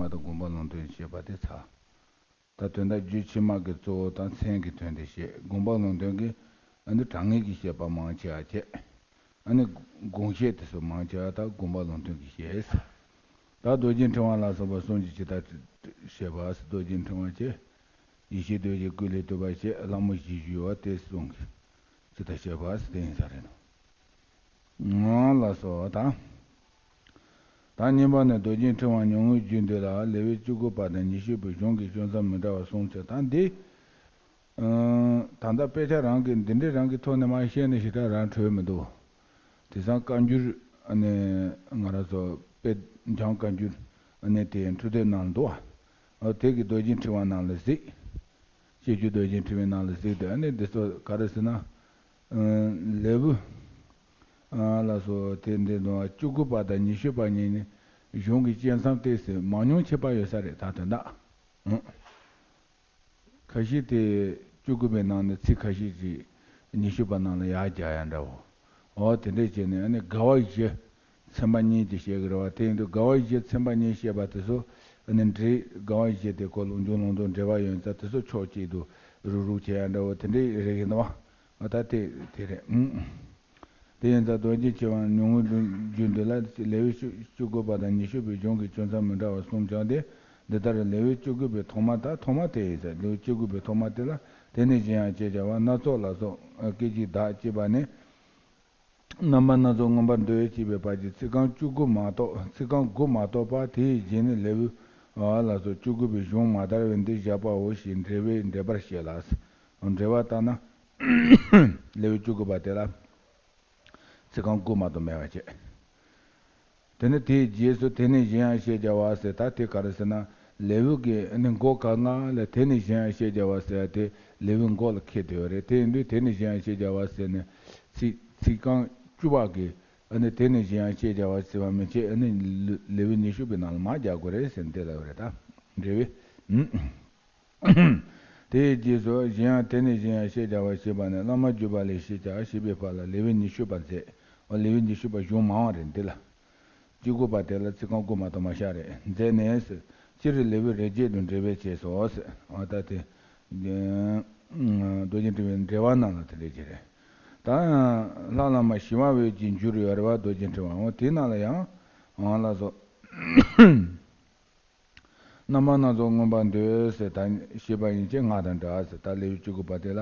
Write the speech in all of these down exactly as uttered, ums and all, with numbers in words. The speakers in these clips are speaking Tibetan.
མ་དང་དགོངས་པ་ལུང་སྟོན་བཤད་པ་དེ་ཚར། ད་དོན་དག་རྒྱུད་ཕྱི་མ་གི་གཙོ་བོ་དང་མཚན་གྱི་དོན་དེ་བཤད། དགོངས་པ་ལུང་སྟོན་གྱི་ཨ་ནི་དྲང་ངེས་ཀྱི་བཤད་པ་མང་ཆེ་བ་བྱས། ཨ་ནི་དགོངས་བཤད་དེ་ཚོ་མང་ཆེ་བ་ད་དགོངས་པ་ལུང་སྟོན་གྱི་བཤད། ད་རྡོ་རྗེ་འཕྲེང་བ་ལ་སོགས་པ་གསུམ་གྱིས་ཇི་ལྟར་བཤད་པ། རྡོ་རྗེ་འཕྲེང་བ་བྱས། ཡེ་ཤེས་རྡོ་རྗེ་སྐུ་ལས་བཏུས་པ་བྱས། ལྷ་མོ་བཞི་བཞུགས་པ་དེ་གསུམ་གྱིས་ཇི་ལྟར་བཤད་པ་དེ་ཡིན་ས་རེད། ང་ལ་སོགས་དང་། ད་གཉིས་པ་ནི་རྡོ་རྗེ་འཕྲེང་བ་ཉུང་ངུའི་རྒྱུད་འདི་ལ་ལེའུ་བཅུ་དགུ་པ་དང་ཉི་ཤུ་པའི་གཞུང་གི་སྐྱོན་ཚང་མི་འདྲ་བ་གསུམ་བྱས། ད་འདི། ཨ། ད་ལྟ་དཔེ་ཆ་རང་གི་འདི་འདྲའི་རང་གི་ཐོག་ནས་མར་བཤད་ནས་ཞེ་དྲག་རང་གྲོལ་མི་འདུག། དེང་སང་བཀའ་འགྱུར་ཨ་ནི་ང་རང་ཚོ་དཔེ་འཇམ་བཀའ་འགྱུར་ཨ་ནི་དེ་འཕྲོས་དེབ་ནང་འདུག་བ། འོ་དེ་གི་རྡོ་རྗེ་འཕྲེང་བ་ནང་ལ་གཟིགས། སྤྱོད་འཇུག་རྡོ་རྗེ་འཕྲེང་བའི་ནང་ལ་གཟིགས་དུས་ཨ་ནི་འདི་ཚོ་ག་རེ་ཟེར་ན། ཨ། ལེའུ། ཨ། ལ་སོགས་དེ་འདི་དང་བཅུ་དགུ་པ་དང་ཉི་ཤུ་པ་གཉིས་ནི་གཞུང་གི་བཅད་མཚམས་ཏོག་ཙམ་མང་ཉུང་ཁྱད་པར་ཡོད་ས་རེད། ད་དོན་དག་ཨང་། ཁ་ཤས་དེ་བཅུ་དགུ་པའི་ནང་ནས་ཚིག་ཁ་ཤས་ཅིག་ཉི་ཤུ་པ་ནང་ལ་ཡར་རྒྱག་ཡ་འདྲ་བོ། འོ་དེ་འདྲས་བྱས་ནས་ཨ་ནི་དགའ་བ་བཞི་ཚན་པ་གཉིས་ཀྱི་བཤད་ཀྱི་རེད་བ། དེ་ཡིན་དུས་དགའ་བ་བཞི་ཚན་པ་གཉིས་བཤད་པ་དེ་ཚོ་ཨ་ནི་འདྲེས། དགའ་བ་བཞི་དེ་ཁོ་ལུང་འཇུག་ལུང་དང་འབྲེལ་བ་ཡོད་ཙང་དེ་ཚོ་ཕྱོགས་གཅིག་ཏུ་རུག་རུག་བྱེད་ཡ་འདྲ་བོ་དེ་འདྲས་རེད་ཡིན་བ། ཨ། ད་དེ་དེ་རེད། ཨང་། དེ་ཡིན་ཙང་རྡོ་རྗེ་འཕྲེང་བ་ཉུང་ངུའི་རྒྱུད་འདི་ལ་ལེའུ་བཅུ་དགུ་པ་དང་ཉི་ཤུ་པའི་གཞུང་གི་སྐྱོན་ཚང་མི་འདྲ་བ་གསུམ་བྱུང་སྟེ། འདི་ལྟར་ལེའུ་བཅུ་དགུ་པའི་ཐོག་མ། ད་ཐོག་མ་དེ་ཡིན་ཙང་ལེའུ་བཅུ་དགུ་པའི་ཐོག་མ་དེ་ལ་དེ་ནས་གཞན་ཡང་ཞེས་བྱ་བ་སྣ་ཚོགས་ལ་སོགས་སྐད་ཅིག་བདག་ཅེས་པ་ནི། རྣམ་པ་སྣ་ཚོགས་མངོན་པར་འདོད་ཅེས་པའི་བར་གྱི་ཚིག་རྐང་བཅུ་དགུ་མ་གཏོགས། ཚིག་རྐང་དགུ་མ་གཏོགས་པ་དེའི་རྗེས་ནས་ལེའུ་ལ་སོགས་བཅུ་དགུ་པའི་གཞུང་མ་དར་བས་འདི་བཞག་པའོ་ཞེས་འགྲེལ་བས་འགྲེལ་པར་བཤད་ལ། འགྲེལ་པ་ལྟར་ན། ལེའུ་བཅུ་དགུ་པ་དེ་ལ་ཚིག་རྐང་དགུ་མ་གཏོགས་མེད་པ་བྱས། དེ་ནས་དེའི་རྗེས་སུ་དེ་ནས་གཞན་ཡང་ཞེས་བྱ་བ་ཟེར། ད་དེ་ག་རེ་ཟེར་ན། ལེའུ་གི་ནི་མགོ་ག་ང་ལ་དེ་ནས་གཞན་ཡང་ཞེས་བྱ་བ་ཟེར་ཡ་དེ་ལེའུའི་མགོ་ལ་འཁེལ་བསྡད་ཡོད་རེད། དེ་ཡིན་དུས་དེ་ནས་གཞན་ཡང་ཞེས་བྱ་བ་ཟེར་ནས་ཚིག་ཚིག་རྐང་བཅུ་པ་གི་ཨ་ནི་དེ་ནས་གཞན་ཡང་ཞེས་བྱ་བ་ཟེར་བ་མི་བྱེད། ཨ་ནི་ལེའུ་ཉི་ཤུ་པའི་ནང་ལ་མར་རྒྱག་དགོས་རེད་ཟེར་ནས་དེ་ལབ་པ་རེད། ད་འགྲེལ་བས། དེའི་རྗེས་སུ་གཞན་ཡང་དེ་ནས་གཞན་ཡང་ཞེས་བྱ་བ་ཞེས་པ་ནི་བླ་མ་བརྒྱུད་པ་ལས་ཞེས་བྱ་ཞེས་པའི་བར་ལ་ལེའུ་ཉི་ཤུ་པ་མཛད། འོ་ལེའུ་ཉི་ཤུ་པ་གཞུང་མང་བ་རེད། འདི་ལ་བཅུ་དགུ་པ་དེ་ལ་ཚིག་རྐང་དགུ་མ་གཏོགས་མ་བཞག་རེད། མཛད་ནས་ཟེར། སྤྱིར་ལེའུ་རེ་བརྒྱད་དུ་འགྲེལ་བས་བྱས་སོ་ཟེར། འོ་ད་དེ་རྡོ་རྗེ་འཕྲེང་བའི་འགྲེལ་པ་ནང་ལ་དེ་འདྲ་ཅིག་རེད། ད་ལྷ་བླ་མ་ཞི་བ་འོད་ཀྱི་འགྱུར་ཡོད་རེད་བ། རྡོ་རྗེ་འཕྲེང་བ། འོ་དེའི་ནང་ལ་ཡང་འོ་ལ་སོགས། རྣམ་པ་སྣ་ཚོགས་མངོན་པར་འདོད་ཟེར། ད་ཞེས་པ་ཡན་ཆད་ང་དང་འདྲ་ཟེར། ད་ལེའུ་བཅུ་དགུ་པ་དེ་ལ།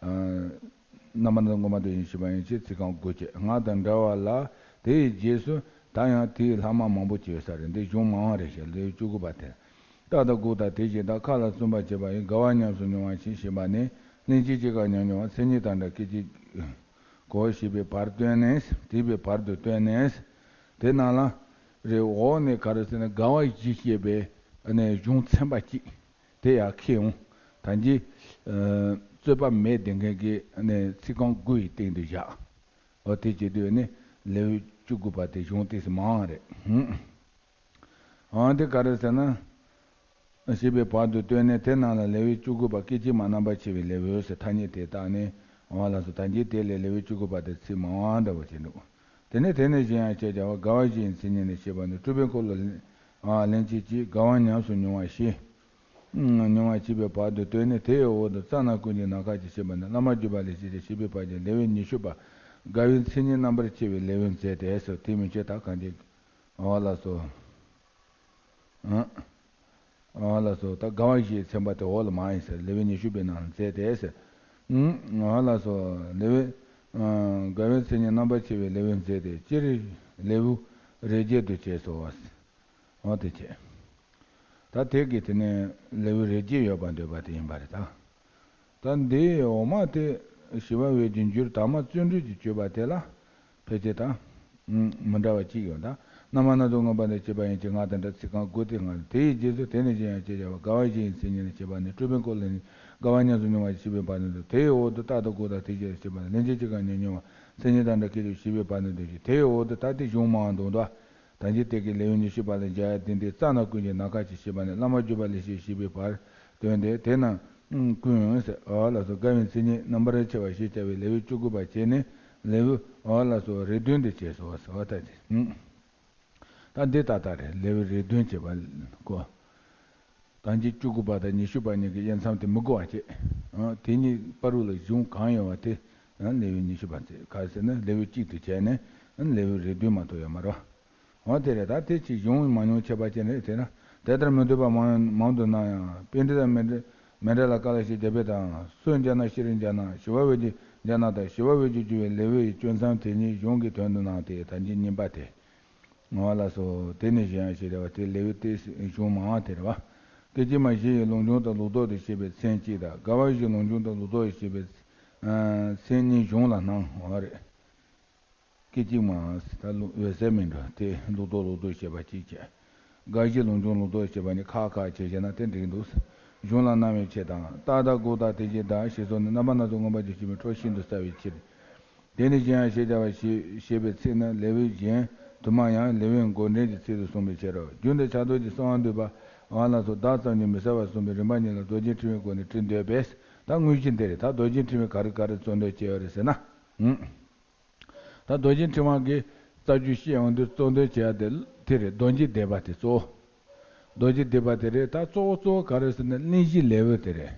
ཨ། རྣམ་པ་སྣ་ཚོགས་མངོན་པར་འདོད་ཅེས་པ་ཡན་ཆད་ཚིག་རྐང་དགུ་བྱས། ང་དང་འདྲ་བ་ལ་དེའི་རྗེས་སུ་ད་ཡང་དེའི་ལྷག་མ་མང་པོ་བྱས་ས་རེད། འདི་གཞུང་མང་བ་རེད་ཤག། ལེའུ་བཅུ་དགུ་པ་དེ། རྟག་ཏུ་དགུག་དང་དེ་བཞིན་བདག། མཁའ་ལ་བཙུན་པར་བྱེད་པ་ཡི། དགའ་བ་ཉམས་སུ་མྱོང་བ་ཞེས་ཞེས་པ་ནི། ལན་གཅིག་ཅི་གང་ཉམས་མྱོང་བ། མཚན་ཉིད་དང་འདྲ་སྐད་ཅིག་གོ་ཞེས་པའི་བར་སྟོན་ནས། དེ་བའི་བར་དུ་སྟོན་ནས། དེ་ནང་ལ། རེད། འོག་ནས་ག་རེ་ཟེར་ན་དགའ་བ་བཞི་ཞེས་པའི་ནས་གཞུང་ཚན་པ་གཅིག་དེ་ཡར་འཁྱེར་འོང་། ད་འདི། ཨ། རྩོད་པ་མེད་བསྡད་མཁན་གྱི་ནས་ཚིག་རྐང་དགུ་ཡི་སྟེང་དུ་བཞག། འོ་དེ་བྱེད་དུས་ནི་ལེའུ་བཅུ་དགུ་པ་དེ་གཞུང་ཏོག་ཙམ་མང་བ་རེད། ཧུམ། འོ་དེ་ག་རེ་ཟེར་ན། ཞེས་པའི་བར་དུ་སྟོན་ནས་དེ་རྣམས་ལ་ལེའུ་བཅུ་དགུ་པ་སྐད་ཅིག་མ་རྣམ་པར་ཕྱེ་བའི་ལེའུ་ཟེར་ཐ་སྙད་དེ་བཏགས་ནས། འོ་ལགས་སོ། ད་འདི་དེ་ལས་ལེའུ་བཅུ་དགུ་པ་དེ་ཚིག་མང་བ་འདྲ་བོ་ཞིག་འདུག། དེ་ནས་དེ་ནས་གཞན་ཡང་ཞེས་བྱ་བ་དགའ་བ་བཞི་ཡི་མཚན་ཉིད་ནི་ཞེས་པ་ནི་སྤྲུལ་པའི་འཁོར་ལོ་ལན། ཨ། ལན་གཅིག་གིས་དགའ་བ་ཉམས་སུ་མྱོང་བ་ཞེས། མྱོང་བ་ཞེས་པའི་བར་དུ་སྟོན་ནས་དེའི་འོག་ཏུ་རྩ་རྣམས་ཀུན་གྱི་ནམ་མཁའ་ཞེས་བཤད་པ་ནི་བླ་མ་བརྒྱུད་པ་ལས་ཞེས་བྱ་ཞེས་པའི་བར་གྱི་ལེའུ་ཉི་ཤུ་པ། དགའ་བའི་མཚན་ཉིད་རྣམ་པར་ཕྱེ་བའི་ལེའུ་མཛད་དེ་སོ། དེ་མི་ཆོས་དག་གང་དེ། འོ་ལགས་སོ། ཨང་། འོ་ལགས་སོ། ད་དགའ་བ་བཞིའི་ཚན་པ་དེ་འོག་ལ་མར་ཡིན་ཟེར། ལེའུ་ཉི་ཤུ་པའི་ནང་ལ་མཛད་དེ་ཟེར། ཨང་། འོ་ལགས་སོ། ལེའུ། ཨང་། དགའ་བའི་མཚན་ཉིད་རྣམ་པར་ཕྱེ་བའི་ལེའུ་མཛད་དེ། སྤྱིར་ལེའུ་རེ་བརྒྱད་དུ་བྱས་སོ། འོ་དེ་བྱས། ད་དེ་གི་དེ་ནས་ལེའུ་རེ་བརྒྱད་ཡོད་པར་འདོད་པ་དེ་ཡིན་པ་རེད་ད། ད་འདིའི་འོག་མ་དེ་ཞི་བ་འོད་ཀྱི་འགྱུར་དང་པོ་བརྩོན་འགྲུས་ཀྱི་སྤྱོད་པ་དེ་ལ་ཕལ་ཆེར་དང་། ཨང་། མི་འདྲ་བ་གཅིག་ཡོད་ད། རྣམ་པ་སྣ་ཚོགས་མངོན་པར་འདོད་ཅེས་པ་ཡན་ཆད་ང་དང་འདྲ་ཚིག་རྐང་དགུ་སྟེ་ལྔ། དེའི་རྗེས་སུ་དེ་ནས་གཞན་ཡང་ཞེས་བྱ་བ་དགའ་བ་བཞི་ཡི་མཚན་ཉིད་ནི་ཞེས་པ་ནི་སྤྲུལ་པའི་འཁོར་ལོ་ནི་དགའ་བ་ཉམས་སུ་མྱོང་བ་ཞེས་པའི་བར་དུ་འདོད། དེའི་འོག་ཏུ་རྟག་ཏུ་དགུག་དང་དེ་བཞིན་ཞེས་པ་ནི་ལན་གཅིག་ཅི་གང་ཉམས་མྱོང་བ། མཚན་ཉིད་དང་འདྲ་སྐད་ཅིག་ཞེས་པའི་བར་དུ་འདོད་ཅིང་། དེའི་འོག་ཏུ་ད་དེ་གཞུང་མང་འདུག་ད། ད་འཇིག་རྟེན་གྱི་ལེའུ་ཉི་ཤུ་པ་ལ་མཇལ་ཡ་དེ་འདི་རྩ་རྣམས་ཀུན་གྱི་ནམ་མཁའ་ཞེས་བཤད་པ་ནི་བླ་མ་བརྒྱུད་པ་ལས་ཞེས་བཤད་པའི་བར་སྟོན་ཏེ། དེ་རྣམས་ཀུན་ཟེར། འོ་ལགས་སོ། དགའ་བའི་མཚན་ཉིད་རྣམ་པར་ཕྱེ་བ་ཞེས་བྱ་བའི་ལེའུ་བཅུ་དགུ་པ་བྱས་ནས་ལེའུ། འོ་ལགས་སོ། རེ་བདུན་དུ་བྱས་སོ་ཟེར་བ་ལྟ་ཅི། ད་འདི་ཏག་ཏག་རེད། ལེའུ་རེ་བདུན་བྱས་པ་ཀོ། དང་ཆེན་བཅུ་དགུ་པ་དང་ཉི་ཤུ་པ་གཉིས་ཀྱི་དབྱེ་མཚམས་དེ་མི་དགོས་པ་བྱས། ཨ། དེ་གཉིས་བར་དུ་ལ་གཞུང་གང་ཡོད་པ་དེ། ཨ། ལེའུ་ཉི་ཤུ་པ་ཚེ་ག་ཟེར་ན་ལེའུ་གཅིག་ཏུ་བྱས་ནས། ཨ། ལེའུ་རེ་བདུན་མ་གཏོགས་ཡོད་མ་རེད་བ། འོ་དེ་རེད། ད་དེ་ཅིག་གཞུང་མང་ཉུང་ཁྱད་པར་ཅན་རེད་དེ་ན། དེ་ལྟར་མི་འདོད་པ་མང་མང་དུ་སྣང་ཡང་། པཎྜི་ཏ་མཎྜ་མཎྜལ་ཀ་ལ་ཤཱི་རྒྱ་བོད་དང་། སུ་འཇལ་ན་ཤྲཱི་འཇལ་ན། ཞི་བ་ཝི་ཇི་འཇལ་ན་དང་། ཞི་བ་ཝི་ཇི་བསྒྱུར་བའི་ལེའུ་ཡི་གཅོད་མཚམས་དེ་ཉིད་གཞུང་གི་དོན་དུ་སྣང་སྟེ། ད་ཅི་གཉིས་པ་དེ། ངོ་བ་ལ་སོགས་དེ་ནི་གཞན་ཡང་ཞེས་བྱ་བ་དེ་ལེའུ་སྟེ་གཞུང་མང་བ་དེ་རེད་བ། སྐད་ཅིག་མ་བཞི་ཡི་ལུང་སྦྱོང་དང་ལུགས་ལྡོག་ཏུ་བཤད་པའི་མཚན་གཅིག་དང་། དགའ་བ་བཞིའི་ལུང་སྦྱོང་དང་ལུགས་ལྡོག་ཏུ་བཤད་པའི་མཚན་གཉིས་གཞུང་ལ་སྣང་བ་རེད། སྐད་ཅིག་མ་ཟེར་ད་ལུགས་འོད་གསལ་མིན་འགྲོ་དེ། ལུགས་ལྡོག་ལུགས་ལྡོག་བཤད་པ་གཅིག་བྱས། དགའ་བཞི་ལུང་སྦྱོང་ལུགས་ལྡོག་བཤད་པ་ནི་ཁག་ཁག་བྱས་བྱས་ན་དེ་འགྲིག་འདུག་གཞུང་ལ་སྣང་བའི་ཕྱིར་དང་། རྟགས་དང་དགུག་དང་དེ་བཞིན་བདག་ཞེས་སོགས་ནི་རྣམ་པ་སྣ་ཚོགས་མངོན་པར་བརྗོད་བྱེད་པའི་འཕྲོ་ཤིན་ཏུ་གསལ་བའི་ཕྱིར། དེ་ནི་གཞན་ཡང་ཞེས་བྱ་བ་ཞེས་བྱེད་པའི་ཚིག་ནི་ལེའུའི་གཞན་དུ་མ་ཡང་ལེའུའི་མགོ་འདྲེན་གྱི་ཚིག་ཏུ་གསུངས་པའི་ཕྱིར་རོ། རྒྱུ་འདི་ཕྱག་རྡོར་གྱི་གསང་བ་འདུས་པ་འོ་ལ་སོགས་བདག་ཙམ་གྱིས་མི་གསལ་བར་གསུངས་པའི་རིམ་པ་གཉིས་ལ་རྡོ་རྗེ་ཕྲེང་བའི་སྒོ་ནས་བྲི་འདོད་པས། ད་དངོས་གཞི་འདི་རེད། ད་རྡོ་རྗེ་ཕྲེང་བས་ག་རེ་ག་རེ་གཙོ་འདོན་བྱས་ཡོད་རེད་ཟེར་ན། ཨུམ། ད་རྡོ་རྗེ་ཕྲེང་བ་གི་རྩ་རྒྱུད་བཤད་ཡོང་དུས་གཙོ་འདོན་བྱས་ཡ་དེ་དེ་རེད། རྡོ་རྗེ་བཟླས་པ་དེ་གཙོ་བོ། རྡོ་རྗེ་བཟླས་པ་དེ་རེད། ད་གཙོ་བོ་གཙོ་བོ་ག་རེ་ཟེར་ན་གླེང་གཞི་ལེའུ་དེ་རེད།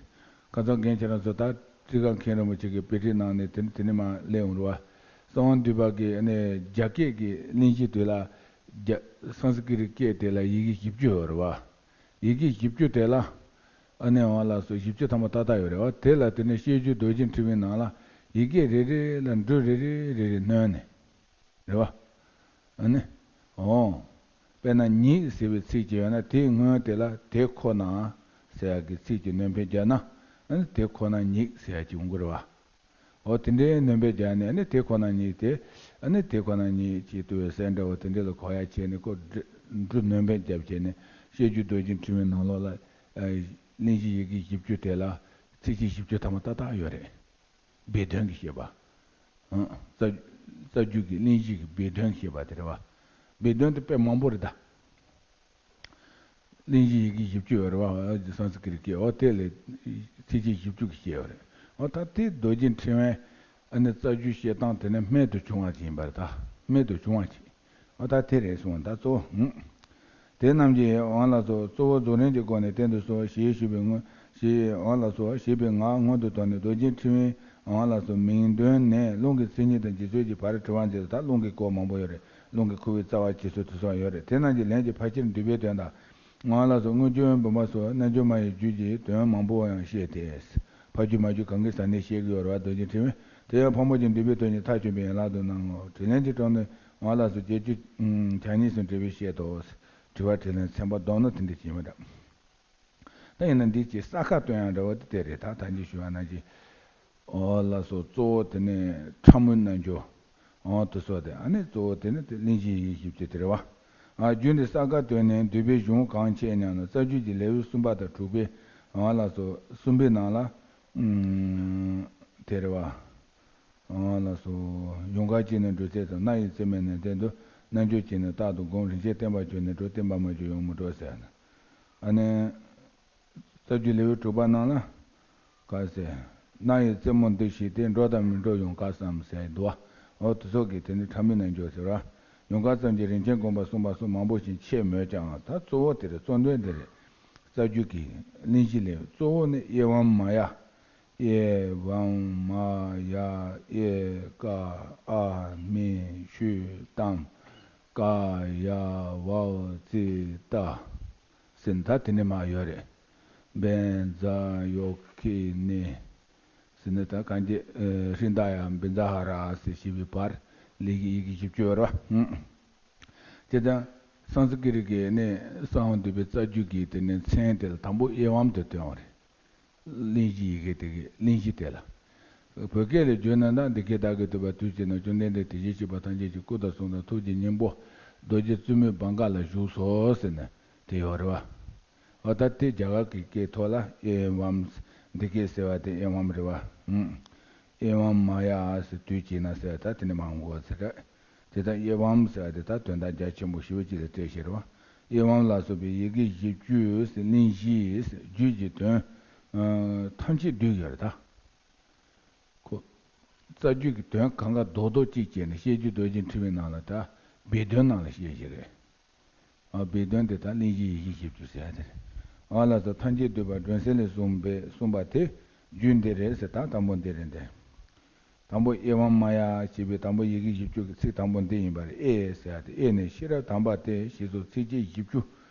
ཁ་སང་རྒན་ཁྱེད་རང་ཚོ་ད་ཁྲི་ཀ་མཁན་རིན་པོ་ཆེ་གི་དཔེ་ཁྲིད་ནང་ནས་དེ་དེ་ནས་མར་གླེང་ཡོང་རེད་བ། གསང་བ་འདུས་པ་གི་ཨ་ནི་རྒྱ་སྐད་ཀྱི་གླེང་གཞི་དེ་ལ་རྒྱ་སཾ་སྐྲྀ་ཏ་སྐད་དེ་ལ་ཡི་གེ་བཞི་བཅུ་ཡོད་རེད་བ། ཡི་གེ་བཞི་བཅུ་དེ་ལ་ཨ་ནི་འོ་ལགས་སོ་བཞི་བཅུ་ཐམ་པ་ཏག་ཏག་ཡོད་རེད་བ། དེ་ལ་དེ་ནས་བཤད་རྒྱུད་རྡོ་རྗེ་ཕྲེང་བའི་ནང་ལ་ཡི་གེ་རེ་རེ་ལ་འབྲུ་རེ་རེ་རེ་རེ་སྣོན་ནས་རེད་བ། ཨ་ནི། འོ། དཔེར་ན་ཉིད་ཟེར་བའི་ཚིག་ཅིག་ཡོད་ན་དེའི་སྔོན་དེ་ལ་དེ་ཁོ་ན་ཟེར་ཡག་གི་ཚིག་ཅིག་སྣོན་ཕན་བརྒྱབ་ན། ཨ་ནི་དེ་ཁོ་ན་ཉིད་ཟེར་ཡག་ཅིག་ཡོང་གི་རེད་བ། འོ་དེ་འདྲའི་སྣོན་ཕན་བརྒྱབ་ནས་ཨ་ནི་དེ་ཁོ་ན་ཉིད་དེ། ཨ་ནི་དེ་ཁོ་ན་ཉིད་ཅེས་དུ་བའི་སྲས་འདྲ་བོ་དེ་འདྲ་ལ་གོ་ཡག་བྱས་ནས་ཁོ་འབྲུ་འབྲུ་སྣོན་ཕན་བརྒྱབ་བྱས་ནས་བཤད་རྒྱུད་རྡོ་རྗེ་ཕྲེང་བའི་ནང་ལོགས་ལ། ཨ། གླེང་གཞི་ཡི་གེ་བཞི་བཅུ་དེ་ལ་ཚིགས་བཅད་བཞི་བཅུ་ཐམ་པ་ཏག་ཏག་ཡོད་རེད། སྦས་དོན་གྱི་བཤད་པ། ཨང་། རྩ་རྩ་རྒྱུད་ཀྱི་གླེང་གཞི་གི་སྦས་དོན་བཤད་པ་དེ་རེད་བ། སྦས་དོན་དེ་དཔེ་མང་པོ་རེད་ད། གླེང་གཞི་ཡི་གེ་བཞི་བཅུ་ཡོད་རེད་བ། སཾ་སྐྲྀ་ཏ་སྐད། འོ་དེ་ལས་ཚིགས་བཅད་བཞི་བཅུ་གི་བཤད་ཡོད་རེད། འོ་ད་དེ་རྡོ་རྗེ་ཕྲེང་བའི་ཨ་ནི་རྩ་རྒྱུད་བཤད་སྟངས་དེ་ནི་རྨད་དུ་བྱུང་བ་ཅིག་ཡིན་པ་རེད་ད། རྨད་དུ་བྱུང་བ་ཅིག་འོ་ད་དེ་རེད་གསུངས། ད་གཙོ་བོ། ཧུམ། དེ་རྣམས་ཀྱི་འོང་ལ་སོགས་གཙོ་བོ་རྫོགས་རིམ་གྱི་སྒོ་ནས་བསྟན་དུ་གསོལ་ཞེས་ཞུས་པའི་སྔོན་ཞེས་འོང་ལ་སོགས་ཞེས་པའི་ངག་སྔོན་དུ་དོར་ནས་རྡོ་རྗེ་ཕྲེང་བའི་འོང་ལ་སོགས་མིང་དོན་ནས་ལུང་གི་མཚན་ཉིད་དང་རྗེས་ཚོད་ཀྱི་བར་དྲི་བ་མཛད་དོ། ད་ལུང་གི་སྐོར་མང་པོ་ཡོད་རེད། ལུང་གི་ཁུ་བའི་རྩ་བ་རྗེས་ཚོད་དེ་སོགས་ཡོད་རེད། དེ་རྣམས་ཀྱི་ལན་གྱི་ཕལ་ཆེར་འདུས་པའི་དོན་དང་། འོང་ལ་སོགས་དངུལ་ཆུ་འབུམ་པ་སོགས་རྣལ་འབྱོར་མ་ཡི་རྒྱུད་ཀྱི་དོན་མང་པོ་ཡང་བཤད་དེ། ཕ་རྒྱུད་མ་རྒྱུད་གང་གི་ས་ནས་བཤད་ཀྱི་ཡོད་རེད་བ། རྡོ་རྗེ་ཕྲེང་བས། དེ་ཡང་ཕག་མོ་ཆེན་འདུས་པའི་དོན་གྱི་མཐའ་ཆོད་པའི་ཡན་ལག་ཏུ་སྣང་ངོ་། དྲིས་ལན་གྱི་དྲང་དོན་འོང་ལ་སོགས་བརྒྱད་ཅུ་གྱ་གཉིས་སུ་འགྲེལ་བའི་བཤད་དོ། དྲི་བ་དྲིས་ལན་ཚན་པ་བསྡོམས་ན་དེ་འདྲ་ཅིག་ཡིན་པ་འདྲ། ད་ཡིན་ན་འདི་ཅིག་ས་ཁ་སྟོན་ཡང་འདྲ་བོ་དེ་དེ་རེད། ད་ད་ཅི་ཞུ་བ་ནང་བཞིན། འོ་ལགས་སོ། གཙོ་བོ་དེ་ནི་ཕྲ་མོའི་རྣལ་འབྱོར། འོ་དེ་སོགས་དེ་ཨ་ནི་གཙོ་བོ་དེ་ནི་དེ་གླེང་གཞི་ཡི་གེ་བཞི་བཅུ་དེ་རེད་བ། ཨ། རྒྱུད་འདི་ས་ཁ་སྟོན་ནས་འདུས་པའི་གཞུང་གང་མཆིས་སྙམ་ན། རྩ་རྒྱུད་ཀྱི་ལེའུ་གསུམ་པ་དང་དྲུག་པའི། འོ་ལགས་སོ། གསུམ་པའི་ནང་ལ། ཨུམ། དེ་རེད་བ། འོ་ལགས་སོ། ཡུངས་ཀར་གྱིས་ནི་སྒྲུབ་ཚད་དང་། རྣ་ཡི་རྩེ་མོ་ནི་བསྟན་ཏོ། རྣལ་འབྱོར་གྱིས་ནི་རྟག་ཏུ་བསྒོམ། རིན་ཆེན་བསྟན་པ་གྱུར་ནས་གྲོལ། བསྟན་པ་མ་གྱུར་ཡོང་མི་གྲོལ་ཟེར་ན། ཨ་ནི། རྩ་རྒྱུད་ལེའུ་དྲུག་པ་ནང་ལ། ག་ཟེར། རྣ་ཡི་རྩེ་མོ་འདི་ཞིག་སྟེ། འགྲོ་དང་མི་འགྲོ་ཡོངས་དག་བསམ་ཟེར་འདུག་བ། འོ་དེ་སོགས་ཀྱི་དེ་ནི་ཕྲ་མོའི་རྣལ་འབྱོར་ཟེར་བ། ཡུངས་ཀར་ཙམ་གྱིས་རིན་ཆེན་བསྒོམ་པ་གསུངས་པ་སོགས་མང་པོ་ཞིག་མཆིས་མོད་ཀྱང་། ད་གཙོ་བོ་དེ་རེད། གཙོ་དོན་དེ་རེད། རྩ་རྒྱུད་ཀྱི་གླེང་གཞི་ལས་གཙོ་བོ་ནི་ཨེ་ཝཾ་མ་ཡ། ཨེ་ཝཾ་མ་ཡ་ཨེ་ཀ་ཨ་མི་ཤུ་ཏམ་ཀ་ཡ་བ་ཙི་ཏ། ཟེར་ན་ད་དེ་ནས་མར་ཡོད་རེད། བཛྲ་ཡོ་གི་ནི། ཟེར་ན་ད་གང་ཅི། ཧྲཱིཿདཱ་ཡ་བཛྲ་ཧ་ར་ཟེར་ཞེས་པའི་བར་ལས་ཀྱི་ཡི་གེ་བཞི་བཅུ་ཡོད་རེད་བ། དེ་ལྟར་སཾ་སྐྲྀ་ཏ་གིས་ནི་གསང་བ་འདུས་པའི་རྩ་རྒྱུད་ཀྱི་དེ་ནས་མཚན་དེ་ལ་དང་པོ་ཨེ་ཝཾ་དེ་སྟོན་པ་རེད། གླེང་གཞི་ཡི་གེ་དེ་གི་གླེང་གཞི་དེ་ལ། བོད་སྐད་ལ་བསྒྱུར་ན་ད། འདི་སྐད་བདག་གིས་ཐོས་པ་དུས་གཅིག་ན། བཅོམ་ལྡན་འདས་དེ་བཞིན་གཤེགས་པ་ཐམས་ཅད་ཀྱི་སྐུ་དང་གསུང་དང་ཐུགས་ཀྱི་སྙིང་པོ་རྡོ་རྗེ་བཙུན་མོའི་བང་ག་ལ་བཞུགས་སོ་ཟེར་ནས་དེ་ཡོད་རེད་བ། འོ་ད་དེ་རྒྱ་གར་གྱི་སྐད་ཐོག་ལ་ཨེ་ཝཾ། འདི་སྐད་ཟེར་བ་དེ་ཨེ་ཝཾ་རེད་བ། ཨེ་ཝཾ་མ་ཡ་ཟེར་དུས་གཅིག་ན་ཟེར་བ་ད་དེ་ནི་མ་འགོ་ཟེར་རེད། དེ་ལྟར་ཨེ་ཝཾ་ཟེར་བ་དེ་ད་དོན་དག་རྒྱ་ཆེན་པོ་ཞེ་པོ་ཅིག་ལ་བཀྲལ་བཞག་རེད་བ། ཨེ་ཝཾ་ལ་སོགས་པའི་ཡི་གེ་བཞི་བཅུ་ཟེར་གླེང་གཞི་ཟེར་རྒྱུད་ཀྱི་དོན་ཐམས་ཅད་འདུས་ཡོད་རེད་ད། ཁོ། རྩ་རྒྱུད་ཀྱི་དོན་གང་ག་རྡོག་རྡོག་གཅིག་བྱས་ནས་བཤད་རྒྱུད་རྡོ་རྗེ་ཕྲེང་བའི་ནང་ལ་ད་སྦས་དོན་ནང་ལ་བཤད་བཞག་རེད། ཨ། སྦས་དོན་དེ་ད་གླེང་གཞི་ཡི་གེ་བཞི་བཅུ་ཟེར་ཡ་དེ་རེད། འོ་ལགས་སོ། ཐམས་ཅད་འདུས་པ་སྒྲོན་གསལ་ལས་གསུངས་པའི་གསུངས་པ་དེ་རྒྱུད་འདི་རེད་ཟེར། ད་དང་པོ་འདི་རེད་དེ། དང་པོ་ཨེ་ཝཾ་མ་ཡ་ཞེས་པའི་དང་པོ་ཡི་གེ་བཞི་བཅུ་གི་ཚིག་དང་པོ་འདི་ཡིན་པ་རེད། ཨེ་ཟེར་ཡ་དེ་ཨེ་ནས་ཤེས་རབ་དམ་པ་སྟེ་ཞེས་སོགས་ཚིགས་བཅད་བཞི་བཅུ།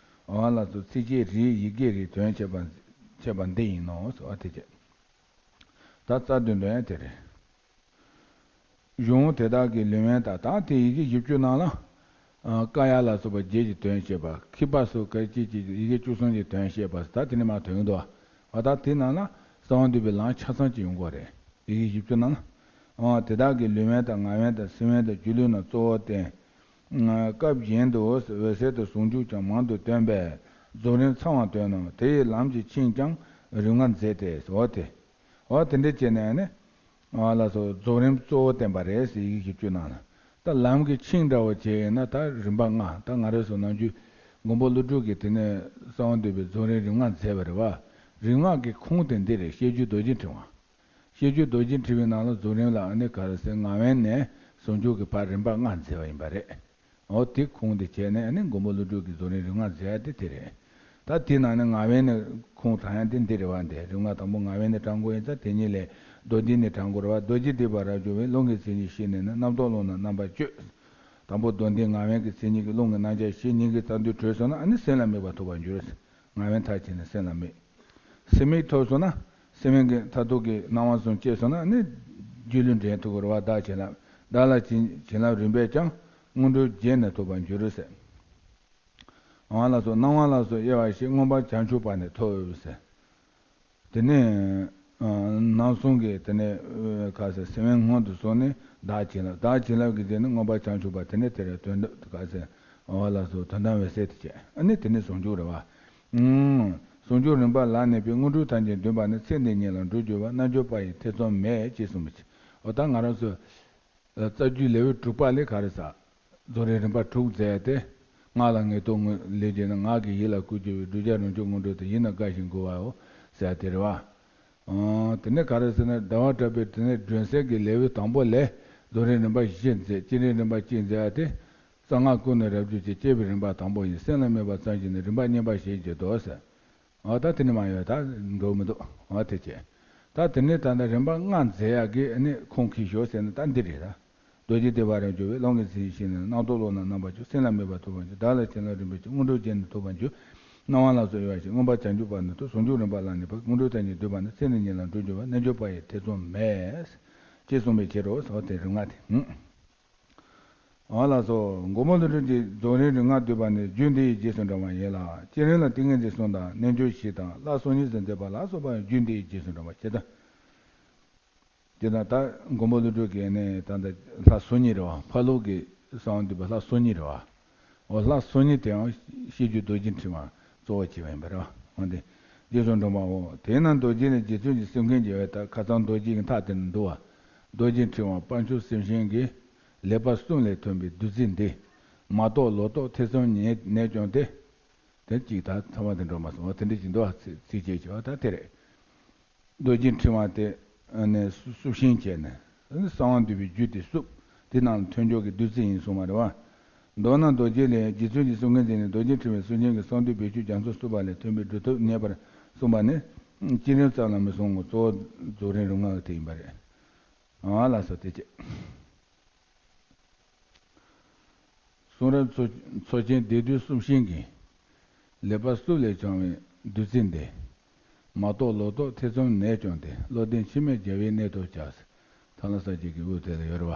འོ་ལགས་སོ། ཚིགས་བཅད་རེའི་ཡི་གེ་རེའི་དོན་བྱེད་པ་བྱེད་པ་འདི་ཡིན་ནོ་ཟེར་བ་དེ་བྱས། ད་རྩ་དོན་འདོན་ཡ་དེ་རེད། གཞུང་དེ་དག་གི་ལེའུ་ཡན་དང་ད་དེ་ཡི་གེ་བཞི་བཅུ་ནང་ལ། ཀ་ཡ་ལ་སོགས་པ་བརྒྱད་ཀྱི་དོན་བཤད་པ། ཁི་པ་སོགས་ག་ཅི་ཅི་ཡི་གེ་བཅུ་གསུམ་གྱི་དོན་བཤད་པ་ད་དེ་ནི་མ་དོན་འདུག་བ། ད་དེ་ནང་ལ་གསང་བ་འདུས་པའི་ལམ་ཆ་ཚང་ཅིག་ཡོང་གི་རེད། ཡི་གེ་བཞི་བཅུ་ནང་ལ། འོ་དེ་དག་གི་ལེའུ་ཡན་དང་ངག་ཡན་དང་སེམས་ཡན་དང་སྒྱུ་ལུས་རྣམས་གཙོ་བོར་བསྟན། སྐབས་གཞན་དུ་འོད་གསལ་དང་ཟུང་འཇུག་ཀྱང་མང་དུ་སྟོན་པས་རྫོགས་རིམ་ཚང་བར་སྟོན་ནོ། དེ་ཡི་ལམ་གྱི་ཆིངས་ཀྱང་རིམ་ལྔ་མཛད་དེ། འོ་དེ། འོ་དེ་འདྲ་བྱས་ནས་ནི། ཨ་ལགས་སོ། རྫོགས་རིམ་གཙོ་བོ་བསྟན་པ་རེད་ཟེར་ཡི་གེ་བཞི་བཅུ་ནང་ལ། ད་ལམ་གྱི་ཆིངས་འདྲ་བོ་བྱས་ཡིན་ན་ད་རིམ་པ་ལྔ། ད་ང་རང་ཚོ་ནམ་རྒྱུན་མགོན་པོ་ཀླུ་སྒྲུབ་ཀྱིས་དེ་ནས་གསང་བ་འདུས་པའི་རྫོགས་རིམ་རིམ་ལྔ་མཛད་པ་རེད་བ། རིམ་ལྔ་གི་ཁུངས་དེ་འདི་རེད། བཤད་རྒྱུད་རྡོ་རྗེ་ཕྲེང་བ། བཤད་རྒྱུད་རྡོ་རྗེ་ཕྲེང་བའི་ནང་ལ་རྫོགས་རིམ་ལ་ཨ་ནི་ག་རེ་ཟེར་ངག་དབང་ནས་ཟུང་འཇུག་གི་བར་རིམ་པ་ལྔ་མཛད་པ་ཡིན་པ་རེད། འོ་དེ་ཁུངས་དེ་བྱས་ནས་ཨ་ནི་མགོན་པོ་ཀླུ་སྒྲུབ་ཀྱིས་རྫོགས་རིམ་རིམ་ལྔ་མཛད་དེ་དེ་རེད། ད་དེ་ནང་ནས་ངག་དབང་ནས་ཁུངས་དྲངས་ཡ་དེ་འདི་རེད་བ། འདི་རིམ་ལྔ་དང་པོ་ངག་དབང་ནས་དྲངས་དགོས་ཡིན་ཙང་དེ་ཉིད་ལས་མདོ་སྡེ་ནས་དྲངས་དགོས་རེད་བ། རྡོ་རྗེ་ཐེག་པ་རབ་འབྱོར་བས་ཀློང་གི་མཚན་ཉིད་ཤེས་ནས་ནི་རྣམ་རྟོག་ཀློང་རྣམས་རྣམ་པར་གཅོད། དང་པོ་མདོ་སྡེ་ངག་དབང་གི་མཚན་ཉིད་ཀྱི་ཀློང་གི་རྣམ་གཞག་ཤེས་སྙིང་གའི་རྩ་མདུད་གྲོལ་སོང་ན་ཨ་ནི་སེམས་ལ་དམིགས་པ་ཐོབ་པར་འགྱུར། ངག་དབང་མཐར་ཕྱིན་ནས་སེམས་ལ་དམིགས། སེམས་མིག་ཐོབ་སོང་ན་སེམས་མིག་གི་མཐར་ཐུག་གི་སྣང་བ་གསུམ་སྐྱེས་སོང་ན་ནི་སྒྱུ་ལུས་འདྲེན་ཐུབ་ཀྱི་རེད་བ། བདག་བྱིན་རླབས། བདག་ལ་བྱིན་བྱིན་རླབས་རིམ་པས་ཀྱང་དངོས་གྲུབ་རྒྱན་ནི་ཐོབ་པར་འགྱུར་ཟེར། འོ་ལགས་སོ། སྣང་བ་ལ་སོགས་དབྱེ་བ་བཞི། མངོན་པར་བྱང་ཆུབ་པ་ནི་ཐོབ་ཟེར། དེ་ནས་ཨ་རྣམ་གསུམ་གྱི་དེ་ནས་ཨ་ག་ཟེར་སེམས་དབེན་སྔོན་དུ་སོང་ནས་བདག་བྱིན་རླབས། བདག་བྱིན་རླབས་ཀྱི་དེ་ནི་མངོན་པར་བྱང་ཆུབ་པ། དེ་ནས་དེ་རེད་དོན་དམ་ག་ཟེར་འོ་ལགས་སོ། དོན་དམ་འོད་གསལ་དེ་བྱས། ཨ་ནི་དེ་ནི་ཟུང་འཇུག་རེད་བ། ཨུམ། ཟུང་འཇུག་རིམ་པ་ལ་གནས་པའི་དངོས་གྲུབ་ཐམས་ཅད་འདུས་པ་ནི་ཚེ་འདི་ཉིད་ལ་འགྲུབ་འགྱུར་བ། རྣལ་འབྱོར་པ་ཡི་ཐེ་ཚོམ་མེད་ཅེས་གསུངས་པ་ཅི། འོ་ད་ང་རང་ཚོ་རྩ་རྒྱུད་ལེའུ་དྲུག་པ་ལས་ག་རེ་ཟེར། རྫོགས་རིམ་རིམ་པ་དྲུག་མཛད་དེ། ངག་ལ་ངེས་རྟོག་ངོས་ལས་བྱས་ན་ངག་གི་ཡིད་ལ་བཀོད་གྱུར་པའི་བསྒྲུབ་བྱ་རང་བྱུང་དངོས་གྲུབ་དེ་ཡིད་ན་དགའ་ཞིང་མགུ་བའོ་ཟེར་དེ་རེད་བ། ཨང་། དེ་ནས་ག་རེ་ཟེར་ན་ཟླ་བ་གྲགས་པས་དེ་ནས་སྒྲོན་གསལ་གྱི་ལེའུ་དང་པོ་ལས་རྫོགས་རིམ་རིམ་པ་བཞི་མཛད། བསྐྱེད་རིམ་རིམ་པ་གཅིག་མཛད་དེ། གསང་སྔགས་ཀུན་ནས་རབ་བྱུང་ཞེས་བསྐྱེད་པའི་རིམ་པ་དང་པོ་ཡིན། སེམས་ལ་དམིགས་པ་ཙམ་ཞིག་ནི་རིམ་པ་བསྙེན་པ་ཞེས་བརྗོད་དོ་ཟེར། འོ་ད་དེ་ནི་མ་ཡོད་ད་འགྲོ་མི་འདུག་འོ་དེ་བྱས། ད་དེ་ནས་ད་ལྟ་རིམ་པ་ལྔ་མཛད་ཡག་གི་ཨ་ནི་ཁུངས་ཁྱེར་ཤོག་ཟེར་ན་ད་འདི་རེད་ད། རྡོ་རྗེ་ཐེག་པ་རབ་འབྱོར་བས་ཀློང་གི་མཚན་ཉིད་ཤེས་ནས་རྣམ་རྟོག་ཀློང་རྣམས་རྣམ་པར་གཅོད། སེམས་ལ་དམིགས་པ་ཐོབ་པར་འགྱུར། བདག་ལ་བྱིན་རླབས་རིམ་པས་གཅོད། དངོས་གྲུབ་རྒྱན་ནི་ཐོབ་པར་འགྱུར། སྣང་བ་ལ་སོགས་དབྱེ་བ་བཞི། མངོན་པར་བྱང་ཆུབ་པ་ནི་ཐོབ། དངོས་གྲུབ་ཐམས་ཅད་འདུས་པ་ནི་ཚེ་འདི་ཉིད་ལ་འགྲུབ་འགྱུར་བ། རྣལ་འབྱོར་པ་ཡི་ཐེ་ཚོམ་མེད། ཅེས་གསུངས་པའི་ཕྱིར་རོ། ཟེར་བ་དེ་རིམ་ལྔ་དེ། ཨང་། འོ་ལགས་སོ། མགོན་པོ་ཀླུ་སྒྲུབ་ཀྱིས་རྫོགས་རིམ་རིམ་ལྔ་བསྡུས་པ་ནི་རྒྱུད་འདི་ཡི་རྗེས་སུ་འབྲང་བ་ཡིན་ལ། བསྐྱེད་རིམ་ལ་ཏིང་ངེ་འཛིན་གསུམ་དང་རྣལ་འབྱོར་བཞི་དང་ལྷ་སོ་གཉིས་སུ་མཛད་པ་ལ་སོགས་པ་རྒྱུད་འདི་ཡི་རྗེས་སུ་འབྲང་བ་ཞེས་དང་། དེ་དང་ད་མགོན་པོ་ཀླུ་སྒྲུབ་ཀྱི་ནི་ད་ལྟ་ལྷ་སོ་གཉིས་རེད་བ། ཕ་ལུགས་ཀྱི་གསང་བ་འདུས་པ་ལྷ་སོ་གཉིས་རེད་བ། འོ་ལྷ་སོ་གཉིས་དེའང་བཤད་རྒྱུད་རྡོ་རྗེ་ཕྲེང་བ་གཙོ་བོ་བྱས་པ་ཡིན་པ་རེད་བ། འོ་དེ་རྗེས་སུ་འབྲང་བའོ། དེས་ན་རྡོ་རྗེ་ལས་རྗེ་བཙུན་གྱི་སེམས་མཁྱེན་གྱི་འོད་ལྟར་ཁ་སང་རྡོ་རྗེ་གི་མཐའ་དེ་ན་འདུ་བ། རྡོ་རྗེ་ཕྲེང་བ་དཔལ་མཆོག་སེམས་ཤིང་གི་ལེགས་པ་གསུམ་ལས་ཐོན་པའི་བདུད་རྩི་འདི། མ་རྟོགས་ལོག་རྟོག་ཐེ་ཚོམ་ནད་ནད་ཀྱང་སྟེ། དེ་གཅིག་ད་ཚང་མ་དེ་འགྲོ་མ་སོང་བ་དེ་འདྲ་ཞིག་འདུག་བ། ཚིག་ཚིགས་བཅད་བྱས་བ་ད་དེ་རེད། རྡོ་རྗེ་ཕྲེང་བ་དེ་ནས་བསུབ་ཤིང་བྱས་ནས་གསང་བ་འདུས་པའི་རྒྱུད་དེ་བསུབ། དེ་ནང་ལ་ཐོན་འཇོག་གི་བདུད་རྩི་ཡིན་གསུངས་པ་རེད་བ། མདོར་ན་རྡོ་རྗེ་ལས་རྗེ་བཙུན་གྱི་སེམས་མཁྱེན་མཛད་ནས་རྡོ་རྗེ་ཕྲེང་བའི་སེམས་ཅན་གྱི་གསང་འདུས་བེད་སྤྱོད་རྒྱ་མཚོར་བསུབ་པ་ལས་ཐོན་པའི་སྒྲུབ་ཐབས་རྙེད་པར་གསུངས་པ་ནི། བསྐྱེད་རིམ་ཙམ་ལ་མི་གསུང་ངོ་། གཙོ་བོ་རྫོགས་རིམ་རིམ་ལྔ་དེ་ཡིན་པ་རེད། ཨ་ལགས་སོ། དེ་བྱས། གསུང་རབ་མཚོ་མཚོ་ཆེན་སྡེ་བདུན་གསུང་ཤིང་གི་ལེགས་པ་གསུམ་ལས་བྱུང་བའི་བདུད་རྩི་འདི། མ་རྟོགས་ལོག་རྟོག་ཐེ་ཚོམ་ནད་ཀྱང་སྟེ། བློ་ལྡན་འཆི་མེད་རྒྱལ་བའི་གནས་ཐོབ་བྱ། ཐ་ལ་ས་སྐྱའི་དབུ་དེ་ལ་ཡོད་རེད་བ།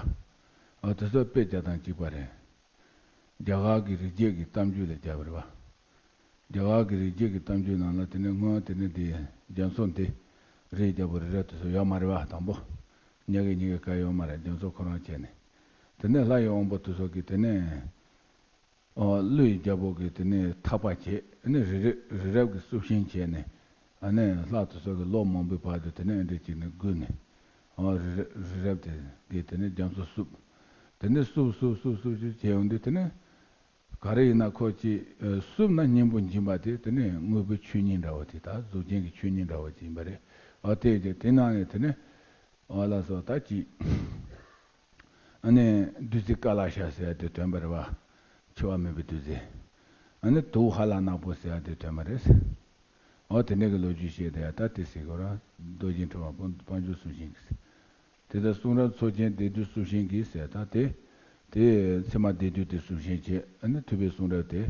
ཨ་དེ་ཚོ་དཔེ་བརྒྱ་དང་གཅིག་པ་རེད། རྒྱ་གར་གྱི་རིག་བྱེད་ཀྱི་གཏམ་རྒྱུད་ལ་བརྒྱབ་པ་རེད་བ། རྒྱ་གར་གྱི་རིག་བྱེད་ཀྱི་གཏམ་རྒྱུད་ནང་ལ་དེ་ནས་སྔོན་དེ་ནས་འདི་རྒྱ་མཚོ་འདི་རིའི་རྒྱལ་པོ་རི་རབ་དེ་ཚོ་ཡོད་མ་རེད་བ། དང་པོ་ཉག་གི་ཉིག་གི་ག་ཡོད་མ་རེད། རྒྱ་མཚོ་ཁོ་རང་བྱས་ནས་དེ་ནས་ལྷ་ཡི་དབང་པོ་དེ་ཚོ་གིས་དེ་ནས་ཨོ་ཀླུ་ཡི་རྒྱལ་པོ་གིས་དེ་ནས་ཐག་པ་བྱས། དེ་ནས་རི་རབ་རི་རབ་ཀྱི་བསུབ་ཤིང་བྱས་ནས་ཨ་ནས་ལྷ་དེ་ཚོ་གི་ལོ་མང་པོའི་བར་དུ་དེ་ནས་འདྲ་ཅིག་ནས་བསྒུལ་ནས་ཨོ་རི་རི་རབ་དེ་གིས་དེ་ནས་རྒྱ་མཚོ་བསུབ། དེ་ནས་བསུབ་བསུབ་བསུབ་བསུབ་ཅིག་བྱས་ཡོང་དུས་དེ་ནས། ག་རེ་ཡིན་ན་ཁོ་ཅིག་ཨ་བསུབས་ན་སྙིང་པོ་འབྱིན་པ་དེ་དེ་ནས་དངོས་པོའི་ཆོས་ཉིད་འདྲ་བོ་དེ་དག་གཟུགས་ཅན་གྱི་ཆོས་ཉིད་འདྲ་བོ་ཅིག་ཡིན་པ་རེད། ཨ་དེ་དེ་དེ་ནང་ནས་དེ་ནས་ཨ་ལགས་སོ་ད་ཅིག་ཨ་ནི་བདུད་རྩི་ཀ་ལ་ཤ་ཟེར་ཡ་དེ་ཐོན་པ་རེད་བ། འཆི་བ་མེད་པའི་བདུད་རྩི། ཨ་ནི་དུག་ཧ་ལ་ནག་པོ་ཟེར་ཡ་དེ་ཐོན་པ་རེད། འོ་དེ་འདྲ་གི་ལོ་རྒྱུས་བཤད་དེ་ད་དེ་ཟེར་གོ་ར། རྡོ་རྗེ་ཕྲེང་བ་དཔལ་འབྱོར་གསུང་བཞིན་གྱི་ཟེར། དེ་ལྟར་གསུང་རབ་མཚོ་རྒྱན་སྡེ་བདུན་གསུང་བཞིན་གྱི་ཟེར། ད་དེ་དེ་ཚད་མ་སྡེ་བདུན་དེ་གསུང་བཞིན་བྱས། ཨ་ནི་ཐུབ་པའི་གསུང་རབ་དེ་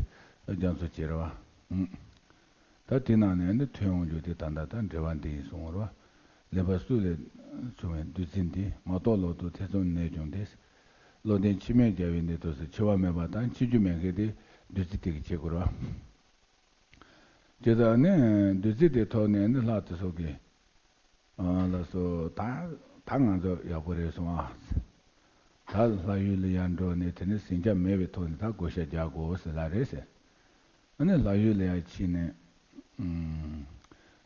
རྒྱ་མཚོ་བྱེད་ར་བ། ད་དེ་ནང་ནས་ནི་ཐོན་འོང་རྒྱུ་དེ་ད་ལྟ་ད་འགྲེལ་པ་འདི་ཡིན་གསུང་བ་རེད་བ། ལེགས་པར་སུ་ལས་བྱུང་བའི་བདུད་རྩི་འདི། མ་རྟོགས་ལོག་རྟོག་ཐེ་ཚོམ་ནད་བྱུང་སྟེ། བློ་ལྡན་འཆི་མེད་རྒྱལ་བའི་གནས་ཐོབ་ཟེར། འཆི་བ་མེད་པ་དང་འཆི་རྒྱུ་མེད་མཁན་དེ་བདུད་རྩི་དེ་གིས་བྱེད་དགོས་རེད་བ། དེ་ལྟར་ནི་བདུད་རྩི་དེ་ཐོབ་ནས་ནི་ལྷ་དེ་ཚོ་གིས། ཨ་ལགས་སོ། ད་ད་ང་ཚོ་ཡག་པོ་རེད་སོང་ཨ། ད་ལྷ་ཡུལ་ལ་ཡར་འགྲོ་ནས་དེ་ནས་ཟིང་ཆ་མེད་པའི་ཐོག་ནས་ད་བགོ་བཤའ་རྒྱག་དགོས་ཟེར་ལབ་རེད་ཟེར། ཨ་ནི་ལྷ་ཡུལ་ལ་ཡར་ཕྱིན་ནས། ཨུམ།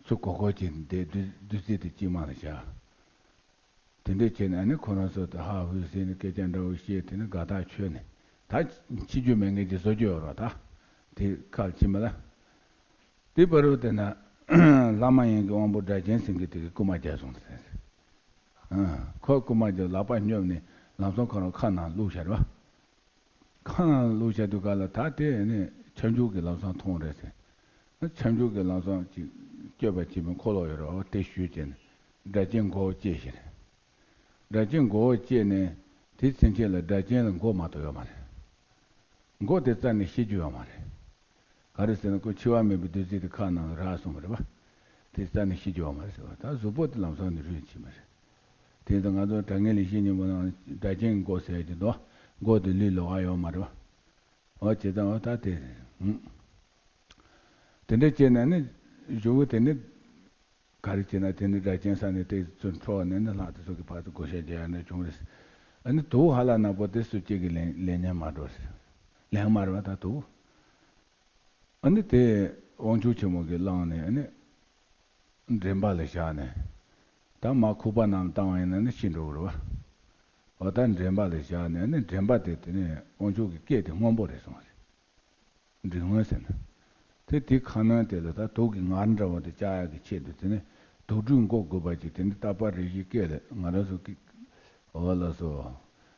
ཚུར་གོ་གོ་ཅིག་བསྡད། བདུད་བདུད་རྩི་དེ་གཅིག་མ་ལ་བཞག་དེ་འདྲས་བྱས་ནས་ཨ་ནི་ཁོ་རང་ཚོ་དེ་ཧ་ཧུ་ཟེར་ནས་སྐད་ཆ་འདྲ་བོ་བཤད། དེ་ནས་དགའ་ཐག་ཆོད་ནས་ད་འཆི་རྒྱུ་མེད་མཁན་ཅིག་བཟོ་རྒྱུ་ཡོད་རེད་བ། ད་དེ་ཁ་ལ་ཕྱིན་པ་ལ། དེ་བར་དུ་དེ་ན་ལྷ་མ་ཡིན་གྱི་དབང་པོ་སྒྲ་གཅན་ཟེར་མཁན་དེ་གིས་རྐུ་མ་བརྒྱབ་སོང་ཟེར། ཨ། ཁོ་རྐུ་མ་བརྒྱབ། ལག་པ་སྙོབ་ནས་ལམ་སང་ཁོ་རང་ཁ་ནང་བླུགས་བཞག་རེད་བ། ཁ་ནང་བླུགས་བཞག་དུས་ག་ལ་ད་དེ་ནི་ཁྱབ་འཇུག་གི་ལམ་སང་མཐོང་རེད་ཟེར། ཁྱབ་འཇུག་གི་ལམ་སང་ཅིག་བསྐྱོད་པ་བྱེད་པའི་འཁོར་ལོ་ཡོད་རེད་བ། དེ་ཞུས་བྱས་ནས་སྒྲ་གཅན་མགོ་བོ་བཅད་བཞག་རེད། སྒྲ་གཅན་མགོ་བོ་བཅད་ནས་དེའི་ཚུན་ཆད་ལ་སྒྲ་གཅན་ལ་མགོ་མ་གཏོགས་ཡོད་མ་རེད། མགོ་དེ་རྩ་ནས་ཤི་རྒྱུ་ཡོད་མ་རེད། ག་རེ་ཟེར་ན་ཁོ་འཆི་བ་མེད་པའི་བདུད་རྩི་དེ་ཁ་ནང་ལ་རག་སོང་བ་རེད་བ། དེ་རྩ་ནས་ཤི་རྒྱུ་ཡོད་མ་རེད་ཟེར་བ། ད་གཟུགས་པོ་དེ་ལམ་སང་ནས་རུལ་ཕྱིན་པ་རེད། དེ་ཚོ་ང་ཚོ་དྲང་ངེས་ལས་བཤད་སྙིང་པོ་ནང་སྒྲ་གཅན་མགོ་ཟེར་གྱི་འདུག་མགོ་དེ་ལུས་ལོགས་ཀ་ཡོད་མ་རེད་བ། འོ་བྱས་ཙང་འོ་ད་དེ་རེད། ཨུམ། དེ་འདྲ་བྱས་ན་ནི་གཞུག་གུ་དེ་ནི། ག་རེ་བྱས་ན་དེ་ནི་སྒྲ་གཅན་ས་ནས་དེ་ཚོ་འཕྲོ་བ་ནས་ནི་ལྷ་དེ་ཚོ་གི་ཕར་ཚུར་བགོ་བཤའ་རྒྱག་ཡ་ནི་བྱུང་རེད། ཨ་ནི་དུག་ཧ་ལ་ནག་པོ་དེ་སུ་གཅིག་གིས་ལེན་ལེན་མཁན་མ་འགྲོ་ཟེར། ལེན་མ་རེད་བ་ད་དུག་ཨ་ནི་དེ་དབང་ཕྱུག་ཆེན་མོ་གིས་བླངས་ནས་ཨ་ནི་འདྲེན་པ་ལ་བཞག་ནས། ད་མར་ཁུག་པ་ནང་བཏང་བ་ཡིན་ན་ནི་ཤི་འགྲོ་གི་རེད་བ། འོ་ད་འདྲེན་པ་ལ་བཞག་ནས་ཨ་ནི་འདྲེན་པ་དེ་དེ་ནི་དབང་ཕྱུག་གི་སྐད་དེ་སྔོན་པོ་རེད་གསུངས་པ་རེད། འབྲི་སྔོན་ཟེར་ན། དེ་དེའི་ཁ་གནོན་དེ་ལ་ད་དུག་གི་ངར་འདྲ་བོ་དེ་བཅག་ཡག་གི་ཆེད་དུ་དེ་ནི་དུག་སྦྲུལ་མགོ་དགུ་པ་ཅིག་དེ་ནི་རྟག་པ་རེ་བཞིན་སྐེ་ལ་ང་རང་ཚོ་སྐེ། འོ་ལགས་སོ།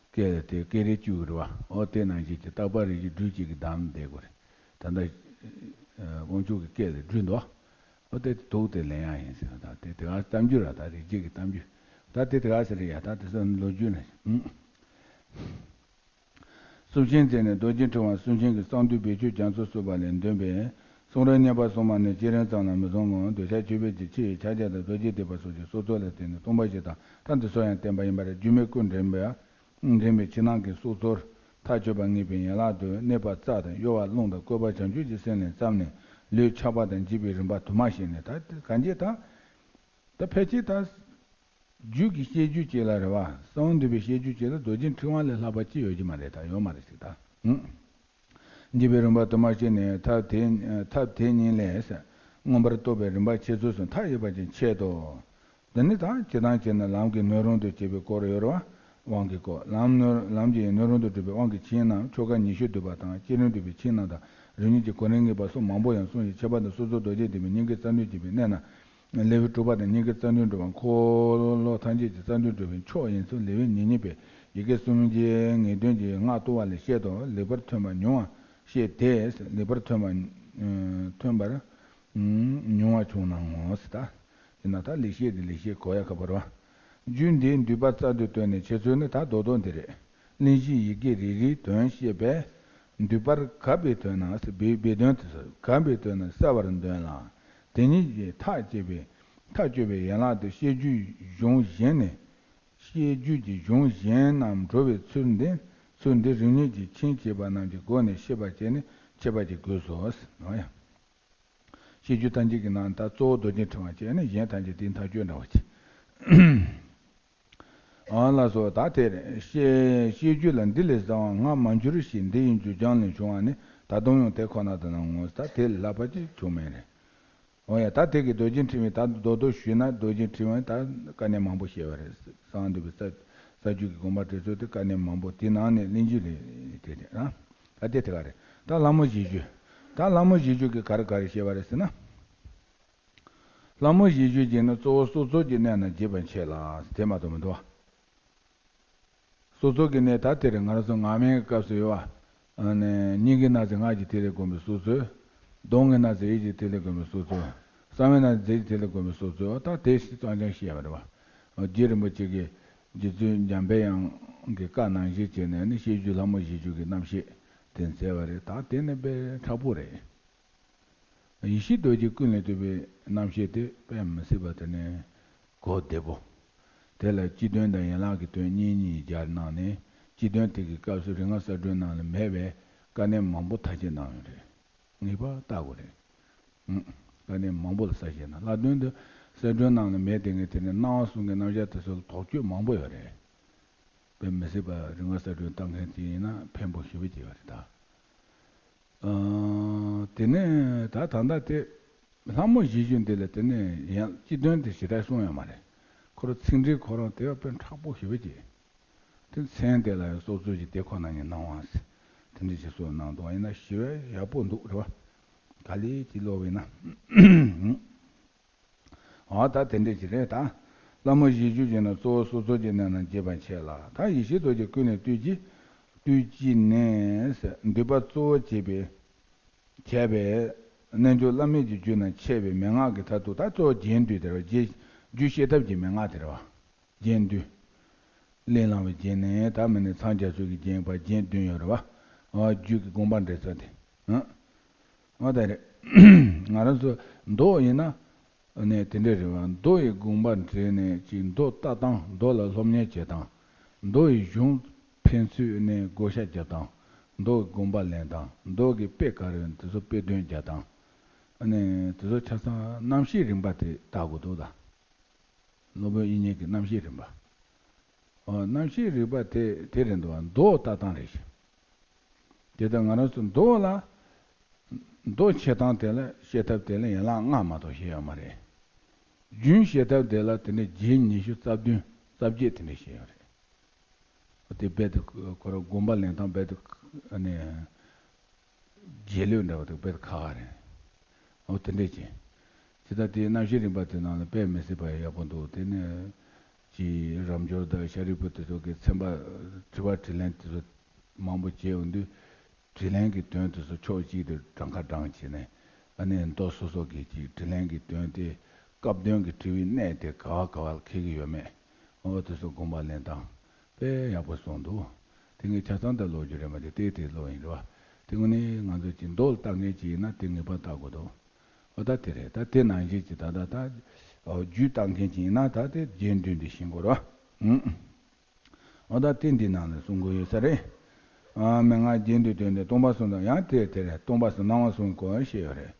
སྐེ་ལ་དེ་སྐེ་རིལ་བཅུག་རེད་བ། འོ་དེ་ནང་བཞིན་གྱི་རྟག་པ་རེ་བཞིན་སྦྲུལ་གཅིག་གིས་བསྡམས་བསྡད་དགོས་རེད། ད་ལྟ་དབང་ཕྱུག་གི་སྐེ་ལ་སྦྲུལ་འདུག་འོ་དེ་དུག་དེ་ལེན་ཡག་ཡིན་ཟེར་བ། ད་དེ་དེ་ག་གཏམ་རྒྱུད་ར། ད་རིག་བྱེད་ཀྱི་གཏམ་རྒྱུད། ད་དེ་དེ་ག་ཟེར་ཡ། ད་དེ་ཚོ་ལོ་རྒྱུས་ནི། གསུང་ཆེན་མཛད་ནས་རྡོ་རྗེ་ཕྲེང་བ་གསུང་ཆེན་གྱི་གསང་འདུས་བེད་སྤྱོད་རྒྱ་མཚོར་བསྲུབས་པ་ལས་འདོན་པའི་གསུང་རབ་བསྙེན་པར་གསུངས་པ་ནི་སྤྱན་རས་གཟིགས་ལ་མི་བཟུང་ངོ་། འདོད་ཆགས་ཆོས་འཕེལ་གྱི་ཕྱི་ཡི་ཕྱག་རྒྱ་དང་རྡོ་རྗེ་ཐེག་པ་སོགས་ཀྱི་སྲོག་རྩོལ་ལ་བརྟེན་ནས་སྟོང་པ་ཞིག་དང་ཐ་དད་སོགས་ཡང་བསྟན་པ་ཡིན་པར་རྒྱུད་སྨད་སྐུ་འདྲེན་པ། འདྲེན་པའི་ཕྱི་ནང་གི་སྲོག་རྩོལ་མཐར་གཅོད་པ་ངེས་པའི་ཡན་ལག་ཏུ་གནས་པ་རྩ་དང་གཡོ་བ་རླུང་དང་བཀོད་པ་བྱང་ཆུབ་ཀྱི་སེམས་ལས་བརྩམས་ནས་ལུས་ཆགས་པ་དང་འཇིག་པའི་རིམ་པ་དུ་མ་ཤེས་ནས། ད་གང་ཅི་ད། ད་ཕལ་ཆེར་ད། རྒྱུད་ཀྱི་བཤད་རྒྱུད་ཅིག་ལ་རེད་བ། གསང་བ་འདུས་པའི་བཤད་རྒྱུད་ཅིག་ལ་རྡོ་རྗེ་ཕྲེང་བ་ལས་ལྷག་པ་ཅི་ཡོད་ཀྱི་མ་རེད། ད་ཡོད་མ་རེད་ཟེར་ད། ཨུང་། འཇིག་པའི་རིམ་པ་དུ་མ་ཤེས་ནས་ཐབས་དེ་ཐབས་དེ་ཉིད་ལས་མངོན་པར་རྟོགས་པའི་རིམ་པ་འཆད་ཚུལ་སོགས་མཐའ་ཡས་པ་ཅིག་འཆད་དོ། འདི་ནི་ད་ཇི་ལྟར་བྱས་ན་ལམ་གྱི་སྣོད་རུང་དུ་བྱེད་པའི་སྐོར་ཡོད་རེད་བ། དབང་གི་སྐོར། ལམ་སྣོད་ལམ་གྱི་སྣོད་རུང་དུ་སྒྲུབ་པའི་དབང་གི་ཆིངས་རྣམས་ཆོ་ག་ཉི་ཤུ་བསྡུས་པ་དང་བསྐྱེད་རིམ་སྒྲུབ་པའི་ཆིངས་རྣམས་དང་རིམ་གཉིས་ཀྱི་གོ་རིམ་ངེས་པ་སོགས་མང་པོ་ཡང་གསུངས་ཤིང་། ཁྱད་པར་དུ་སོ་སོར་རྡོ་རྗེ་ཐེག་པའི་སྙིང་གའི་རྩ་མདུད་བཅས་པའི་གནས་རྣམས་ལེའུ་དྲུག་པ་དང་། སྙིང་གའི་རྩ་མདུད་སྒྲུབ་པ་འཁོར་ལོ་ཐམས་ཅད་ཀྱི་རྩ་མདུད་སྒྲུབ་པའི་མཆོག་ཡིན་ཚུལ་ལེའུ་ཉེར་གཉིས་པའི་ཡི་གེ་སུམ་བརྒྱའི་ངེས་དོན་གྱི་སྔགས་བཏུ་བ་ལས་བཤད་དོ། ལེགས་པར་ཐོན་པ་ཉུང་བ་བཤད་དེ། ལེགས་པར་ཐོན་པ་ཐོན་པར་ཉུང་བ་བྱུང་ན་ངོ་། ད་ཡིན་ན་ད་ལེགས་བཤད་དེ་ལེགས་བཤད་གོ་ཡ་ཁག་པོ་རེད་བ། རྒྱུད་འདིའི་འདུས་པ་རྩལ་དུ་བཏོན་ནས་འཆད་ཚུལ་ནི་ད་རྡོག་རྡོག་འདི་རེད། གླེང་གཞིའི་ཡི་གེ་རེ་རེའི་དོན་བཤད་པས། འདུས་པར་གབ་པའི་དོན་ན་སྦས་སྦས་དོན་དུ་གབ་པའི་དོན་ན་གསལ་བར་འདོན་ལ། དེ་ཉིད་ཀྱི་མཐའ་གཅོད་པའི་མཐའ་གཅོད་པའི་ཡན་ལག་ཏུ་བཤད་རྒྱུད་གཞུང་གཞན་ནས། བཤད་རྒྱུད་ཀྱི་གཞུང་གཞན་རྣམས་འགྲོ་བའི་ཚུལ་འདི་ཚུལ་འདི་རིམ་གཉིས་ཀྱི་ཆིངས་བཅས་པ་རྣམས་ཀྱི་སྒོ་ནས་ཤེས་པར་བྱས་ནས་འཆད་པ་ཀྱི་དགོས་སོ། ནོ་ཡ། བཤད་རྒྱུད་ཐམས་ཅད་ཀྱི་ནང་ད་གཙོ་བོ་རྡོ་རྗེ་ཕྲེང་བ་བྱས་ནས་གཞན་ཐམས་ཅད་དེའི་མཐའ་དཔྱོད་འདྲ་བ་བྱས། ཨང་ལགས་སོ། ད་དེར་བཤད་བཤད་རྒྱུད་ལ་འདི་ལས་བཟང་བ་སྔར་མ་འགྱུར་ཞིང་། འདི་ཡི་འགྱུར་བྱང་ལས་བྱུང་བ་ནི། ད་དུང་ཡང་དེ་ཁོ་ན་དུ་སྣང་ངོ་། ད་དེ་ལས་ལྷག་པ་ཅིག་བྱུང་མེད་རེད། འོ་ཡ། ད་དེ་གི་རྡོ་རྗེ་ཕྲེང་བའི་ད་རྡོག་རྡོག་ཞུས་ན་རྡོ་རྗེ་ཕྲེང་བའི་ད་དཀའ་གནད་མང་པོ་བཤད་པ་རེད། གསང་འདུས་པའི་རྩ་རྩ་རྒྱུད་ཀྱི་དགོངས་པ་འགྲེལ་ཚུལ་དེ་དཀའ་གནད་མང་པོ། དེ་ནང་ནས་གླེང་རྒྱུད་རེད་དེ་རེད་ཨ། ད་དེ་དེ་ག་རེད། ད་ལྷ་མོ་བཞི་བཅུ། ད་ལྷ་མོ་བཞི་བཅུ་གི་ག་རེ་ག་རེ་བཤད་པ་རེད་ཟེར་ན། ལྷ་མོ་བཞི་བཅུ་གྱིས་ནི་གཙོ་བོ་སྲོག་རྩོལ་གྱི་གནད་རྣམས་རྒྱས་པར་འཆད་ལ། དེ་མ་གཏོགས་མི་འདུག་བ། སྲོག་རྩོལ་གྱི་གནད་ད་དེ་རེད། ང་རང་ཚོ་ངག་དབང་གི་སྐབས་སུ་ཡོད་བ། ཨ་ནི་སྙིང་གི་སྣང་སྲིད་ངག་གི་ཐིག་ལེར་བསྒོམས་པའི་སྲོག་རྩོལ། གདོང་གི་སྣང་སྲིད་ཡིད་ཀྱི་ཐིག་ལེར་བསྒོམས་པའི་སྲོག་རྩོལ། གསང་བའི་ནང་རྫས་ཀྱི་དེ་ལ་གོམས་པའི་སོ་སོ་ད་དེ་ཞིག་གཙང་རྐྱང་ཤེས་ཡ་མ་རེད་བ། རྗེ་རིན་པོ་ཆེ་གིས་རྗེ་བཙུན་འཇམ་དཔལ་དབྱངས་ཀྱི་བཀའ་ནང་བཞིན་བྱས་ནས་ནི་བཤད་རྒྱུད་ལྷ་མོ་བཞི་བཅུ་གི་རྣམ་བཤད་དེ་མཛད་པ་རེད། ད་དེ་ནི་དཔེ་མཁྲེགས་པོ་རེད། ཡེ་ཤེས་རྡོ་རྗེ་ཀུན་ལས་བཏུས་པའི་རྣམ་བཤད་དེ་དཔེ་མི་སྲིད་པ་དེ་ནི་གོ་བདེ་པོ། དེ་ལ་སྤྱི་དོན་དང་ཡན་ལག་གི་དོན་གཉིས་གཉིས་སྦྱར་གནང་ནས་སྤྱི་དོན་དེ་གི་སྐབས་སུ་རིག་སྔགས་གསལ་སྒྲོན་ནང་ལ་མེད་པའི་དཀའ་གནད་མང་པོ་ཐག་བཅད་གནང་ཡོད་རེད། ངེས་པར་བལྟ་དགོས་རེད། ཨང་། དཀའ་གནད་མང་པོ་ལ་ས་བཞེས་ན་ལྷག་དོན་དུ་གསལ་སྒྲོན་ནང་ལ་མེད་དེ་ངས་དེ་ནས་སྣང་བ་གསུམ་གྱི་རྣམ་གཞག་དེ་ཚོ་ལ་དོགས་གཅོད་མང་པོ་ཡོད་རེད། དཔེ་མི་སྲིད་པ་རིག་སྔགས་གསལ་སྒྲོན་བལྟ་མཁན་ཅིག་ཡིན་ན་ཕན་པོ་ཞེ་པོ་ཅིག་ཡོད་རེད་ད། ཨ། དེ་ནས་ད་ད་ལྟ་དེ་ལྷ་མོ་བཞི་བཅུ་འདི་ལ་དེ་ནས་ཡང་སྤྱི་དོན་དེ་ཞེ་དྲག་གསུངས་ཡོད་མ་རེད། ཁོ་རང་ཚིག་འགྲེལ་ཁོ་རང་དེ་དཔེ་མཁྲེགས་པོ་ཞེ་པོ་ཅིག་དེ་མཚན་དེ་ལ་ཡང་སོ་སོ་ཞིག་དེ་ཁོ་ན་ཉིད་སྣང་བ་ཟེར། དེ་འདྲ་ཞིག་སོགས་གནང་འདུག་ཡིན་ན་ཞེ་པོ་ཡག་པོ་འདུག་རེད་བ། ག་ལེ་ཅིག་ཀློག་པ་ཡིན་ན། འོ་ད་དེ་འདྲ་ཞིག་རེད་ད། ལྷ་མོ་བཞི་བཅུ་ཅན་ནི་གཙོ་བོ་སོ་སོ་ཅན་རྣམས་ལ་འབྱེད་པར་བྱེད་ལ། ད་ཡེ་ཤེས་རྡོ་རྗེ་ཀུན་ལས་བཏུས་ཀྱི་བཏུས་ཀྱི་ནས་འདུས་པ་གཙོ་བོ་བྱེད་པའི་བྱས་པའི་རྣལ་འབྱོར་བླ་མེད་ཀྱི་རྒྱུད་ན་འཆད་པའི་མན་ངག་གི་མཐར་ཐུག་ད་གཙོ་བོ་རྒྱན་བསྡུས་དེ་རེད་བ། རྒྱན་རྒྱུད་བཤད་ཐབས་ཀྱི་མན་ངག་དེ་རེད་བ། རྒྱན་བསྡུས། གླེང་བསླང་བའི་རྒྱན་ནི་ད་མི་ནི་མཚམས་སྦྱར་སོགས་ཀྱི་རྒྱན་པ་རྒྱན་བདུན་ཡོད་རེད་བ། འོ་རྒྱུད་ཀྱི་དགོངས་པ་འགྲེལ་ཚུལ་དེ། ཨང་། འོ་ད་རེད། ང་རང་ཚོ་མདོ་ཡིན་ན། ནས་དེ་འདྲ་རེད་བ། མདོ་ཡི་དགོངས་པ་འགྲེལ་ནས་ཅིག་མདོ་ལྟ་སྟངས་མདོ་ལ་སློབ་གཉེར་བྱེད་སྟངས། མདོ་ཡི་གཞུང་ཕན་ཚུན་ནས་བགོ་བཤའ་རྒྱབ་སྟངས། མདོ་གི་དགོངས་པ་ལེན་སྟངས་མདོ་གི་དཔེ་ག་རེ་དེ་ཚོ་དཔེ་དོན་རྒྱག་སྟངས། ཨ་ནི་དེ་ཚོ་ཆ་ཚང་རྣམ་བཤད་རིམ་པ་དེ་བལྟ་དགོས་འདུག་ད། སློབ་དཔོན་དབྱིག་གཉེན་གྱི་རྣམ་བཤད་རིམ་པ། ཨོ་རྣམ་བཤད་རིམ་པ་དེ་དེ་རེད་འདུག་བ། མདོ་ལྟ་སྟངས་རེད་ཤག་དེ་ལྟར་ང་རང་ཚོ་མདོ་ལ། མདོ་འཆད་སྟངས་དེ་ལ་བཤད་ཐབས་དེ་ལ་ཡན་ལག་ལྔ་མ་གཏོགས་བཤད་ཡོད་མ་རེད། རྒྱུན་བཤད་ཐབས་དེ་ལ་དེ་ནས་རྒྱན་ཉི་ཤུ་རྩ་བདུན་རྩ་བརྒྱད་དེ་འདྲ་བཤད་ཡོད་རེད། དེ་རྦད་དེ་ཁོ་རང་དགོངས་པ་ལེན་སྟངས་རྦད་དེ་ཨ་ནི། རྗེས་ལུས་འདྲ་བ་དེ་དཔེ་ཁག་ཁག་རེད། འོ་དེ་འདྲས་ཀྱི། ཇི་ལྟར་དེའི་རྣམ་བཤད་རིམ་པ་དེ་ནང་ལ་དཔེ་མི་སྲིད་པ་ཡག་པོ་འདུག་དེ་ནས་ཀྱི་རབ་འབྱོར་དང་ཤཱ་རིའི་བུ་དེ་ཚོ་གི་ཚན་པ་དྲི་བ་དྲིས་ལན་དེ་ཚོ་མང་པོ་བྱས་ཡོང་དུས། དྲིས་ལན་གྱི་དོན་དེ་ཚོ་ཕྱོགས་གཅིག་ཏུ་གྲངས་ཀ་བགྲངས་བྱས་ནས་ཨ་ནི་མདོ་སོ་སོ་གི་ཀྱི་དྲིས་ལན་གྱི་དོན་དེ་སྐབས་དོན་གྱི་དྲི་བའི་གནས་དེ་ག་བ་ག་བ་ལ་འཁེལ་གྱི་ཡོད་མེད། འོ་དེ་ཚོ་དགོངས་པ་ལེན་སྟངས། དཔེ་ཡག་པོ་གསུངས་འདུག་དེ་ངས་ཆ་ཚང་དེ་ཀློག་རྒྱུ་རེད་མ་གཏོགས་ཏོག་ཙམ་ཀློག་ཡིན་རེད་བ། དེ་དངོས་གནས་ང་ཚོ་ཅིག་མདོ་ལ་ལྟ་མཁན་ཅིག་ཡིན་ན་དེ་ངེས་པར་ལྟ་དགོས་འདུག་འོ་ད་དེ་རེད། ད་དེ་ནང་བཞིན་ཅིག་ད་ད་ད་རྒྱུད་ལྟ་མཁན་ཅིག་ཡིན་ན་ད་དེ་རྒྱན་བདུན་དེ་ཤེས་དགོས་རེད་བ། ཨུ། འོ་ད་དེ་འདི་ནང་ལ་གསུང་དགོས་ཡོད་ས་རེད། ཨ་མན་ངག་རྒྱན་བདུན་དོན་དེ་སྟོང་པ་གསུམ་དང་ཡང་དེ་དེ་རེད། སྟོང་པ་གསུམ་སྣང་བ་གསུམ་གོ་ཞེས་ཡོད་རེད།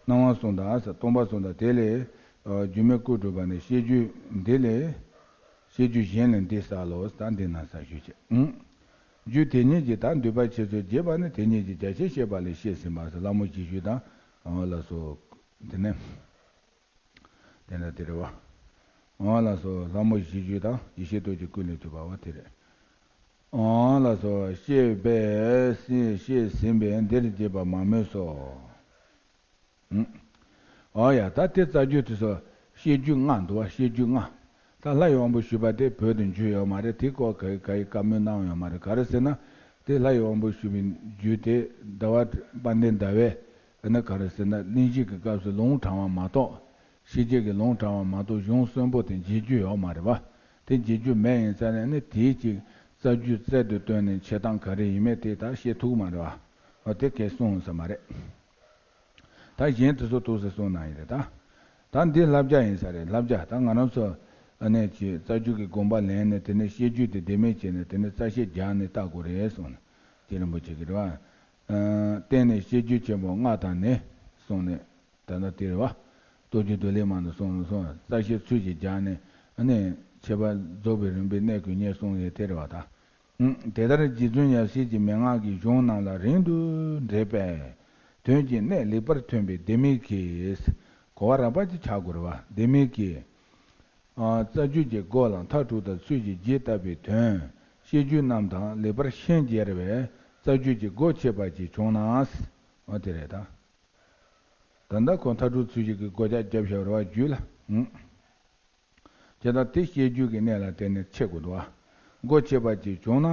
སྣང་བ་གསུམ་དང་ཨ་ས་སྟོང་པ་གསུམ་དང་དེ་ལས་སྒྱུ་མའི་སྐུ་སྒྲུབ་པ་ནི་བཤད་རྒྱུད་འདི་ལས། བཤད་རྒྱུད་གཞན་ལས་འདི་བསགས་ལོ། ད་འདི་ན་ས་ཞུས་བྱས། ཨུང་། རྒྱུད་དེ་ཉིད་ཀྱི་ད་འདུས་པ་ཆེ་ཚུལ་རྒྱས་པ་ནི་དེ་ཉིད་ཀྱི་རྒྱ་ཆེར་བཤད་པ་ལས་བཤད་ཟིན་པ་ཟེར་ལྷ་མོ་བཞི་བཅུ་དང་། འོ་ལགས་སོ། དེ་ནས། དེ་འདྲ་དེ་རེད་བ། འོ་ལགས་སོ་ལྷ་མོ་བཞི་བཅུ་དང་ཡེ་ཤེས་རྡོ་རྗེ་ཀུན་ལས་བཏུས་པ་བ་དེ་རེད། འོ་ལགས་སོ་བཤད་པས་བཤད་ཟིན་པས་འདིར་རྒྱས་པ་མ་སྨོས་སོ། ཨོ་ཡ་ད་དེ་རྩ་རྒྱུད་དེ་ཚོ་བཤད་རྒྱུད་ལྔ་འདུག་བ། བཤད་རྒྱུད་ལྔ། ད་ལྷ་ཡི་དབང་པོ་ཞུས་པ་དེ་བོད་དུ་འཇུག་ཡོད་མ་རེད། དེ་སྐོར་ག་ག་ཡི་བཀའ་མོལ་གནང་ཡོད་མ་རེད། ག་རེ་ཟེར་ན། དེ་ལྷ་ཡི་དབང་པོ་ཞུས་པའི་རྒྱུད་དེ་ཟླ་བ་དཔལ་ལྡན་ཟླ་བས་ཨ་ནི་ག་རེ་ཟེར་ན་གླེང་གཞི་གི་སྐབས་སུ་ལུང་དྲངས་པ་མ་གཏོགས། ཤེས་བྱེད་ཀྱི་ལུང་དྲངས་པ་མ་གཏོགས་གཞུང་གསོན་པོ་དེ་འབྱེད་རྒྱུ་ཡོད་མ་རེད་བ། དེ་འབྱེད་རྒྱུ་མེད་ཡིན་ཙང་ནས་ནི་དེའི་ཅིག་རྩ་རྒྱུད་རྩལ་དུ་བཏོན་ནས་འཆད་སྟངས་ག་རེ་ཡིན་མིན་དེ་ད་བཤད་ཐུབ་ཀྱི་མ་རེད་བ། འོ་དེ་གས་གསུངས་ས་མ་རེད། ད་གཞན་དེ་ཚོ་ཏོག་ཙམ་གསུངས་གནང་ཡི་རེད་ད། ད་འདི་བསླབ་བྱ་ཡིན་ས་རེད། བསླབ་བྱ་ད་ང་རང་ཚོ་ཨ་ནེ་ཅིག་རྩ་རྒྱུད་ཀྱི་དགོངས་པ་ལེན་ནས་དེ་ནས་བཤད་རྒྱུད་དེ་བདེན་མེད་བྱས་ནས་དེ་ནས་རྩ་བཤད་རྒྱག་ནས་ལྟ་དགོས་རེད་གསུངས་ནས། རྗེ་རིན་པོ་ཆེ་གིས་རེད་བ། བསྟན་ནས་བཤད་རྒྱུད་ཆེན་པོ་ལྔ་དང་ནི་གསུངས་ནས། ད་ལྟ་དེ་རེད་བ། རྡོ་རྗེ་གདུལ་བྱའི་མང་དུ་གསུངས་ནས་གསུངས་རྩ་བཤད་ཚུལ་གྱིས་སྦྱར་ནས་ཨ་ནེ་འཆད་པ་རྫོགས་པའི་རིམ་པའི་གནད་ཀུན་རྙེད་གསུངས་ཡོད་དེ་རེད་བ་ད། དེ་ལྟར་རྗེ་བཙུན་ཡབ་སྲས་ཀྱི་མན་ངག་གི་གཞུང་རྣམས་ལ་རིང་དུ་འགྲེལ་པས། དོན་གྱི་གནད་ལེགས་པར་ཐོན་པའི་ལྡེ་མིག་གིས། གོ་བ་རགས་པ་ཅིག་ཆགས་དགོས་རེད་བ། ལྡེ་མིག་གིས། རྩ་རྒྱུད་ཀྱི་སྒོ་ལ་མཐའ་དྲུག་དང་ཚུལ་གྱིས་རྒྱས་བཏབ་པའི་དོན། བཤད་རྒྱུད་རྣམས་དང་ལེགས་པར་ཤན་སྦྱར་བས་རྩ་རྒྱུད་ཀྱི་སྒོ་ཕྱེ་བ་ཅིག་བྱུང་ན། འོ་དེ་རེད་ད། ད་ལྟ་ཁོ་མཐའ་དྲུག་ཚུལ་གྱིས་ཀྱི་སྒོ་ལྕགས་བརྒྱབ་བཞག་རེད་བ་རྒྱུད་ལ། ཇི་ལྟར་དེ་བཤད་རྒྱུད་ཀྱི་གནད་ལ་བརྟེན་ནས་ཕྱེ་དགོས་འདུག་ཨ། སྒོ་ཕྱེ་བ་ཅིག་བྱུང་ན་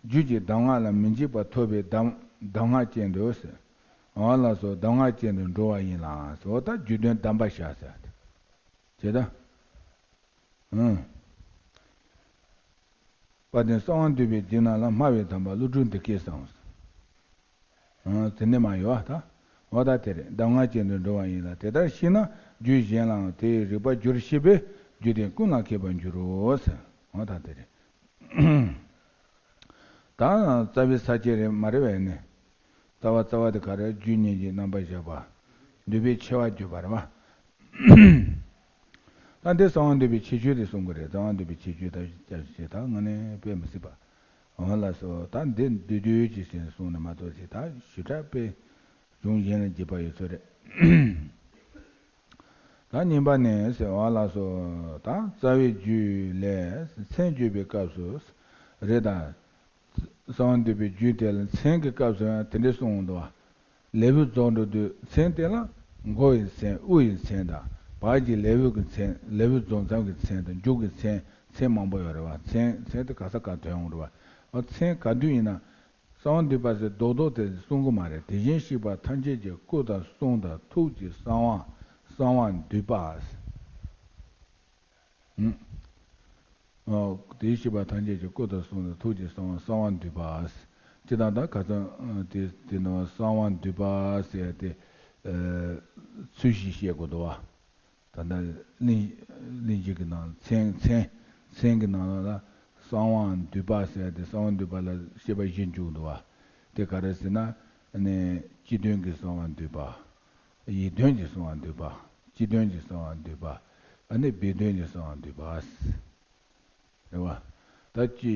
རྒྱུད་ཀྱི་གདམས་ངག་ལ་མི་འཇིགས་པ་ཐོབ་པའི་གདམས་གདམས་ངག་ཅན་དུ་ཟེར། འོ་ལགས་སོ། གདམས་ངག་ཅན་དུ་འགྲོ་བ་ཡིན་ལ་ཟེར། འོ་ད་རྒྱུད་དོན་གདམས་པར་བྱ་ཟེར་ཏེ། ཇི་ལྟར། ཨང་། དཔལ་ལྡན་གསང་བ་འདུས་པའི་རྗེས་གནང་ལ། སྨྲ་བའི་དམ་པ་ཀླུ་སྒྲུབ་འདི་སྐད་གསུངས། ཨང་། དེ་ནས་མ་ཡོད་ད། འོ་ད་དེ་རེད། གདམས་ངག་ཅན་དུ་འགྲོ་བ་ཡིན་ལ། དེ་ལྟར་ཤེས་ན་རྒྱུད་གཞན་ལའང་དེའི་རིགས་པར་འགྱུར་ཞེས་པས། རྒྱུད་དོན་ཀུན་ལ་མཁས་པར་འགྱུར་རོ་ཟེར། འོ་ད་དེ་རེད། ད་རྩ་བའི་ས་བཅད་རེད་མ་རེད་པས་ནི། རྩ་བ་རྩ་བ་དེ་ག་རེ། རྒྱུད་སྙིང་རྗེ་རྣམ་པར་བཞག་པ། འདུས་པའི་ཆེ་བ་བརྗོད་པ་རེད་པ། ད་འདི་གསང་བ་འདུས་པའི་ཁྱད་ཆོས་དེ་གསུང་གི་རེད། གསང་བ་འདུས་པའི་ཁྱད་ཆོས་ད་སྐྱབས་ཞེས་ད་ངོས་ནས་དཔེ་མི་སྲིད་པ། འོ་ལགས་སོ། ད་འདི་བསྡུས་བསྡུས་ཀྱི་ཞེས་གསུངས་ནས་མ་གཏོགས་ཅིག་ད་ཞུ་དྲག་དཔེ་གཞུང་གཞན་ལ་རྒྱས་པ་ཡོད་ཚོད་རེད། ད་གཉིས་པ་ནས་ཟེར་བ་ལགས་སོ། ད་རྩ་བའི་རྒྱུད་ལས་མཚན་བརྗོད་པའི་སྐབས་སུ་རེད་ད། གསང་བ་འདུས་པའི་རྒྱུད་དེ་ལ་མཚན་གྱི་སྐབས་སུ་ཡང་དེ་འདྲ་གསུངས་འདུག་བ། ལེའུ་རྫོགས་འགྲོ་དུས་མཚན་དེ་ལ་མགོ་ཡི་མཚན། དབུ་ཡི་མཚན་དང་། བར་གྱི་ལེའུ་གི་མཚན། ལེའུ་རྫོགས་མཚམས་ཀྱི་མཚན་དང་། མཇུག་གི་མཚན། མཚན་མང་པོ་ཡོད་རེད་བ། མཚན་མཚན་དེ་ག་ས་ག་ཐོན་ཡོང་རེད་བ། འོ་མཚན་ག་དུས་ཡིན་ན། གསང་བ་འདུས་པ་ཟེར་རྡོག་རྡོག་དེ་གསུང་གི་མ་རེད། དེ་བཞིན་གཤེགས་པ་ཐམས་ཅད་ཀྱི་སྐུ་དང་གསུང་དང་ཐུགས་ཀྱི་གསང་བ། གསང་བ་འདུས་པ། ཨང་། ཨོ། དེ་བཞིན་གཤེགས་པ་ཐམས་ཅད་ཀྱི་སྐུ་དང་གསུང་དང་ཐུགས་ཀྱི་གསང་བ། གསང་བ་འདུས་པ། ཅི་ལྟར་ད་ག་ཚོད་དེ་དེ་ནི་གསང་བ་འདུས་པ་ཟེར་ཏེ། ཚུལ་བཞིན་བཤད་དགོས་འདུག་བ། ད་ལྟ་གླེང་གླེང་གཞི་གི་ནང་མཚན་མཚན་མཚན་གྱི་ནང་ལ་གསང་བ་འདུས་པ་ཟེར་ཏེ། གསང་བ་འདུས་པ་ལ་བཤད་པ་བཞི་འཇུག་འདུག་བ། དེ་ག་རེ་ཟེར་ན། ཨ་ནི་སྤྱི་དོན་གྱི་གསང་བ་འདུས་པ། ཡིད་དོན་གྱི་གསང་བ་འདུས་པ། སྤྱི་དོན་གྱི་གསང་བ་འདུས་པ། ཨ་ནི་སྦས་དོན་གྱི་གསང་བ་འདུས་པ། རེད་བ། ད་ཅི་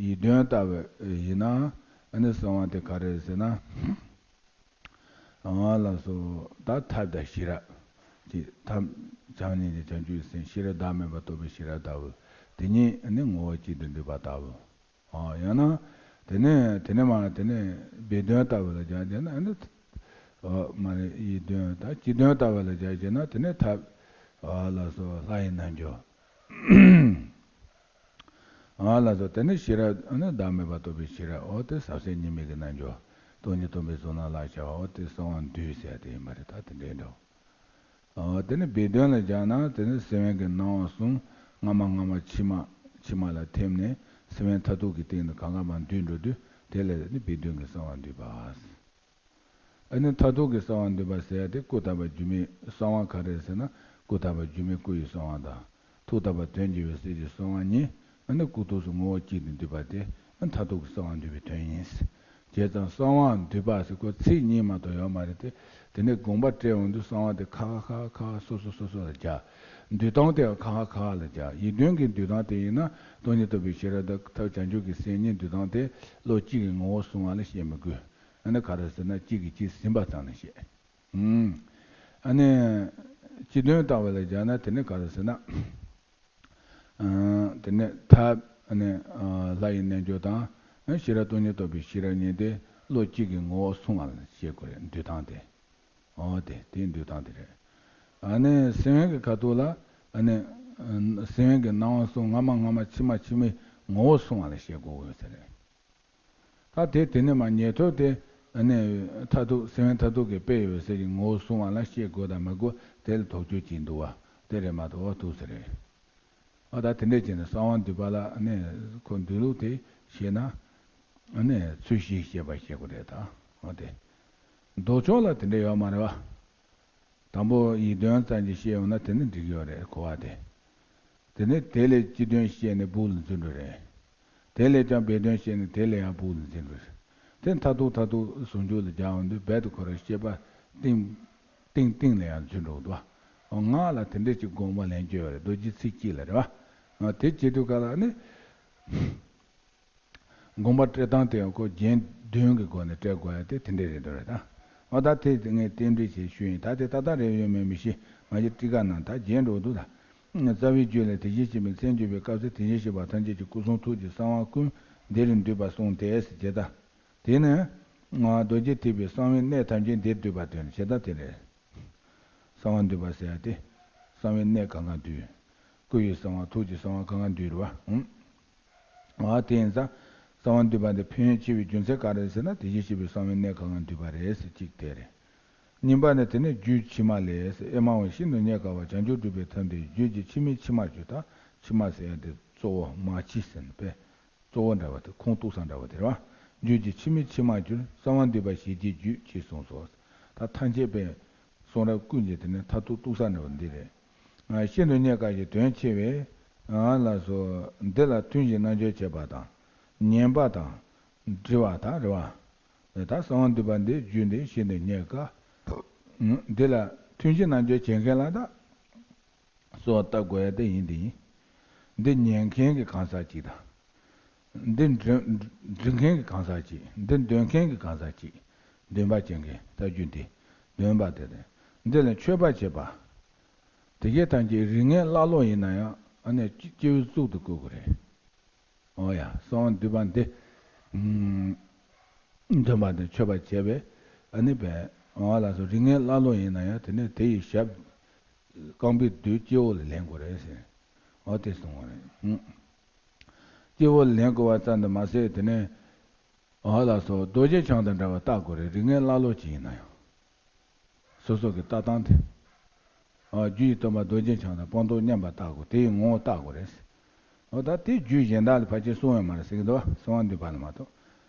ཡིད་དོན་ལྟ་བུ་ཡིན་ན། ཨ་ནི་གསང་བ་དེ་ག་རེ་ཟེར་ན། ཨ་ལགས་སོ། ད་ཐབས་དང་ཤེས་རབ་ཀྱི་ཐབས། བྱམས་སྙིང་རྗེ་བྱང་ཆུབ་སེམས། ཤེས་རབ་བདག་མེད་པ་རྟོགས་པའི་ཤེས་རབ་ལྟ་བུ། དེ་ཉིད་ནི་ངོ་བོ་གཅིག་ཏུ་འདུས་པ་ལྟ་བུ། ཨ་ཡང་ན། དེ་ནས་དེ་ནས་མ་དེ་ནས་སྦས་དོན་ལྟ་བུ་ལ་སྦྱར་བྱས་ན་ནི། ཨ་མ་རེད། ཡིད་དོན་ད་སྤྱི་དོན་ལྟ་བུ་ལ་སྦྱར་བྱས་ན་དེ་ནས་ཐབས། ཨ་ལགས་སོ། ལྷ་ཡི་རྣལ་འབྱོར། ཨ་ལགས་སོ། དེ་ནས་ཤེས་རབ་ནི་བདག་མེད་པ་རྟོགས་པའི་ཤེས་རབ། འོ་དེ་ཟབ་གསལ་གཉིས་མེད་ཀྱི་རྣལ་འབྱོར། སྟོང་ཉིད་སྟོང་པའི་གཟུགས་སྣང་ལ་བྱ་བ། འོ་དེ་གསང་བ་འདུས་ཟེར་དེ་ཡིན་པ་རེད། ད་དེ་འདྲའི་འདྲ་བོ། ཨ་དེ་ནས་སྦས་དོན་ལ་སྦྱར་ན། དེ་ནི་སེམས་དབེན་གྱི་སྣང་བ་གསུམ་སྔ་མ་སྔ་མ་ཕྱི་མ་ཕྱི་མ་ལ་ཐིམ་ནས། སེམས་དབེན་མཐར་ཐུག་གི་སྟེང་དུ་གང་ག་མར་འདུས་འགྲོ་དུས། དེ་ལ་ནི་སྦས་དོན་གྱི་གསང་བ་འདུས་པ། ཨ་ནི་མཐར་ཐུག་གི་གསང་བ་འདུས་པ་ཟེར་ཡ་དེ། སྐུ་དམ་པ་སྒྱུ་མའི་གསང་བ་ག་རེ་ཟེར་ན། སྐུ་དམ་པ་སྒྱུ་མའི་སྐུ་ཡི་གསང་བ་དང་། ཐུགས་དམ་པ་དོན་བྱེད་པའི་སྲས་ཀྱི་གསང་བ་གཉིས། ཨ་ནི་སྐུ་ཐུགས་སུ་ངོ་བོ་གཅིག་ཏུ་འདུས་པ་དེ། ཨ་མཐར་ཐུག་གི་གསང་བ་འདུས་པའི་དོན་ཡིན། བྱས་ཙང་གསང་བ་འདུས་པ་ཟེར་ཁོ་ཚིག་གཉིས་མ་གཏོགས་ཡོད་མ་རེད་དེ། དེ་ནས་དགོངས་པ་བཀྲལ་འོང་དུས་གསང་བ་དེ་ཁ་ཁ་ཁ་ཁ་སོ་སོ་སོ་སོ་ལ་སྦྱར། འདུས་སྟངས་དེ་ཁ་ཁ་ཁ་ཁ་ལ་སྦྱར། ཡིད་དོན་གྱི་འདུས་སྟངས་དེ་ཡིན་ན། སྟོང་ཉིད་རྟོགས་པའི་ཤེས་རབ་དང་ཐབས་བྱང་ཆུབ་ཀྱི་སེམས་གཉིས་འདུས་སྟངས་དེ་བློ་གཅིག་གི་ངོ་བོ་གསུང་བ་ལ་བཤད་མི་དགོས། ཨ་ནི་ག་རེ་ཟེར་ན། གཅིག་གིས་གཅིག་ཟིན་པ་ཙམ་ལ་བཤད། ཨུམ། ཨ་ནི་སྤྱི་དོན་ལྟ་བུ་ལ་སྦྱར་ན། དེ་ནི་ག་རེ་ཟེར་ན། ཨ་དེ་ནི་ཐབས། ཨ་ནི་ཨ་ལྷ་ཡི་རྣལ་འབྱོར་དང་། ཨ་ཤེས་རབ་སྟོང་ཉིད་རྟོགས་པའི་ཤེས་རབ་གཉིས་དེ་བློ་གཅིག་གི་ངོ་བོ་གསུང་བ་ལ་བཤད་དགོས་རེད། འདུས་སྟངས་དེ། འོ་དེ་དེའི་འདུས་སྟངས་དེ་རེད། ཨ་ནི་སེམས་དབེན་གྱི་ཁ་ཐུག་ལ། ཨ་ནི་ཨ་སེམས་དབེན་གྱི་སྣང་བ་གསུམ་སྔ་མ་སྔ་མ་ཕྱི་མ་ཕྱི་མའི་ངོ་བོ་གསུང་བ་ལ་བཤད་དགོས་ཡོད་ས་རེད། ད་དེ་དེ་ནས་མར་ཉན་ཐོས་དེ། ཨ་ནི་མཐར་ཐུག་སེམས་དབེན་མཐར་ཐུག་གི་དཔེ་ཡོད་ཟེར་གྱི་ངོ་བོ་གསུང་བ་ལ་བཤད་དགོས་དང་མི་དགོས་དེ་ལ་དོགས་གཅོད་ཅིག་འདུག་བ། དེ་རེད་མ་གཏོགས་འོ་ཐུག་ས་རེད། ཨ་ད་དེ་འདྲས་བྱས་ནས་གསང་བ་འདུས་པ་ལ། ཨ་ནི་ཁོ་འདུས་ལུགས་དེ་ཤེས་ན། ཨ་ནི་ཚུལ་བཞིན་བཤད་པ་ཤེས་དགོས་རེད་ད། འོ་དེ། མདོ་ཕྱོགས་ལ་དེ་འདྲས་ཡོད་མ་རེད་བ། དང་པོ་ཡིད་དོན་ཙམ་གྱིས་བཤད་ཡོང་ན་དེ་ནི་འགྲིག་གི་ཡོད་རེད། གོ་བ་དེ། དེ་ནས་དེ་ལས་སྤྱི་དོན་བཤད་ནས་སྦུག་ལ་འཛུལ་འགྲོ་རེད། དེ་ལས་ཀྱང་སྦས་དོན་བཤད་ནས་དེ་ལས་ཡང་སྦུག་ལ་འཛུལ་འགྲོ་རེད། དེ་མཐར་ཐུག་མཐར་ཐུག་ཟུང་འཇུག་ལ་སྦྱར་ཡོང་དུས་རྦད་དེ་ཁོ་རང་བཤད་པ་གཏིང་གཏིང་གཏིང་ལ་ཡང་འཛུལ་འགྲོ་འདུག་བ། འོ་ང་ལ་དེ་འདྲས་ཅིག་དགོངས་པ་ལེན་རྒྱུ་ཡོད་རེད། རྡོ་རྗེ་ཚིག་གཅིག་ལ་རེད་བ། འོ་དེ་བྱེད་དུས་ག་ལ་ནི། དགོངས་པ་བཀྲལ་སྟངས་དེ་ཡང་ཁོ་རྒྱན་བདུན་གྱི་སྒོ་ནས་བཀྲལ་དགོས་ཡ་དེ་དེ་འདྲས་རེད་འདུག་རེད་ད། འོ་ད་དེ་ངས་རྟེན་འབྲེལ་བྱས་ཞུས་ཡིན། ད་དེ་ཏག་ཏག་རེད་ཡོད་མེད་མི་ཤེས། ང་ཚོ་ཊི་ཀ་ནང་ད་རྒྱན་འགྲོ་འདུག་ད། རྩ་བའི་རྒྱུད་ལས་དེ་བཞིན་གཤེགས་པའི་མཚན་བརྗོད་པའི་སྐབས་སུ། དེ་བཞིན་གཤེགས་པ་ཐམས་ཅད་ཀྱི་སྐུ་གསུང་ཐུགས་ཀྱི་གསང་བ་ཀུན་འདིར་འདུས་པ་གསུངས་ཏེ་ཟེར་བྱས་ད། དེ་ནས་རྡོ་རྗེ་ཐེག་པའི་གསང་བའི་གནད་ཐམས་ཅད་འདིར་འདུས་པ་སྟོན་བྱས་ད་དེ་རེད། གསང་བ་འདུས་པ་ཟེར་ཡ་དེ། གསང་བའི་གནད་གང་ག་འདུས། སྐུ་ཡི་གསང་བ་ཐུགས་ཀྱི་གསང་བ་གང་ག་འདུས་རེད་བ། ཨ་དེ་ཡིན་ཙང་། གསང་བ་འདུས་པ་འདི་ཕན་ཡོན་ཆེ་བའི་རྒྱུ་མཚན་ག་རེ་ཟེར་ན། དེ་བཞིན་གཤེགས་པའི་གསང་བའི་གནད་གང་ག་འདུས་པ་རེད་ཟེར་གཅིག་དེ་རེད། གཉིས་པ་ནི་དེ་ནི་རྒྱུད་ཕྱི་མ་ལས། ཨེ་མ་འོ། ཤིན་ཏུ་རྙེད་དཀའ་བ་བྱང་ཆུབ་སྒྲུབ་པའི་ཐབས་འདི་རྒྱུད་ཀྱི་ཕྱི་མའི་ཕྱི་མར་གྱུར། ད་ཕྱི་མ་ཟེར་ཡ་དེ་གཙོ་བོ་མ་ཕྱི་ཟེར་ནས་པས། གཙོ་བོ་འདྲ་བ་དེ་ཁུངས་གཏུགས་ས་འདྲ་བ་དེ་རེད་བ། རྒྱུད་ཀྱི་ཕྱི་མའི་ཕྱི་མར་གྱུར། གསང་བ་འདུས་པ་ཞལ་གྱི་རྒྱུད་ཅེས་གསུངས་སོ། ད་ཐམས་ཅད་པའི་གསུང་རབ་ཀུན་གྱི་དེ་ནི་མཐར་ཐུག་གཏུགས་ས་འདྲ་བ་འདི་རེད། ཤིན་ཏུ་རྙེད་དཀའ་ཞེས་དོན་ཆེ་བས། ལགས་སོ། འདི་ལ་ཐུན་བཞིའི་རྣལ་འབྱོར་བྱེད་པ་དང་། ཉན་པ་དང་། དྲི་བ་དང་རེད་བ། ད་གསང་བ་འདུས་པ་འདི་རྒྱུད་འདི་ཤིན་ཏུ་རྙེད་དཀའ། འདི་ལ་ཐུན་བཞིའི་རྣལ་འབྱོར་བྱེད་མཁན་ལ་ད། གསོལ་བ་བཏབ་དགོས་ཡ་དེ་ཡིན་དེ་ཡིན། འདི་ཉན་མཁན་གྱི་གང་ཟག་ཅིག་དང་། འདི་འབྲི་འབྲི་མཁན་གྱི་གང་ཟག་ཅིག་འདི་འདོན་མཁན་གྱི་གང་ཟག་ཅིག་འདོན་པ་བྱེད་མཁན་ལྟ་རྒྱུ་འདི། འདོན་པ་དེ་རེད། འདི་ལ་མཆོད་པ་བྱེད་པ། དེ་གའི་ཐམས་ཅད་རིགས་ངན་ཀླ་ཀློ་ཡིན་ན་ཡང་ཨ་ནི་སྐྱེ་བོའི་གཙུག་ཏུ་བཀུར་དགོས་རེད། འོ་ཡ། གསང་བ་འདུས་པ་འདི། འདོན་པ་འདི་མཆོད་པ་བྱས་པས་ཨ་ནི་བས། འོ་ལགས་སོ། རིགས་ངན་ཀླ་ཀློ་ཡིན་ན་ཡང་དེ་ནས་དེ་ཡི་ཞབས་རྐང་པའི་རྡུལ་སྤྱི་བོ་ལ་ལེན་དགོས་རེད་ཟེར། འོ་དེ་གསུངས་པ་རེད། སྤྱི་བོ་ལ་ལེན་དགོས་པ་ཙམ་དུ་མ་ཟད་དེ་ནས། འོ་ལགས་སོ། རྡོ་རྗེ་འཆང་དང་འདྲ་བར་བལྟ་དགོས་རེད། རིགས་ངན་ཀླ་ཀློ་ཅིག་ཡིན་ན་ཡང་། སོ་སོ་གི་ལྟ་སྟངས་དེ། ཨ། རྒྱུ་ཡི་སྟོན་པ་རྡོ་རྗེ་འཆང་དང་སྤངས་རྟོགས་མཉམ་པར་བལྟ་དགོས། དེ་ཡི་ངོ་བོ་བལྟ་དགོས་རེད། འོ་ད་དེ་རྒྱུད་གཞན་དག་ལ་ཕལ་ཆེར་གསུངས་ཡོད་མ་རེད་ཟེར་གྱི་འདུག་བ། གསང་བ་འདུས་པ་ལ་མ་གཏོགས།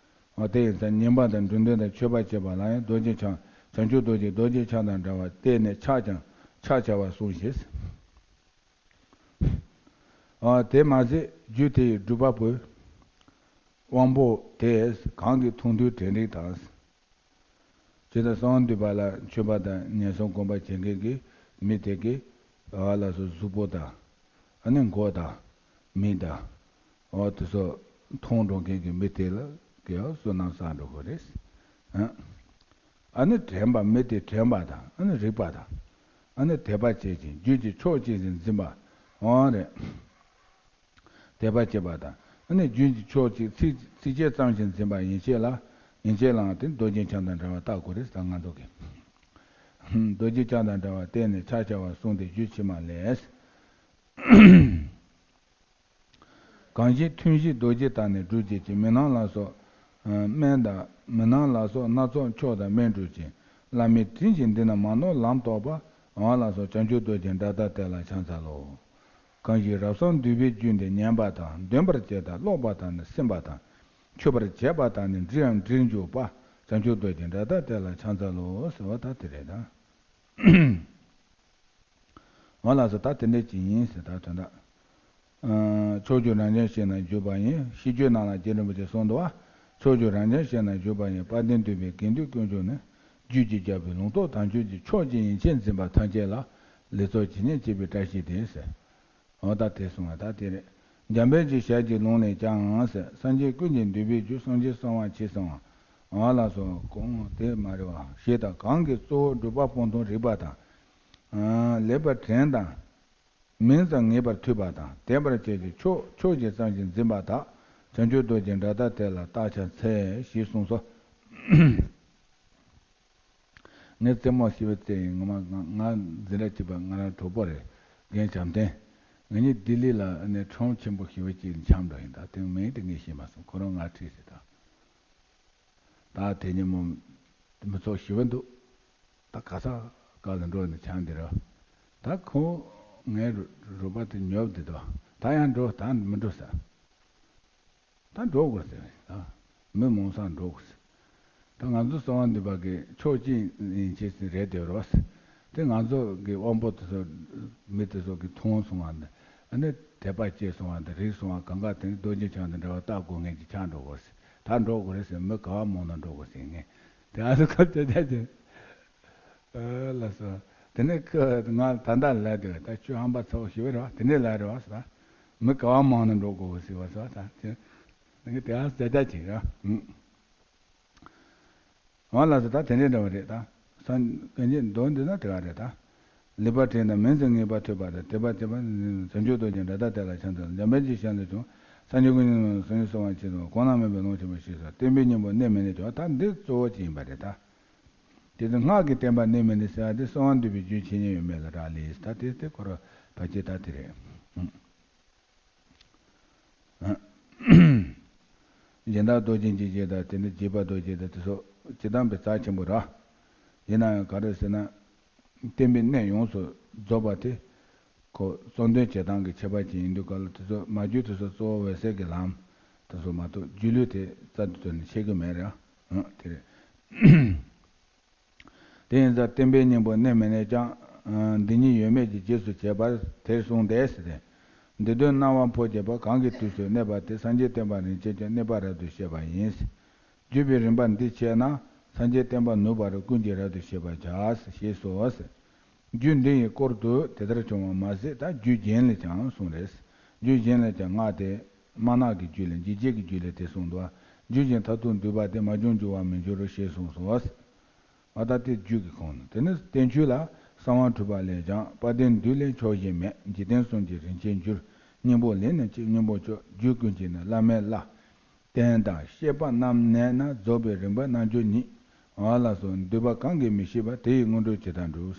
འོ་དེ་ཡིན་ཙང་ཉན་པ་དང་འབྲི་འདོན་དང་མཆོད་པ་བྱེད་པ་ལ་ཡང་རྡོ་རྗེ་འཆང་། བྱང་ཆུབ་རྡོ་རྗེ་རྡོ་རྗེ་འཆང་དང་འདྲ་བར་བལྟས་ནས་ཕྱག་ཀྱང་ཕྱག་བྱ་བར་གསུངས་ཞེས། ཨ། དེ་མ་ཟད་རྒྱུད་དེ་ཡི་སྒྲུབ་པ་པོའི་དབང་པོ་དེས་གང་གིས་མཐོང་ཐོས་དྲན་རིག་དང་། ཇི་ལྟར་གསང་བ་འདུས་པ་ལ་མཆོད་པ་དང་ངན་སོང་སྒོམ་པ་བྱེད་མཁན་གྱི་མི་དེ་གིས། ཨ། ལགས་སོ། གཟུགས་པོ་དང་། ཨ་ནི་མགོ་དང་། མིག་དང་། འོ་དེ་ཚོ་མཐོང་འགྲོ་མཁན་གྱི་མི་དེ་ལ་གི་བསོད་ནམས་བསགས་འགྲོ་དགོས་རེད། ཨ། ཨ་ནི་དྲན་པ། མི་དེ་དྲན་པ་དང་། ཨ་ནི་རིག་པ་དང་། ཨ་ནི་དད་པ་བྱེད་ཅིང་རྒྱུད་ཀྱི་ཕྱོགས་གཅིག་ཏུ་འཛིན་པ། འོ་རེད། དད་པ་བྱེད་པ་དང་། ཨ་ནི་རྒྱུད་ཀྱི་ཕྱོགས་གཅིག་ཚིག་ཚིགས་བཅད་ཙམ་ཞིག་འཛིན་པ་ཡན་ཆད་ལ། ཡན་ཆད་ལའང་དེ་རྡོ་རྗེ་འཆང་དང་འདྲ་བར་བལྟ་དགོས་རེད་ཟེར། ང་ཚོ་གིས། རྡོ་རྗེ་འཆང་དང་འདྲ་བར་བལྟས་ནས་ཕྱག་བྱ་བར་གསུངས་ཏེ་རྒྱུད་ཕྱི་མ་ལས། གང་ཞིག་ཐུན་བཞིའི་རྡོ་རྗེ་དག་ནི་སྒྲུབ་བྱེད་ཅིང་། མི་སྣང་ལ་སོགས་སྨན་དང་། མི་སྣང་ལ་སོགས་སྣ་ཚོགས་མཆོག་དང་སྨན་སྒྲུབ་ཅིང་། བླ་མེད་དྲིན་ཅན་འདི་རྣམས་མ་ནོར་ལམ་རྟོགས་པ། འོ་ལགས་སོ། བྱང་ཆུབ་རྡོ་རྗེ་འདྲ་མཐའ་དེ་ལ་ཕྱག་འཚལ་ལོ། གང་ཞིག་རབ་གསང་འདུས་པའི་རྒྱུད་འདི་ཉན་པ་དང་། འདོན་པར་བྱེད་དང་ཀློག་པ་དང་ནི་སེམས་པ་དང་། མཆོད་པར་བྱེད་པ་དང་ནི་འབྲིའམ་འབྲིར་འཇུག་པ། བྱང་ཆུབ་རྡོ་རྗེ་འདྲ་མཐའ་དེ་ལ་ཕྱག་འཚལ་ལོ་ཟེར་བ་ད་དེ་རེད་ད། འོ་ལགས་སོ། ད་དེ་འདྲ་ཅིག་ཡིན་ཟེར། ད་དོན་དག་ཕྱོགས་བཅུ་རབ་འབྱམས་ཞིག་ན་བཞུགས་པ་ཡི། ཤིས་བརྗོད་ནང་ལ་རྗེ་རིན་པོ་ཆེས་གསུངས་འདུག་བ། ཕྱོགས་བཅུ་རབ་འབྱམས་ཞིག་ན་བཞུགས་པ་ཡི། དཔལ་ལྡན་འདུས་པའི་དགེ་འདུན་དཀོན་མཆོག་ནི། རྒྱུད་ཀྱི་རྒྱལ་པོའི་ལུང་རྟོགས་དམ་ཆོས་ཀྱི་ཕྱོགས་གཅིག་ཡན་ཆད་འཛིན་པ་ཐམས་ཅད་ལ་ལེགས་ཚོགས་ཇི་སྙེད་སྐྱེས་པའི་བཀྲ་ཤིས་དེ་ཟེར། འོ་ད་དེ་གསུངས་པ་ད་དེ་རེད། འཇམ་དཔལ་གྱི་ཞལ་གྱི་ལུང་ལས་ཀྱང་ཟེར། སངས་རྒྱས་ཀུན་གྱི་འདུས་པའི་རྒྱུད་སངས་རྒྱས་གསང་བ་ཆེ་གསང་བ། འོ་ལགས་སོ། གོང་དེ་མ་རེད་བ། ཞེས་དང་གང་གིས་གཙོ་བོ་སྒྲུབ་པ་སྤངས་རྟོགས་རིག་པ་དང་། ལེགས་པར་དྲན་དང་། མིང་ཙམ་ངེས་པར་ཐོས་པ་དང་། དད་པར་བྱེད་ཅིང་ཕྱོགས་ཕྱོགས་གཅིག་ཙམ་ཞིག་འཛིན་པ་དག། བྱང་ཆུབ་རྡོ་རྗེ་འདྲ་མཐའ་དེ་ལ་བརྟག་ཕྱག་འཚལ་ཞེས་གསུངས་སོ། ངའི་རྩེད་མོ་ཞི་བ་རྩེ་ཡིན། ངོ་མ་ང་ང་འཛིན་གྲྭ་གཅིག་པ་ང་རང་གྲོགས་པོ་རེད། རྒན་བྱམས་ལྡན། ང་གཉིས་ལྡི་ལི་ལ་ནས་ཁྲོམ་ཆེན་པོ་ཞི་བ་གཅིག་འཆམ་འགྲོ་ཡིན། ད་དེ་མིང་དེ་ངས་ཤེས་མ་སོང་། ཁོ་རང་ང་ཁྲིད་ཟེར་ད། ད་དེ་ཉིན་མོ་མི་ཚོགས་ཞི་བ་འདུག་ད་ག་ས་ག་ལ་འགྲོ་ནས་ཆང་འདི་ར། ད་ཁོ་ངའི་རུ་རུ་པ་དེ་ཉོབ་བསྡད་དོ། ད་ཡང་འགྲོ་ད་མི་འགྲོ་ཟེར། ད་འགྲོ་དགོས་ཟེར། ད་མི་མང་སར་འགྲོ་དགོས་ཟེར། ད་ང་ཚོ་གསང་བ་འདུས་པ་གི་ཕྱོགས་གཅིག་ཡན་ཆད་ཟིན་རེད་དེ་རོ་ཟེར། དེ་ང་ཚོ་གི་དབང་པོ་དེ་ཚོ་མི་དེ་ཚོ་གི་མཐོང་སོང་བ་འདི། ཨ་ནི་དད་པ་སྐྱེས་སོང་བ་འདི། རིག་སོང་བ་གང་ག་དེ་ནི་རྡོ་རྗེ་འཆང་དང་འདྲ་བ་ལྟ་དགོས་ངེས་ཀྱི་ཆགས་འགྲོ་དགོས་ཟེར། ད་འགྲོ་དགོས་རེད་ཟེར། མི་ག་བ་མང་ན་འགྲོ་དགོས་ཟེར་ངས། དེ་ཨ་ཟུ་ཁ་ཅ་ཅ་ཅ། ཨ་ལ་སོ། དེ་ནས་ཁ་ང་ད་ལྟ་ལ་དེ་ད་ཁྱོད་ཧམ་པ་ཚ་བོ་ཞིག་རེད་བ། དེ་ནས་ལ་རེད་བ་ཟེར། མི་ག་བ་མང་ན་འགྲོ་དགོས་ཟེར་བ་ཟེར་ད་དེ། ང་དེ་ཨ་ཟ་ཅ་ཅིག་ར། ཨ་ལ་སོ། ད་དེ་འདྲས་འདྲ་བ་རེད་ད། སང་ག་ཉིན་འདོན་འདི་ན་དེ་ག་རེད་ད། ལེགས་པར་དྲན་དང་མིང་ཙམ་ངེས་པར་ཐོས་པ་དང་། དད་པ་བྱེད་པ་བྱང་ཆུབ་རྡོ་རྗེ་འདྲ་མཐའ་དེ་ལ་ཕྱག་འཚལ། འཇམ་དཔལ་གྱི་ཞལ་ལས་ཀྱང་། སངས་རྒྱས་ཀུན་གྱི་སངས་རྒྱས་གསང་བ་ཆེ་གསང་བ། གོང་ན་མེད་པའི་ལུང་ཆེན་པོ་ཞེས་སོ། བསྟན་པའི་སྙིང་པོ་གནས་མི་གནས་ཀྱང་། ད་འདི་གཙོ་བོ་ཅིག་ཡིན་པ་རེད་ད། དེ་ཚོ་སྔགས་ཀྱི་བསྟན་པ་གནས་མི་གནས་ཟེར་བ་དེ་གསང་བ་འདུས་པའི་རྒྱུད་ཇི་སྙེད་ཡོད་མེད་ལ་རག་ལས། ད་དེ་དེ་ཁོ་ར་ཕལ་ཆེར་ད་དེ་རེད། གཞན་དག་རྡོ་རྗེ་འཇིགས་བྱེད་དང་། དེ་ནས་འཇིགས་པ་རྡོ་རྗེ་དང་། དེ་སོགས་ཇི་ལྟ་བུའི་རྩ་ཆེན་པོ་ར། ཡིན་ན་ཡང་ག་རེ་ཟེར་ན། བསྟན་པའི་གནད་ཡོངས་སུ་རྫོགས་པ་དེ། ཁོ་གཙོ་འདོན་བྱེད་སྟངས་ཀྱི་ཁྱད་པར་ཅན་ཡིན་དུས་སྐབས་ལ་དེ་ཚོ་མ་རྒྱུད་དེ་ཚོ་གཙོ་བོ་འོད་གསལ་གྱི་ལམ་དེ་ཚོ་མ་གཏོགས་སྒྱུ་ལུས་དེ་རྩ་དེ་ཚོ་ནི་ཤེས་ཀྱི་མེད་རེད། ཨང་དེ་རེད། དེ་ཡིན་ཙང་བསྟན་པའི་སྙིང་པོ་གནས་མི་གནས་ཀྱང་། འདི་ཉིད་ཡོད་མེད་ཀྱི་རྗེས་སུ་བྱེད་པར་དེར་གསུངས་ཏེ་ཟེར་ཏེ། འདི་དོན་སྣང་བ་འཕོ་བྱེད་པ་གང་གི་དུས་སུ་གནས་པ་དེ་སངས་རྒྱས་བསྟན་པ་རིན་ཆེན་གྱི་གནས་པ་རབ་ཏུ་བཤད་པ་ཡིན། བརྒྱུད་པའི་རིམ་པ་འདི་འཆད་ན། སངས་རྒྱས་བསྟན་པ་ནུབ་བར་ཀུན་གྱིས་རབ་ཏུ་ཤེས་པར་བྱ། ཞེས་སོ། རྒྱུད་འདི་ཡི་སྐོར་དུ་དེ་ལྟར་བྱུང་བ་མ་ཟད། ད་རྒྱུད་གཞན་ལས་ཀྱང་གསུངས་རེད། རྒྱུད་གཞན་ལས་ཀྱང་སྔགས་དེ་སྨྲ་སྔགས་ཀྱི་རྒྱུད་ལས་འཇིགས་བྱེད་ཀྱི་རྒྱུད་ལས་དེ་གསུངས་འདུག་རྒྱུད་གཞན་མཐར་ཐུག་འདུས་པ་དེ་མ་བྱུང་འགྱུར་བར་མི་འགྱུར་རོ་ཞེས་གསུངས་སོ། ཨ་ད་དེ་རྒྱུད་ཀྱི་ཁོངས་ནས། དེ་ནི་བསྟན་བཅོས་ལ་གསང་བ་འཁྲུལ་པ་ལས་ཀྱང་། དཔལ་ལྡན་འདུས་ལས་ཆོག་ཤེས་མེད། འཇིག་རྟེན་གསུམ་གྱི་རིན་ཆེན་འགྱུར། སྙིང་པོ་ལས་ནི་གཅིག་སྙིང་པོ་མཆོག་རྒྱུད་ཀུན་གྱི་ནི་བླ་མེད་བླ། བསྟན་དང་བཤད་པ་རྣམས་གནས་ན། རྫོགས་པའི་རིམ་པ་རྣལ་འབྱོར་ཉིད། ཨ་ལགས་སོ། འདུས་པ་གང་གིས་མི་ཤེས་པ། དེ་ཡི་དངོས་གྲུབ་ཇི་ལྟར་འགྲུབ།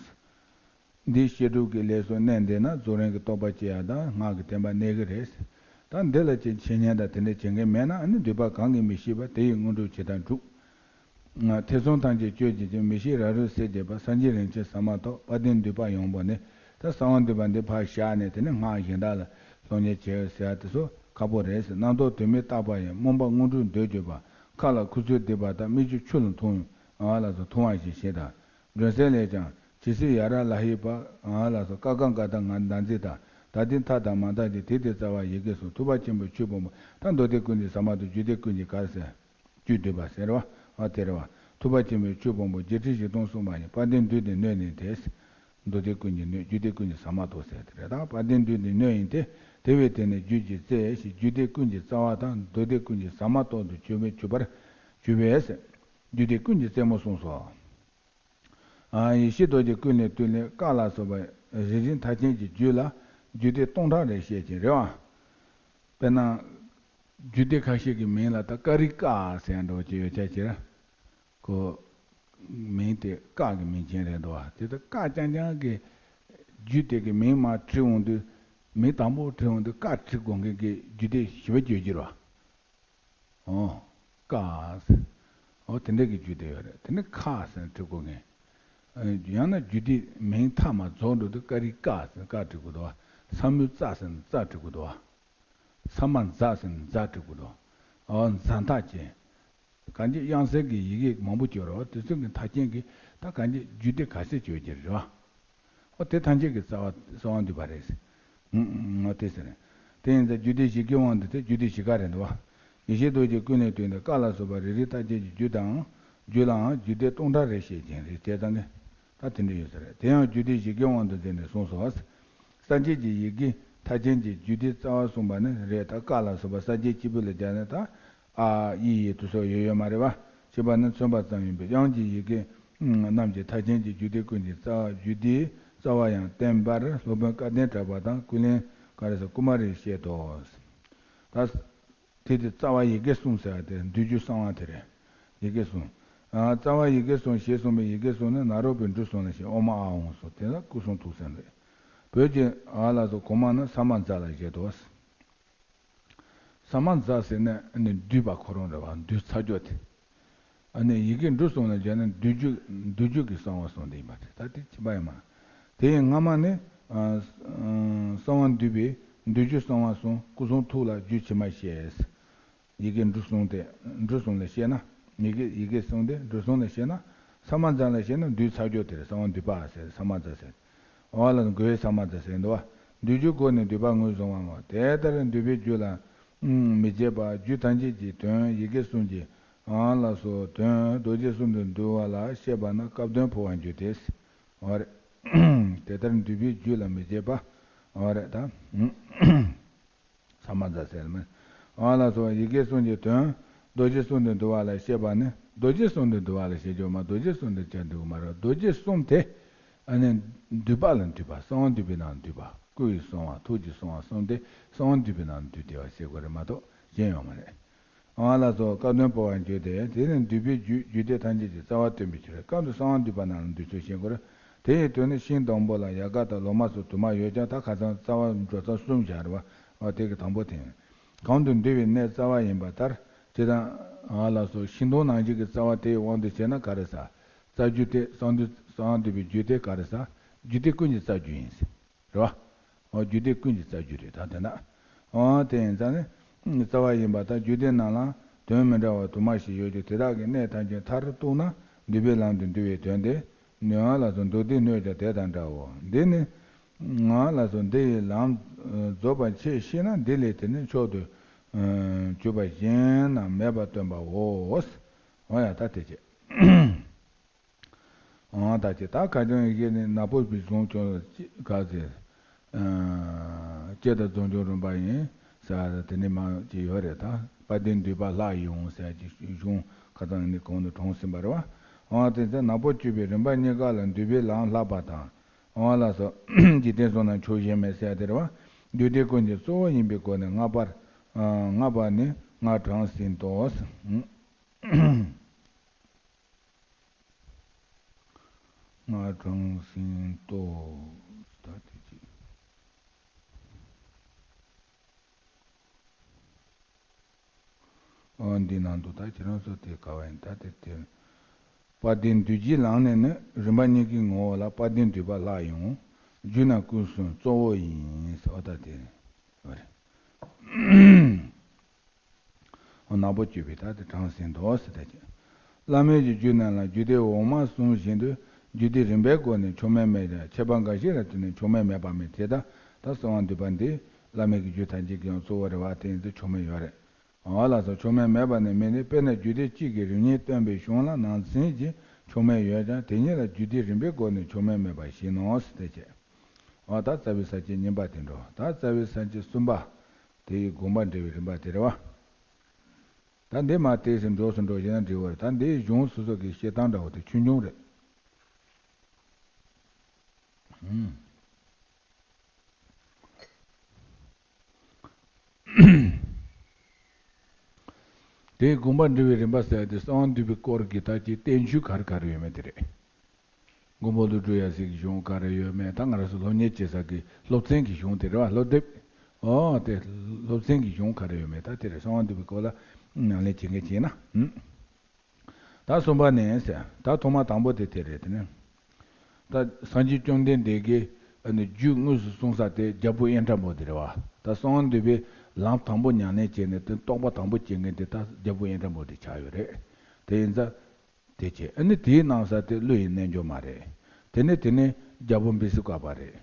འདིའི་བཤད་སྒྲུབ་ཀྱི་ལས་སུ་གནས་འདི་ན་རྫོགས་རིམ་གྱི་རྟོགས་པ་སྐྱེ་ཡ་དང་སྔགས་ཀྱི་བསྟན་པ་གནས་ཀྱི་རེད། ད་འདི་ལ་ཅིག་འཆད་ཉན་དང་དེ་འདྲ་བྱེད་མཁན་མེད་ན། ཨ་ནི་འདུས་པ་གང་གིས་མི་ཤེས་པ། དེ་ཡི་དངོས་གྲུབ་ཇི་ལྟར་འགྲུབ། ཐེ་ཚོམ་ཐམས་ཅད་གཅོད་བྱེད་ཅིང་། མི་ཤེས་རབ་རིབ་སེལ་བྱེད་པ། སངས་རྒྱས་རིན་ཆེན་ཟ་མ་ཏོག་དཔལ་ལྡན་འདུས་པ་ཡོངས་པོ་ནི། ད་གསང་བ་འདུས་པ་འདི་ཕར་བཞག་ནས་དེ་ནས་སྔགས་གཞན་དག་ལ་སློབ་གཉེར་བྱེད་ཟེར་ཡ་དེ་ཚོ་ཁག་པོ་རེད་ཟེར། རྣམ་རྟོག་དོན་མེད་བརྟག་པ་ཡིས། རྨོངས་པ་དངོས་གྲུབ་འདོད་གྱུར་པ། མཁའ་ལ་ཁུ་ཚུར་རྡིབ་པ་ལྟར། མིག་ཆུ་ཆུ་ལ་འཐུང་། ཨ་ལགས་སོ། འཐུང་བ་བཞིན་ཞེས་དང་། སྒྲོན་གསལ་ལས་ཀྱང་། ཇི་སྲིད་ཡ་ར་ལ་ཧི་པ། ཨ་ལགས་སོ། ཀ་ཀ་ག་ད་ང་ད་འཛི་ད། ད་དེ་མཐའ་དང་མ་མཐའ་ཅིག་དེ་དེ་རྩ་བ་ཡི་གེ་གསུམ། ཐུབ་པ་ཆེན་པོའི་ཆོས་ཕུང་པོ། ད་མདོ་སྡེ་ཀུན་གྱི་ཟ་མ་ཏོག་རྒྱུད་སྡེ་ཀུན་གྱི་ག་རེ་ཟེར། རྒྱུད་སྡེ་པ་ཟེར་བ། ཨ་དེ་རེད་བ། ཐུབ་པ་ཆེན་པོའི་ཆོས་ཕུང་པོ། བརྒྱད་ཁྲི་བཞི་སྟོང་གསུངས་པ་ཡིན། དཔལ་ལྡན་འདུས་ཏེ་སྣོད་ནི་དེ། མདོ་སྡེ་ཀུན་གྱི་སྣོད། རྒྱུད་སྡེ་ཀུན་གྱི་ཟ་མ་ཏོག་ཟེར་དེ་རེད། ད་དཔལ་ལྡན་འདུས་ཏེ་སྣོད་ཡིན་ཏེ། དེ་བས་དེ་ནི་རྒྱུད་ཀྱི་རྩེ་ཞེས། རྒྱུད་སྡེ་ཀུན་གྱི་རྩ་བ་དང་། མདོ་སྡེ་ཀུན་གྱི་ཟ་མ་ཏོག་ཏུ་གྱུར་པའི་གྱུར་པར་གྱུར་པས། རྒྱུད་སྡེ་ཀུན་གྱི་རྩེ་མོ་གསུངས་སོ། ཡེ་ཤེས་རྡོ་རྗེ་ཀུན་ལས་བཏུས་ལས། ཀ་ལ་སོགས་པ་རེ་རེ་མཐའ་ཅན་གྱི་རྒྱུད་ལ་རྒྱུད་སྡེ་སྟོང་ཕྲག་རེ་བཤད་ཅིང་རེད་བ། དཔེར་ན། རྒྱུད་སྡེ་ཁ་ཤས་ཀྱི་མིང་ལ་ད་ཀ་རི་ཀ་ཟེར་ཡ་འདྲ་བོ་ཅིག་ཡོད་ཆ་ཅིག་ར། ཁོ། མིང་དེ་ཀ་གི་མིང་ཅན་རེད་འདུག་བ། དེ་ད་ཀ་རྐྱང་རྐྱང་གི་རྒྱུད་དེ་གི་མིང་མར་བྲིས་འོང་དུས། མིང་དང་པོ་བྲིས་འོང་དུས་ཀ་བྲིས་དགོས་མཁན་གྱི་རྒྱུད་སྡེ་བཞི་པ་བརྗོད་ཀྱི་རེད་བ། ཨོ། ཀ། ཨོ་དེ་འདྲ་གི་རྒྱུད་སྡེ་ཡོད་རེད། དེ་ནི་ཁ་ཟེར་ནས་བྲི་དགོས་མཁན། ཡང་ན་རྒྱུད་སྡེ་མིང་མཐའ་མ་རྫོགས་འགྲོ་དུས་ཀ་རི་ཀ་ཟེར་ནས་ཀ་བྲི་དགོས་འདུག་བ། ས་མུ་ཙ་ཟེར་ནས་ཙ་བྲི་དགོས་འདུག་བ། ས་མ་ཛ་ཟེར་ནས་ཛ་བྲི་དགོས་འདུག་བ། ཨོ་ཛ་མཐའ་ཅན། གང་ཅི་དབྱངས་གསལ་གྱི་ཡི་གེ་མང་པོ་ཅིག་ཡོད་རེད་བ། དེ་ཚོ་གི་མཐའ་ཅན་གྱི་ད་གང་ཅི་རྒྱུད་སྡེ་ག་ཚད་ཅིག་ཡོད་ཀྱི་རེད་བ། ཨོ་དེ་ཐམས་ཅད་ཀྱི་རྩ་བ་གསང་བ་འདུས་པ་རེད། ཨོ་དེ་ཟེར། དེ་ཡིན་ཙང་རྒྱུད་སྡེ་བཞི་གི་དབང་དུ་དེ་རྒྱུད་སྡེ་བཞི་ཀ་རེད་འདུག་བ། ཡེ་ཤེས་རྡོ་རྗེ་ཀུན་ལས་བཏུས་ཏེ། ཀ་ལ་སོགས་པ་རེ་རེ་མཐའ་ཅན་གྱི་རྒྱུད་དང་། རྒྱུད་ལའང་རྒྱུད་སྡེ་སྟོང་ཕྲག་རེ་བཤད་ཅིང་རེད། བྱས་ཙང་གི། ད་དེ་འདྲ་ཡོད་ས་རེད། དེ་ཡང་རྒྱུད་སྡེ་བཞི་གི་དབང་དུ་མཛད་ནས་གསུངས་སོ། སངས་རྒྱས་ཀྱི་ཡི་གེ་མཐའ་ཅན་གྱི་རྒྱུད་སྡེ་རྩ་བ་གསུངས་པ་ནི་རེད། ད་ཀ་ལ་སོགས་པ་གསལ་བྱེད་སྤྱི་ཕུད་ལ་སྦྱར་ན་ད། ཨ་ཨི་ཡི་དུ་སོགས་ཡོད་ཡོད་མ་རེད་བ། ཞེས་པ་ནི་མཚོན་པ་ཙམ་ཡིན་པས། དབྱངས་ཀྱི་ཡི་གེ་རྣམས་ཀྱི་མཐའ་ཅན་གྱི་རྒྱུད་སྡེ་ཀུན་གྱི་རྩ་བ། རྒྱུད་སྡེའི་རྩ་བ་ཡང་བསྟན་པར་སློབ་དཔོན་སྐལ་ལྡན་གྲགས་པ་དང་ཀུན་ལེན་ག་རེ་ཟེར་ཀུ་མ་རིས་བཤད་དོ། ད། དེ་དེ་རྩ་བ་ཡི་གེ་གསུམ་ཟེར་བ་དེ་མདོ་རྒྱུད་གསང་བ་དེ་རེད། ཡི་གེ་གསུམ། ཨ་རྩ་བ་ཡི་གེ་གསུམ་ཞེས་གསུངས་པའི་ཡི་གེ་གསུམ་ནི་ནཱ་རོ་པའི་འབྲུ་གསུམ་ལ་བཤད། ཨོཾ་ཨཱཿཧཱུྃ་སོགས། དེ་ལ་སྐུ་གསུང་ཐུགས་གསུམ་རེད། བོད་ཀྱི་ཨ་ལ་སོགས་གོང་མ་ནི་ས་མ་ཛ་ལ་བཞེད་དོ། ས་མ་ཛ་ཟེར་ན་ནི་བསྡུས་པ་ཁོ་རང་རེད་བ། བསྡུས་ཚར་རྒྱུ་དེ། ཨ་ནི་ཡི་གེ་འབྲུ་གསུམ་ལ་སྦྱར་ན་མདོ་རྒྱུད། མདོ་རྒྱུད་ཀྱི་གསང་བ་གསུམ་དེ་ཡིན་པ་རེད། ད་དེ་ཕྱི་པ་ཡིན་མ། དེ་ཡི་སྔ་མ་ནི། ཨ་གསང་བ་འདུས་པའི་མདོ་རྒྱུད་གསང་བ་གསུམ། སྐུ་གསུང་ཐུགས་ལ་རྒྱུད་ཕྱི་མ་བཤད། ཡི་གེ་འབྲུ་གསུམ་དེ། འབྲུ་གསུམ་ལ་བཤད་ན། ཡི་གེ་ཡི་གེ་གསུམ་དེ་འབྲུ་གསུམ་ལ་བཤད་ན། ས་མ་ཛ་ལ་བཤད་ན་བསྡུས་ཚར་རྒྱུ་དེ་རེད། གསང་བ་འདུས་པ་ཟེར། ས་མ་ཛ་ཟེར། འོ་ལ་མགོའི་ས་མ་ཛ་ཟེར་འདུག་བ། མདོ་རྒྱུད་སྒོ་ནས་འདུས་པ་ངོས་བཟུང་བའམ། དེ་ལྟར་འདུས་པའི་རྒྱུད་ལ་མི་བྱེད་པ། རྒྱུད་ཐམས་ཅད་ཀྱི་དོན། ཡི་གེ་གསུམ་གྱི་ཨང་ལ་སོགས་དོན་རྡོ་རྗེ་གསུམ་དུ་འདུ་བ་ལ་བཤད་པ་ན་སྐབས་དོན་འཕོ་བར་འགྱུར་ཏེ། འོ་རེད། དེ་ལྟར་འདུས་པའི་རྒྱུད་ལ་མི་བྱེད་པ། འོ་རེད་ད། ས་མ་ཛ་ཟེར་མིན། ཨ་ལ་སོགས་ཡི་གེ་གསུམ་གྱི་དོན། རྡོ་རྗེ་གསུམ་དུ་འདུ་བ་ལ་བཤད་པ་ནི། རྡོ་རྗེ་གསུམ་དུ་འདུ་བ་ལ་བཤད་རྒྱུ་མ། རྡོ་རྗེ་གསུམ་དུ་བྱ་འདུག་མ་རེད། རྡོ་རྗེ་གསུམ་དེ། ཨ་ནི། འདུས་པ་ལ་འདུས་པ། གསང་བ་འདུས་པའི་ནང་འདུས་པ། སྐུ་ཡི་གསང་བ། ཐུགས་ཀྱི་གསང་བ་གསུམ་དེ་གསང་བ་འདུས་པའི་ནང་འདུས་ཏེ་བ་བཤད་དགོས་རེད་མ་གཏོགས་གཞན་ཡོད་མ་རེད། ཨ་ལ་སོགས་སྐབས་དོན་འཕོ་བར་འགྱུར་ཏེ། དེ་ནི་འདུས་པའི་རྒྱུད། རྒྱུད་སྡེ་ཐམས་ཅད་ཀྱི་རྩ་བ་སྟོན་པའི་ཕྱིར། སྐབས་སུ་གསང་བ་འདུས་པ་རྣམས་ལ་འདུས་ཚུལ་བཤད་དགོས་རེད། དེ་ཡི་དོན་ནི་ཤིང་སྡོང་པོ་ལ་ཡལ་ག་དང་ལོ་མ་སོགས་དུ་མ་ཡོད་ཀྱང་། ད་ཁ་སང་རྩ་བ་འགྲོ་སྟངས་གསུམ་བཞག་རེད་བ། འོ་དེ་གི་དང་པོ་དེ། གང་དུ་འདུས་པའི་གནས་རྩ་བ་ཡིན་པ་ལྟར། ཇི་ལྟར། ཨ་ལ་སོགས་ཤིང་སྡོང་ནང་བཞིན་གྱི་རྩ་བ་དེའི་དབང་དུ་བྱས་ན་ག་རེ་ཟ། རྩ་ རྩ་རྒྱུ་དེ་གསང་འདུས་གསང་བ་འདུས་པའི་རྒྱུ་དེ་ག་རེ་ཟེར། རྒྱུ་དེ་ཀུན་གྱི་རྩ་རྒྱུ་ཡིན་ཟེར། རེད་བ། འོ་རྒྱུ་དེ་ཀུན་གྱི་རྩ་རྒྱུ་རེད་ད་དེ་ན། འོ་དེ་ཡིན་ཙང་ནི། རྩ་བ་ཡིན་པ་དང་རྒྱུད་སྡེ་རྣམས་ལ་དོན་མི་འདྲ་བ་དུ་མ་ཞིག་ཡོད་ཀྱང་དེ་དག་གི་གནད་ཐམས་ཅད་མཐར་གཏུགས་ན་འདུས་པའི་ལམ་དུ་འདུ་བའི་དོན་ཏེ། ནི་ཨ་ལ་སོགས་མདོ་སྡེའི་སྣོད་ཀྱང་དེ་དང་འདྲའོ། འདི་ནི། ང་ལ་སོགས་འདི་ཡི་ལམ་རྫོགས་པ་ཆེས་ཤེས་ན་འདི་ལས་དེ་ནི་མཆོག་ཏུ་གྱུར་པ་གཞན་ན་མེད་པར་སྟོན་པའོ། འོ་ཡ་ད་དེ་བྱས། འོ་ད་ཅི་ད་ཁ་ཅང་ཡི་གེ་ནི་ནག་པོ་བི་བཟུང་ཀྱང་ག་ཟེར། སྐྱེ་དང་རྫོགས་བྱུང་རིམ་པ་ཡིན་ཟེར་དེ་ནི་མ་ཅི་ཡོད་རེད་ད། དཔལ་ལྡན་འདུས་པ་ལྷ་ཡིན་འོང་ཟེར་གྱི་གཞུང་ཁ་ཚང་ནི་གོང་དུ་དྲངས་ཟིན་པ་རེད་བ། འོ་དེ་ཚེ་ནག་པོ་བཅུ་པའི་རིམ་པ་གཉིས་ཀ་ལ་འདུས་པའི་ལམ་ལྷག་པ་དང་། འོ་ལ་སོགས་འཇིག་རྟེན་གསུམ་ན་ཆོས་གཞན་མེད་ཟེར་དེ་རེད་བ། རྒྱུད་སྡེ་ཀུན་གྱི་གཙོ་བོ་ཡིན་པའི་སྒོ་ནས་ལྔ་པར། ལྔ་པ་ནི་ལྔ་གྲངས་ཟིན་ཏོ། ལྔ་གྲངས་ཟིན་ཏོ། ད་དེ་ཅི། འོ་འདི་ནང་དུ་ད་ཁྱེད་རང་ཚོ་དེ་ག་བ་ཡིན་ད་དེ་དེ། དཔལ་ལྡན་འདུས་ཀྱི་ལམ་ནས་ནི་རིམ་པ་གཉིས་ཀྱི་ངོ་བོ་ལ་དཔལ་ལྡན་འདུས་པ་ལྷ་ཡིན་འོང་། རྒྱུད་ན་སྐུ་གསུམ་གཙོ་བོ་ཡིན་ཟེར་བ་ད་དེ་རེད། ནག་པོ་བཅུ་པའི་ད་དེ་གྲངས་ཟིན་ཏོ་ཟེར་ད་ཅི། བླ་མེད་ཀྱི་རྒྱུད་རྣམས་ལ་རྒྱུད་སྡེ་འོག་མ་གསུམ་བཞིན་དུ་རྒྱུད་སྡེ་རིམ་པའི་སྒོ་ནས་མཆོག་དམན་མེད་ཀྱང་ཁྱད་པར་འགའ་ཞིག་ལ་བརྟེན་ནས་མཆོག་དམན་མེད་པ་མིན་དེ་ལྟར་ད་གསང་བ་འདུས་པ་འདི་བླ་མེད་ཀྱི་རྒྱུད་ཐམས་ཅད་ཀྱི་ཡང་གཙོ་བོ་རེད་བ་དེ་ཡིན་ཚེ་མཆོག་དམན་ཡོད་རེད། འོ་ལགས་སོ་མཆོག་དམན་མེད་པ་ནི་མིན་ཏེ་དཔེར་ན་རྒྱུད་སྡེ་གཅིག་གི་རིམ་གཉིས་སྟོན་པའི་གཞུང་ལ་ནང་ཚན་གྱི་མཆོག་དམན་ཡོད་ཀྱང་དེ་ཉིད་ལ་རྒྱུད་སྡེ་རིམ་པའི་སྒོ་ནས་མཆོག་དམན་མེད་པ་བཞིན་ནོ་ཟེར་ཏེ་བྱས། འོ་ད་རྩ་བའི་ས་བཅད་གཉིས་པ་དེ་འགྲོ། ད་རྩ་བའི་ས་བཅད་གསུམ་པ། དེ་ཡི་དགོངས་པ་འགྲེལ་བའི་རིམ་པ་དེ་རེད་བ། ད་འདི་མ་དེ་ཟིན་འགྲོ་སུ་འགྲོ་ཞེ་ན་འགྲིག་བ་རེད། ད་འདིའི་གཞུང་སོ་སོ་གི་བཤད་སྟངས་འདྲ་བོ་དེ་ཆུང་ཆུང་རེད། ཨུམ། དེའི་དགོངས་པ་འགྲེལ་བའི་རིམ་པ་ཟེར་ཏེ་གསང་བ་འདུས་པའི་སྐོར་གྱི་ད་ཀྱི་བསྟན་བཅོས་ག་རེ་ག་རེ་ཡོད་མེད་དེ་རེད། མགོན་པོ་ཀླུ་སྒྲུབ་ཡབ་སྲས་ཀྱི་གཞུང་ག་རེ་ཡོད་མེད་ད་ང་རང་ཚོ་སློབ་གཉེར་བྱེད་ས་ཀྱི་སློབ་ཚན་གྱི་གཞུང་དེ་རེད་བ་སློབ་དེབ། ཨོ་དེ་སློབ་ཚན་གྱི་གཞུང་ག་རེ་ཡོད་མེད་ད་དེ་རེད་གསང་བ་འདུས་པའི་སྐོར་ལ་ཉམས་ལེན་བྱེད་མཁན་བྱས་ན། ད་གསུམ་པ་ནས་ཟེར། ད་ཐོག་མ་དང་པོ་དེ་དེ་རེད་དེ་ནས། ད་སངས་རྒྱས་བཅོམ་ལྡན་འདས་ཀྱིས་ཨ་ནི་རྒྱུད་དངོས་སུ་གསུངས་ས་དེ་རྒྱལ་པོ་ཨིནྡྲ་བྷུ་ཏི་རེད་བ། ད་གསང་བ་འདུས་པའི་ལམ་དང་པོ་ཉམས་ལེན་བྱས་ནས་དེ་རྟོགས་པ་དང་པོ་སྐྱེ་མཁན་དེ་ད་རྒྱལ་པོ་ཨིནྡྲ་བྷུ་ཏི་ཆགས་ཡོད་རེད། དེ་ཡིན་ཙང་། དེ་བྱས་ཨ་ནི་དེའི་གནང་ས་དེ་ཀླུ་ཡི་རྣལ་འབྱོར་མ་རེད། དེ་ནས་དེ་ནས་རྒྱལ་པོ་བི་སུ་ཀ་པ་རེད།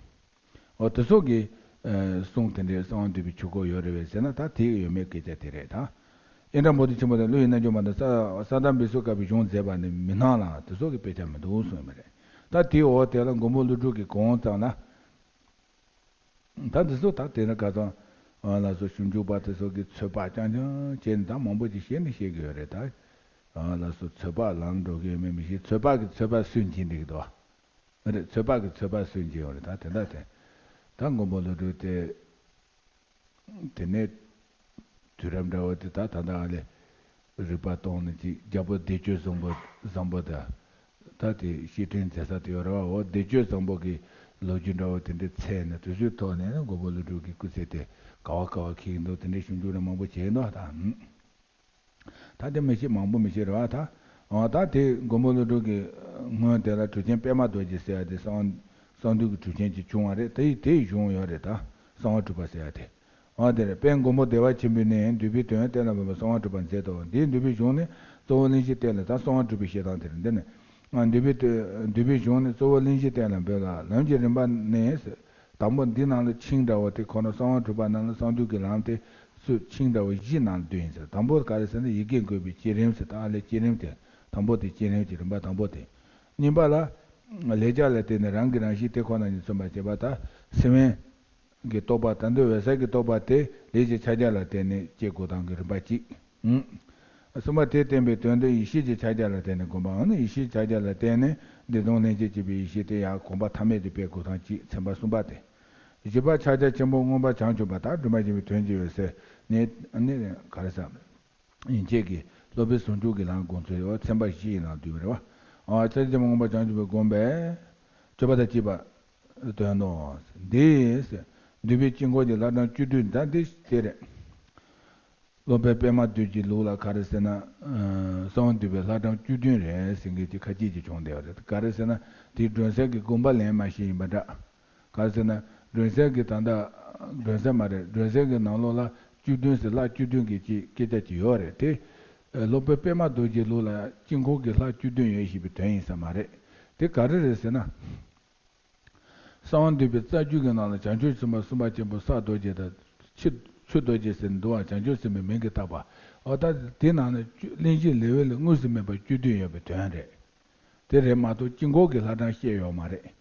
འོ་དེ་ཚོ་གི་ཨ་གསུང་དེ་འདྲའི་གསང་བ་འདུས་པའི་ཆོས་སྐོར་ཡོད་རེད་བས་ཟེར་ན་ད་དེ་ཡོད་མེད་སྐད་ཆ་དེ་རེད་ད། ཨིནྡྲ་བྷུ་ཏི་ཆེན་པོ་དང་ཀླུ་ཡི་རྣལ་འབྱོར་མ་དང་ས་ས་དཱ་བི་སུ་ཀ་པའི་གཞུང་མཛད་པ་ནི་མི་སྣང་ལ་དེ་ཚོ་གི་དཔེ་ཆ་མི་འདུག་གསུངས་ཡོད་མ་རེད། ད་དེའི་འོག་དེ་ལ་མགོན་པོ་ཀླུ་སྒྲུབ་ཀྱིས་གང་ཙམ་ལ། ད་འདི་ཚོ་ད་དེ་ནི་ཁ་སང་ལ་སོགས་ཞིབ་འཇུག་པ་དེ་ཚོ་གི་ཚོད་དཔག་རྐྱང་རྐྱང་བྱས་ནས་ད་མང་པོ་ཅིག་བཤད་ནི་བཤད་གི་ཡོད་རེད་ད། ལ་སོགས་ཚོད་དཔག་ལམ་འགྲོ་གི་ཡོད་མེད་མི་ཤེས། ཚོད་དཔག་གི་ཚོད་དཔག་སུས་འབྱིན་འདུག་དོ། རེད་ཚོད་དཔག་གི་ཚོད་དཔག་སུས་འབྱིན་ཡོད་རེད་ད་དེ་འདྲ་དེ། ད་མགོན་པོ་ཀླུ་སྒྲུབ་དེ། དེ་ནས་དུས་རབས་འདྲ་བོ་དེ་ད་ད་ལྟ་ཨ་ལས་རིག་པ་གཏོང་ནས་ཅིག་རྒྱལ་པོ་བདེ་སྤྱོད་བཟང་པོ་བཟང་པོ་དང་། ད་དེ་བཤད་སྤྲིང་མཛད་ས་དེ་ཡོད་རེད་བ། འོ་བདེ་སྤྱོད་བཟང་པོ་གི་ལོ་རྒྱུས་འདྲ་བོ་དེ་འདྲ་འཚོལ་ནས་དུས་ཚོད་ཐོག་ནས་མགོན་པོ་ཀླུ་སྒྲུབ་ཀྱི་སྐུ་ཚེ་དེ་ག་བ་ག་བ་འཁེལ་གྱི་འདུག་དེ་འདྲའི་ཞིབ་འཇུག་རེ་མང་པོ་བྱས་འདུག་ད། ད་དེ་མི་ཤེས་མང་པོ་མི་ཤེས་རེད་བ་ད། འོ་ད་དེ་མགོན་པོ་ཀླུ་སྒྲུབ་ཀྱི་སྔོན་དེ་ལ་གྲུབ་ཆེན་པད་མ་རྡོ་རྗེ་ཟེར་ཡ་དེ་གསང་གསང་འདུས་ཀྱི་གྲུབ་ཆེན་ཅིག་བྱུང་བ་རེད། དེ་ཡི་དེའི་གཞུང་ཡོད་རེད་ད། གསང་བ་གྲུབ་པ་ཟེར་ཡ་དེ། འོ་དེ་རེད། དཔལ་མགོན་པོ་བདེ་བ་ཆེན་པོས་ནི་འདུས་པའི་དོན་གཏན་ལ་ཕབ་པའི་གསང་བ་གྲུབ་པ་མཛད་དོ། འདིའི་འདུས་པའི་གཞུང་ནི་གཙོ་བོ་གླེང་གཞི་བསྟན་ལ་ད་གསང་བ་གྲུབ་པའི་བཤད་སྟངས་དེ་རེད། འདི་ནི། འདུས་པའི་དོན་འདུས་པའི་གཞུང་ནི་གཙོ་བོ་གླེང་གཞི་བསྟན་ལ་འབོད་ལ་ལམ་གྱི་རིམ་པ་ནི། དང་པོ་འདི་ནང་ལ་ཆིངས་འདྲ་བོ་དེ་ཁོ་ན་གསང་བ་གྲུབ་པ་ནང་ལ་གསང་འདུས་ཀྱི་ལམ་དེ་ཚུར་ཆིངས་འདྲ་བོ་བཞི་ནང་ལ་བསྡུས་ཡིན་ཟེར། དང་པོ་ག་རེ་ཟེར་ན་ཡི་གེ་འགོད་པའི་བསྐྱེད་རིམ་ཟེར། ད་ཨ་ལས་བསྐྱེད་རིམ་དེ་དང་པོ་དེ་བསྐྱེད་རིམ་གྱི་རིམ་པ་དང་པོ་དེ། གཉིས་པ་ལ། ལས་བྱ་ལ་བརྟེན་ནས་རང་གི་རང་བཞིན་དེ་ཁོ་ན་ཉིད་མཚོན་པར་བྱེད་པ་དང་སེམས་དབེན་གྱི་རྟོགས་པ་དང་དོན་འོད་གསལ་གྱི་རྟོགས་པ་དེ་ལས་ཀྱི་ཕྱག་རྒྱ་ལ་བརྟེན་ནས་སྐྱེ་དགོས་སྟངས་ཀྱི་རིམ་པ་གཅིག་ཨང་། གསུམ་པ་དེ་བསྟན་པའི་དོན་དུ་ཡེ་ཤེས་ཀྱི་ཕྱག་རྒྱ་ལ་བརྟེན་ནས་སྒོམ་པའམ་ནི་ཡེ་ཤེས་ཕྱག་རྒྱ་ལ་བརྟེན་ནས་བདེ་སྟོང་ལྷན་སྐྱེས་སྐྱེད་པའི་ཡེ་ཤེས་དེ་ཡང་གོམས་པ་ཐ་མལ་དུ་སྤེལ་དགོས་སྟངས་གཅིག་ཚན་པ་གསུམ་པ་སྟེ། བཞི་པ་ཕྱག་རྒྱ་ཆེན་པོ་མངོན་པར་བྱང་ཆུབ་པ་དང་སྒྲུབ་པ་ཆེན་པོའི་དོན་གྱི་འོད་གསལ་ནི་ནི་ག་རེ་ཟེར། ཡན་ཆད་ཀྱི་སློབ་དཔོན་ཟུང་འཇུག་གི་ལམ་སྒོམ་ཚུལ་ཡང་ཚན་པ་བཞི་ཡི་ནང་འདུས་པ་རེད་བ། ཨ་ཕྱག་རྒྱ་ཆེན་པོ་མངོན་པར་བྱང་ཆུབ་པའི་སྒོམ་པས་སྤྱོད་པ་དང་བཅས་པ་དོན་དུ་འདི་འདུས་པའི་དཀྱིལ་འཁོར་གྱི་ལྷ་གྲངས་བཅུ་བདུན་ད་འདི་དེ་རེད། སློབ་དཔོན་པདྨ་བདུད་ཀྱི་ལུགས་ལ་ག་རེ་ཟེར་ན། གསང་བ་འདུས་པའི་ལྷ་གྲངས་བཅུ་བདུན་རེད་ཟེར་མཁན་གྱི་ཁ་ཅིག་ཅིག་བྱུང་བསྡད་པ་རེད། ག་རེ་ཟེར་ན་དེའི་སྒྲོན་གསལ་གྱི་དགོངས་པ་ལེན་མ་ཤེས་ཡིན་པ་འདྲ། ག་རེ་ཟེར་ན་སྒྲོན་གསལ་གྱི་ད་ལྟ་སྒྲོན་གསལ་མ་རེད། སྒྲོན་གསལ་གྱི་ནང་ལོགས་ལ་བཅུ་བདུན་ཟེར་ལྷ་བཅུ་བདུན་གྱི་ཅིག་སྐད་ཆ་ཅིག་ཡོད་རེད་དེ། སློབ་དཔོན་པདྨ་རྡོ་རྗེའི་ལུགས་ལ་དཀྱིལ་འཁོར་གྱི་ལྷ་བཅུ་བདུན་ཡོད་ཞེས་པའི་དོན་ཡིན་ས་མ་རེད། དེ་ག་རེ་རེད་ཟེར་ན། གསང་བ་འདུས་པའི་རྩ་རྒྱུད་ཀྱི་ནང་ལ་བྱང་ཆུབ་སེམས་དཔའ་སེམས་དཔའ་ཆེན་པོ་ས་རྡོ་རྗེ་དང་ཆུ་ཆུ་རྡོ་རྗེ་ཟེར་འདུག་བ། བྱང་ཆུབ་སེམས་དཔའི་མིང་གིས་བཏགས་པ། འོ་ད་དེ་ནང་ནས་བཅུ་གླེང་གཞི་ལེའུ་ལ་དངོས་སུ་མེད་པ་བཅུ་བདུན་ཡོད་པའི་དོན་རེད། དེ་རེད་མ་གཏོགས་དཀྱིལ་འཁོར་གྱི་ལྷ་གྲངས་བཤད་ཡོད་མ་རེད།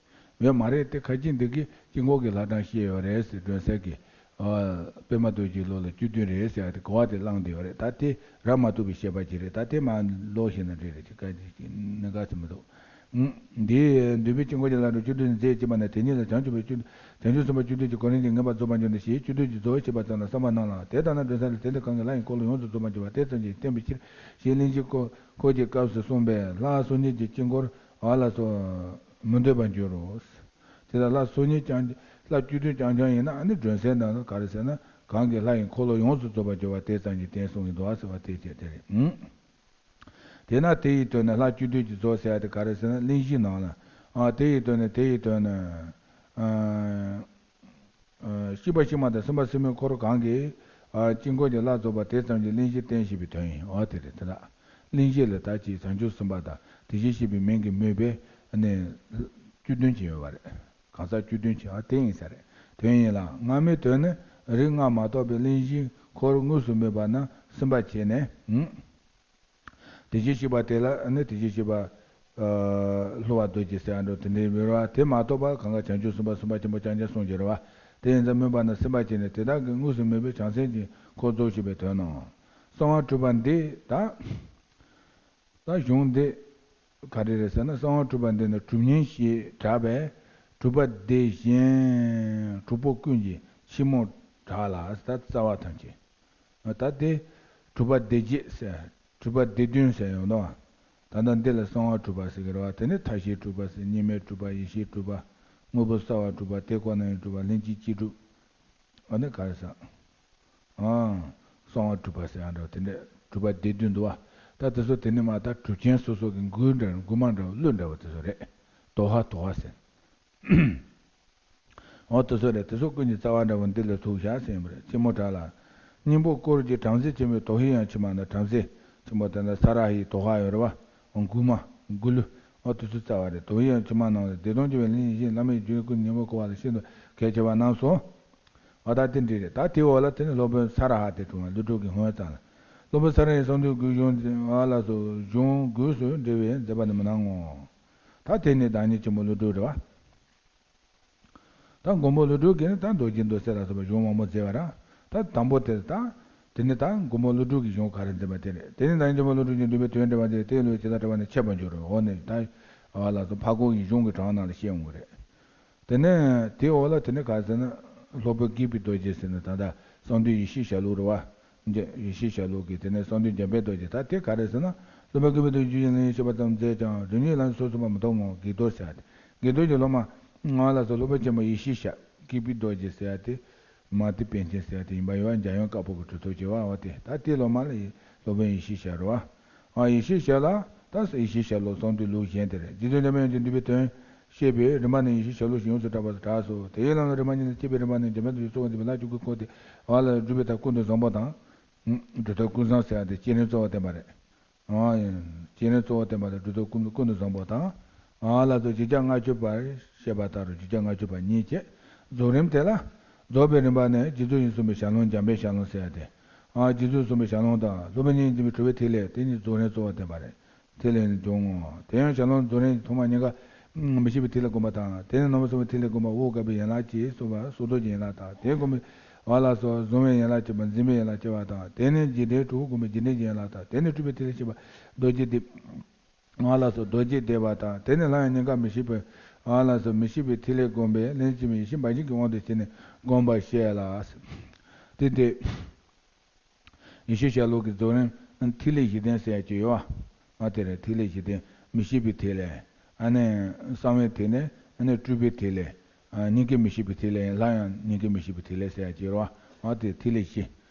ཡོད་མ་རེད་དེ། ཁ་ཅིག་འདི་གིས་དཀྱིལ་འཁོར་གྱི་ལྷ་གྲངས་བཤད་ཡོད་རེད་ཟེར། སྒྲོན་གསལ་གྱི་ཨ། པདྨ་རྡོ་རྗེའི་ལུགས་ལ་བཅུ་བདུན་རེད་ཟེར་ཡ་དེ་གོ་བ་དེ་བླངས་བསྡད་ཡོད་རེད། ད་དེ་རག་མ་ཐུབ་པའི་བཤད་པ་ཅིག་རེད། ད་དེ་མར་ཀློག་ཤེས་ན་འགྲིག་རེད། ཅིག་ག་ཅིག་གནད་འགག་ཅིག་མི་འདུག་འདིས་འདུས་པའི་དཀྱིལ་འཁོར་གྱི་ལྷ་གྲངས་བཅུ་བདུན་མཛད་ཅེས་པ་ནས། དེ་ཉིད་ལ་བྱང་ཆུབ་པ་བཅུ་བྱང་ཆུབ་སེམས་དཔའ་བཅུ་བདུན་གྱི་གོ་རིམ་གྱིས་ངེས་པར་རྫོགས་པར་འགྱུར་ནས་ཞེས་བཅུ་བདུན་གྱིས་རྫོགས་ཞེས་པ་ཙམ་ལ་བསམ་པ་སྣང་ལ། དེ་ལྟ་ན་སྒྲོན་གསལ་ལས། དེ་འདི་གང་གིས་ལྷ་ཡི་འཁོར་ལོ་ཡོངས་སུ་རྫོགས་པར་འགྱུར་བ་དེ་ཙམ་གྱིས་བསྟན་པའི་ཕྱིར་ཞེས་གླེང་གཞི་འཁོར་འཁོར་གྱི་སྐབས་སུ་གསུངས་པས། ལྷ་སོ་གཉིས་ཀྱི་དཀྱིལ་འཁོར་བ་ལ་སོགས་མི་འདོད་པར་འགྱུར་རོ། དེ་ལ་ལྷ་སོ་གཉིས་རྐྱང་ལྷ་བཅུ་བདུན་རྐྱང་རྐྱང་ཡིན་ན། ཨ་ནི་སྒྲོན་གསལ་ནང་ལ་ག་རེ་ཟེར་ན། གང་གིས་ལྷ་ཡི་འཁོར་ལོ་ཡོངས་སུ་རྫོགས་པར་འགྱུར་བ་དེ་ཙམ་གྱིས་བསྟན་གསུངས་ཡིན་འདུག་ཟེར་བ་དེ་བྱས་དེ་རེད། ཨང་། དེས་ན་དེ་ཡི་དོན་ནི་ལྷ་བཅུ་བདུན་གྱིས་རྫོགས་ཟེར་ཡ་དེ་ག་རེ་ཟེར་ན། གླེང་གཞིའི་ནང་ལ། ཨ། དེ་ཡི་དོན་ནི། དེ་ཡི་དོན་ནི། ཨ། ཨ། གཤེགས་པ་གཤེགས་མ་དང་སེམས་དཔའ་སེམས་མའི་འཁོར་གང་གིས། ཨ། དཀྱིལ་འཁོར་གྱི་ལྷ་རྫོགས་པ་དེ་ཙམ་གྱིས་གླེང་གཞི་བསྟན་ཞེས་པའི་དོན་ཡིན། འོ་དེ་རེད། དེ་ལ་གླེང་གཞི་ལ་ད་ཅིག་བྱང་ཆུབ་སེམས་དཔའ་དང་དེ་བཞིན་གཤེགས་པའི་མིང་གིས་སྨོས་པའི་ནི་བཅུ་བདུན་ཅིག་ཡོད་པ་རེད། གང་ཟག་བཅུ་བདུན་ཅིག་ཨ་དེ་ཡིན་ས་རེད། དོན་ཡིན་ལ། སྔ་མའི་དོན་ནི་རིགས་ལྔ་མ་གཏོགས་པའི་གླེང་གཞིའི་འཁོར་དངོས་སུ་སྨོས་པ་ན་སེམས་དཔའ་བྱས་ནས། ཨུམ། དེ་བཞིན་གཤེགས་པ་དེ་ལ་ནི་དེ་བཞིན་གཤེགས་པ། ཨ། ལྷུ་བ་རྡོ་རྗེ་ཟེར་ཡ་འགྲོ་དེ་འདྲའི་མི་རུང་བ། དེ་མ་གཏོགས་པ་གང་ག་བྱང་ཆུབ་སེམས་དཔའ་སེམས་དཔའ་ཆེན་པོ་རྐྱང་རྐྱང་གསུངས་ཀྱི་རེད་བ། དེ་ཡིན་ཙང་སྨོས་པ་ན་སེམས་དཔའ་བྱས་ནས་དེ་དག་གི་དངོས་སུ་སྨོས་པའི་བྱང་སེམས་ཀྱི་འཁོར་རྫོགས་ཞེས་པའི་དོན་ནོ། གསང་བ་གྲུབ་པ་འདི་ད། ད་གཞུང་འདི་ག་རེ་རེད་ཟེར་ན། གསང་བ་གྲུབ་པ་འདི་ནི་གྲུབ་བརྙེས་ཞེས་གྲགས་པས། གྲུབ་པ་འདི་གཞན་གྲུབ་པོ་ཀུན་གྱི་ཕྱི་མོར་གྲགས་ལ། ད་རྩ་བ་ཐམས་ཅད། ད་དེ་གྲུབ་པ་སྡེ་བརྒྱད་ཟེར། གྲུབ་པ་སྡེ་བདུན་ཟེར་ཡོང་དོ། ད་ལྟ་འདི་ལ་གསང་བ་གྲུབ་པ་ཟེར་གྱི་རེད་བ། དེ་ནི་མཐའ་བཞིའི་གྲུབ་པ་ཟེར། གཉིས་མེད་གྲུབ་པ། ཡེ་ཤེས་གྲུབ་པ། དངོས་པོ་གསལ་བ་གྲུབ་པ། དེ་ཀ་ནས་གྲུབ་པ། ལྷན་ཅིག་སྐྱེས་གྲུབ། ཨ་ནི་ག་རེ་ཟེར། ཨ། གསང་བ་གྲུབ་པ་ཟེར་ཡང་འདྲ་བ། དེ་འདྲ་གྲུབ་པ་སྡེ་བདུན་འདུག་བ། ད་དེ་ཚོ་དེ་ནི་མ་ད་གྲུབ་ཆེན་སོ་སོ་གི་མགུར་འདྲ། མགུར་མ་འདྲ་བ། གླུ་འདྲ་བ་དེ་ཚོ་རེད། དོ་ཧ་དོ་ཧ་ཟེར། འོ་དེ་ཚོ་རེད། དེ་ཚོ་ཀུན་གྱི་རྩ་བ་འདྲ་བོ་འདི་ལ་ཐུག་བཞག་ཟེར་ཡིན་པ་རེད། ཕྱི་མོ་བྲག་ལ། སྙིང་པོ་སྐོར་གྱི་བྲམ་ཟེ་ཆེན་པོའི་དོ་ཧའི་ཡང་ཕྱི་མ་ན། བྲམ་ཟེ་ཆེན་པོ་དེ་ན་ས་ར་ཧའི་དོ་ཧ་ཡོད་རེད་བ། མགུར་མ། མགུར་གླུ། འོ་དེ་ཚོ་རྩ་བ་རེད། དོ་ཧའི་ཡང་ཕྱི་མ་ནང་ལ་བདེ་སྟོང་སྐྱེ་བའི་གླིང་ཡི་ཞིང་། བླ་མེད་རྒྱུད་ཀུན་སྙིང་པོ་བསྐོར་བ་ལ། ཤིན་ཏུ་གལ་ཆེ་བ་རྣམས་སོ། འོ་ད་དེ་འདྲ་རེད། ད་དེའི་འོག་ལ་དེ་ནི་སློབ་དཔོན་ས་ར་ཧ་དེ་འཁྲུངས་པ། ཀླུ་སྒྲུབ་ཀྱི་ཧོན་ཙང་ལ། སློབ་དཔོན་ས་ར་ཧའི་གསང་འདུས་དགུའི་གཞུང་འོ་ལ་སོགས་གཞུང་དགོས་སུ་འགྲེལ་བའི་མཛད་པ་ནི་མི་སྣང་ངོ་། ད་དེ་ནི་བདག་ཉིད་ཆེན་པོ་ཀླུ་སྒྲུབ་རེད་བ། ད་མགོན་པོ་ཀླུ་སྒྲུབ་ཀྱིས་ནི་ད་རྡོ་རྗེ་རྡོར་གསལ་ལ་སོགས་པའི་གཞུང་མང་པོ་མཛད་པ་ར། ད་དང་པོ་དེ་ད། དེ་ནི་ད་མགོན་པོ་ཀླུ་སྒྲུབ་ཀྱི་གཞུང་ག་རེ་མཛད་པ་དེ་རེད། དེ་ནི་ད་མགོན་པོ་ཀླུ་སྒྲུབ་ཀྱིས་འདུས་པའི་དོན་འགྲེལ་བ་དེ་དེའི་ལུགས་ཇི་ལྟར་བཀྲལ་བ་ནི་འཆད་པར་འགྱུར་རོ། འོ་ནི་ད། འོ་ལ་སོགས་ཕར་སྐོར་གྱི་གཞུང་གི་གྲངས་ནང་ལ་བཤད་འོང་གི་རེད། དེ་ནས་དེའི་འོག་ལ་དེ་ནི་ག་རེ་ཟེར་ན། སློབ་དཔོན་བསྐྱེད་པའི་རྡོ་རྗེ་ཟེར་ནས་ད་ལྟ་གསང་འདུས་ཡེ་ཤེས་ཞལ་ལུང་རེད་བ། འཇ་ཡེ་ཤེས་ཞལ་ལུང་གི་དེ་ནས་གསང་འདུས་འཇམ་དཔལ་རྡོ་རྗེ། ད་དེ་ག་རེ་ཟེར་ན། སློབ་དཔོན་བསྐྱེད་པའི་རྡོ་རྗེ་ཆོས་ཀྱི་གླིང་ཞེས་པ་ཙམ་མཛད་ཀྱང་རིམ་གཉིས་ལ་སོ་སོ་མ་མི་མཐོང་ངོ་། དགྱེས་རྡོར་ཟེར་ཡ་དེ། དགྱེས་རྡོར་གྱི་སློབ་མ་ང་ལ་སོགས་སློབ་དཔོན་ཆེན་པོ་ཡེ་ཤེས་ཞལ། བསྐྱེད་པའི་རྡོ་རྗེ་ཟེར་ཡ་དེ། མ་ཏི་པཎ་ཆེན་ཟེར་ཡ་དེ་ཡིན་པ་ཡོད་བ། འཇམ་དབྱངས་དཀར་པོ་གི་གྲུབ་ཐོབ་བྱེད་པ་བ་དེ། ད་དེའི་སློབ་མ་ལ་ཡི་སློབ་དཔོན་ཡེ་ཤེས་ཞལ་རེད་བ། ཨ་ཡེ་ཤེས་ཞལ་ལ་ད་ཡེ་ཤེས་ཞལ་ལུང་གསང་འདུས་ལུགས་གཞན་དེ་རེད། རྗེ་བཙུན་འཇམ་དཔལ་དབྱངས་ཀྱིས་འདུས་པའི་དོན་བཤད་པའི་རིམ་པ་ནི་ཡེ་ཤེས་ཞལ་ལུང་ཞེས་ཡོངས་སུ་གྲགས་པར་གྲགས་སོ། དེའི་ལམ་ལ་རིམ་པ་གཉིས་ནི་བསྐྱེད་པའི་རིམ་པ་ནི་འཇམ་དཔལ་རྡོ་རྗེ་གཙོ་བོར་འཛིན་པའི་ལྷ་བཅུ་དགུའི་འཁོར་དེ་བ་ལ་སྒྲུབ་པའི་ཐབས་ཀུན་ཏུ་བཟང་པོ་དང་། སྒྲུབ་ཐབས་ཀུན་བཟང་ཟེར་ཡ་དེ་སྤྱན་རས་གཙོ་བོར་བསྟན་པ་རེད། ཨ་ཡིན། སྤྱན་རས་གཙོ་བོར་བསྟན་པ་དང་སྒྲུབ་ཐབས་ཀུན་ཀུན་ཏུ་བཟང་པོ་དང་། ཨ་ལ་སོགས་བཞི་བརྒྱ་ལྔ་བཅུ་པར་བཤད་པ་ལྟར་རོ། བཞི་བརྒྱ་ལྔ་བཅུ་པ་གཉིས་བྱས། རྫོགས་རིམ་དེ་ལ། རྫོགས་པའི་རིམ་པ་ནི་རྗེ་བཙུན་ཡིད་གསུམ་པའི་ཞལ་ལུང་འཇམ་དཔལ་ཞལ་ལུང་ཟེར་ཡ་དེ། ཨ་རྗེ་བཙུན་གསུམ་པའི་ཞལ་ལུང་དང་སློབ་དཔོན་དབྱིག་གཉེན་འཛིན་པའི་གྲུབ་པའི་ཐིག་ལེ་དེ་ཉིད་རྫོགས་རིམ་གཙོ་བོར་བསྟན་པ་རེད། ཐིག་ལེ་ནི་འབྱུང་ངོ་། དེ་ཡང་ཞལ་ལུང་རྫོགས་རིམ་ཐོག་མ་གཉིས་ཀ་མི་ཤིགས་པའི་ཐིག་ལེ་བསྒོམ་པ་དང་། དེ་ནས་རྣམ་པར་སྨིན་པའི་ཐིག་ལེ་བསྒོམ་པ། འོད་དཀར་པོའི་ཡན་ལག་ཅེས་གསུངས་པ་སོར་རྟོག་གི་ཡན་ལག་དང་། དེ་བསྒོམ་པའི་བ་ལ་སོགས་གཟུང་བའི་ཡན་ལག་བཅས་པ། འཛིན་པའི་ཡན་ལག་བཅས་པ་དང་། དེ་ནས་འཇིག་རྟེན་དྲུག་བསྒོམ་པའི་འཇིག་རྟེན་གྱི་ཡན་ལག་དང་། དེ་ནས་སྤྲུལ་པའི་ཐིག་ལེ་ཞེས་པ་རྡོ་རྗེ་སྡེ་བ་ལ་སོགས་རྡོ་རྗེ་སྡེ་པ་དང་། དེ་ནས་སླར་ཡང་གཉིས་ཀ་མི་ཤིགས་པའི་བ་ལ་སོགས་མི་ཤིགས་པའི་ཐིག་ལེ་བསྒོམ་པས་ལྷན་ཅིག་སྐྱེས་པའི་ཡེ་ཤེས་འབའ་ཞིག་གི་དབང་དུ་བྱས་ནས་བསྒོམ་པར་བཤད་ལ། དེ་སྟེ། ཡེ་ཤེས་ཞལ་ལུང་གི་རྫོགས་རིམ་ཐིག་ལེ་བཞི་ལྡན་ཟེར་ཡ་ཅིག་ཡོད་བ། ཨ་དེ་རེད། ཐིག་ལེ་བཞི་ལྡན། མི་ཤིགས་པའི་ཐིག་ལེ། ཨ་ནི་གསང་བའི་ཐིག་ལེ། ཨ་ནི་སྤྲུལ་པའི་ཐིག་ལེ། ཨ་གཉིས་ཀའི་མི་ཤིགས་པའི་ཐིག་ལེ། སླར་ཡང་གཉིས་ཀའི་མི་ཤིགས་པའི་ཐིག་ལེ་ཟེར་ཡ་ཅིག་ཡོད་བ། ཨ་དེ་ཐིག་ལེ་བཞི།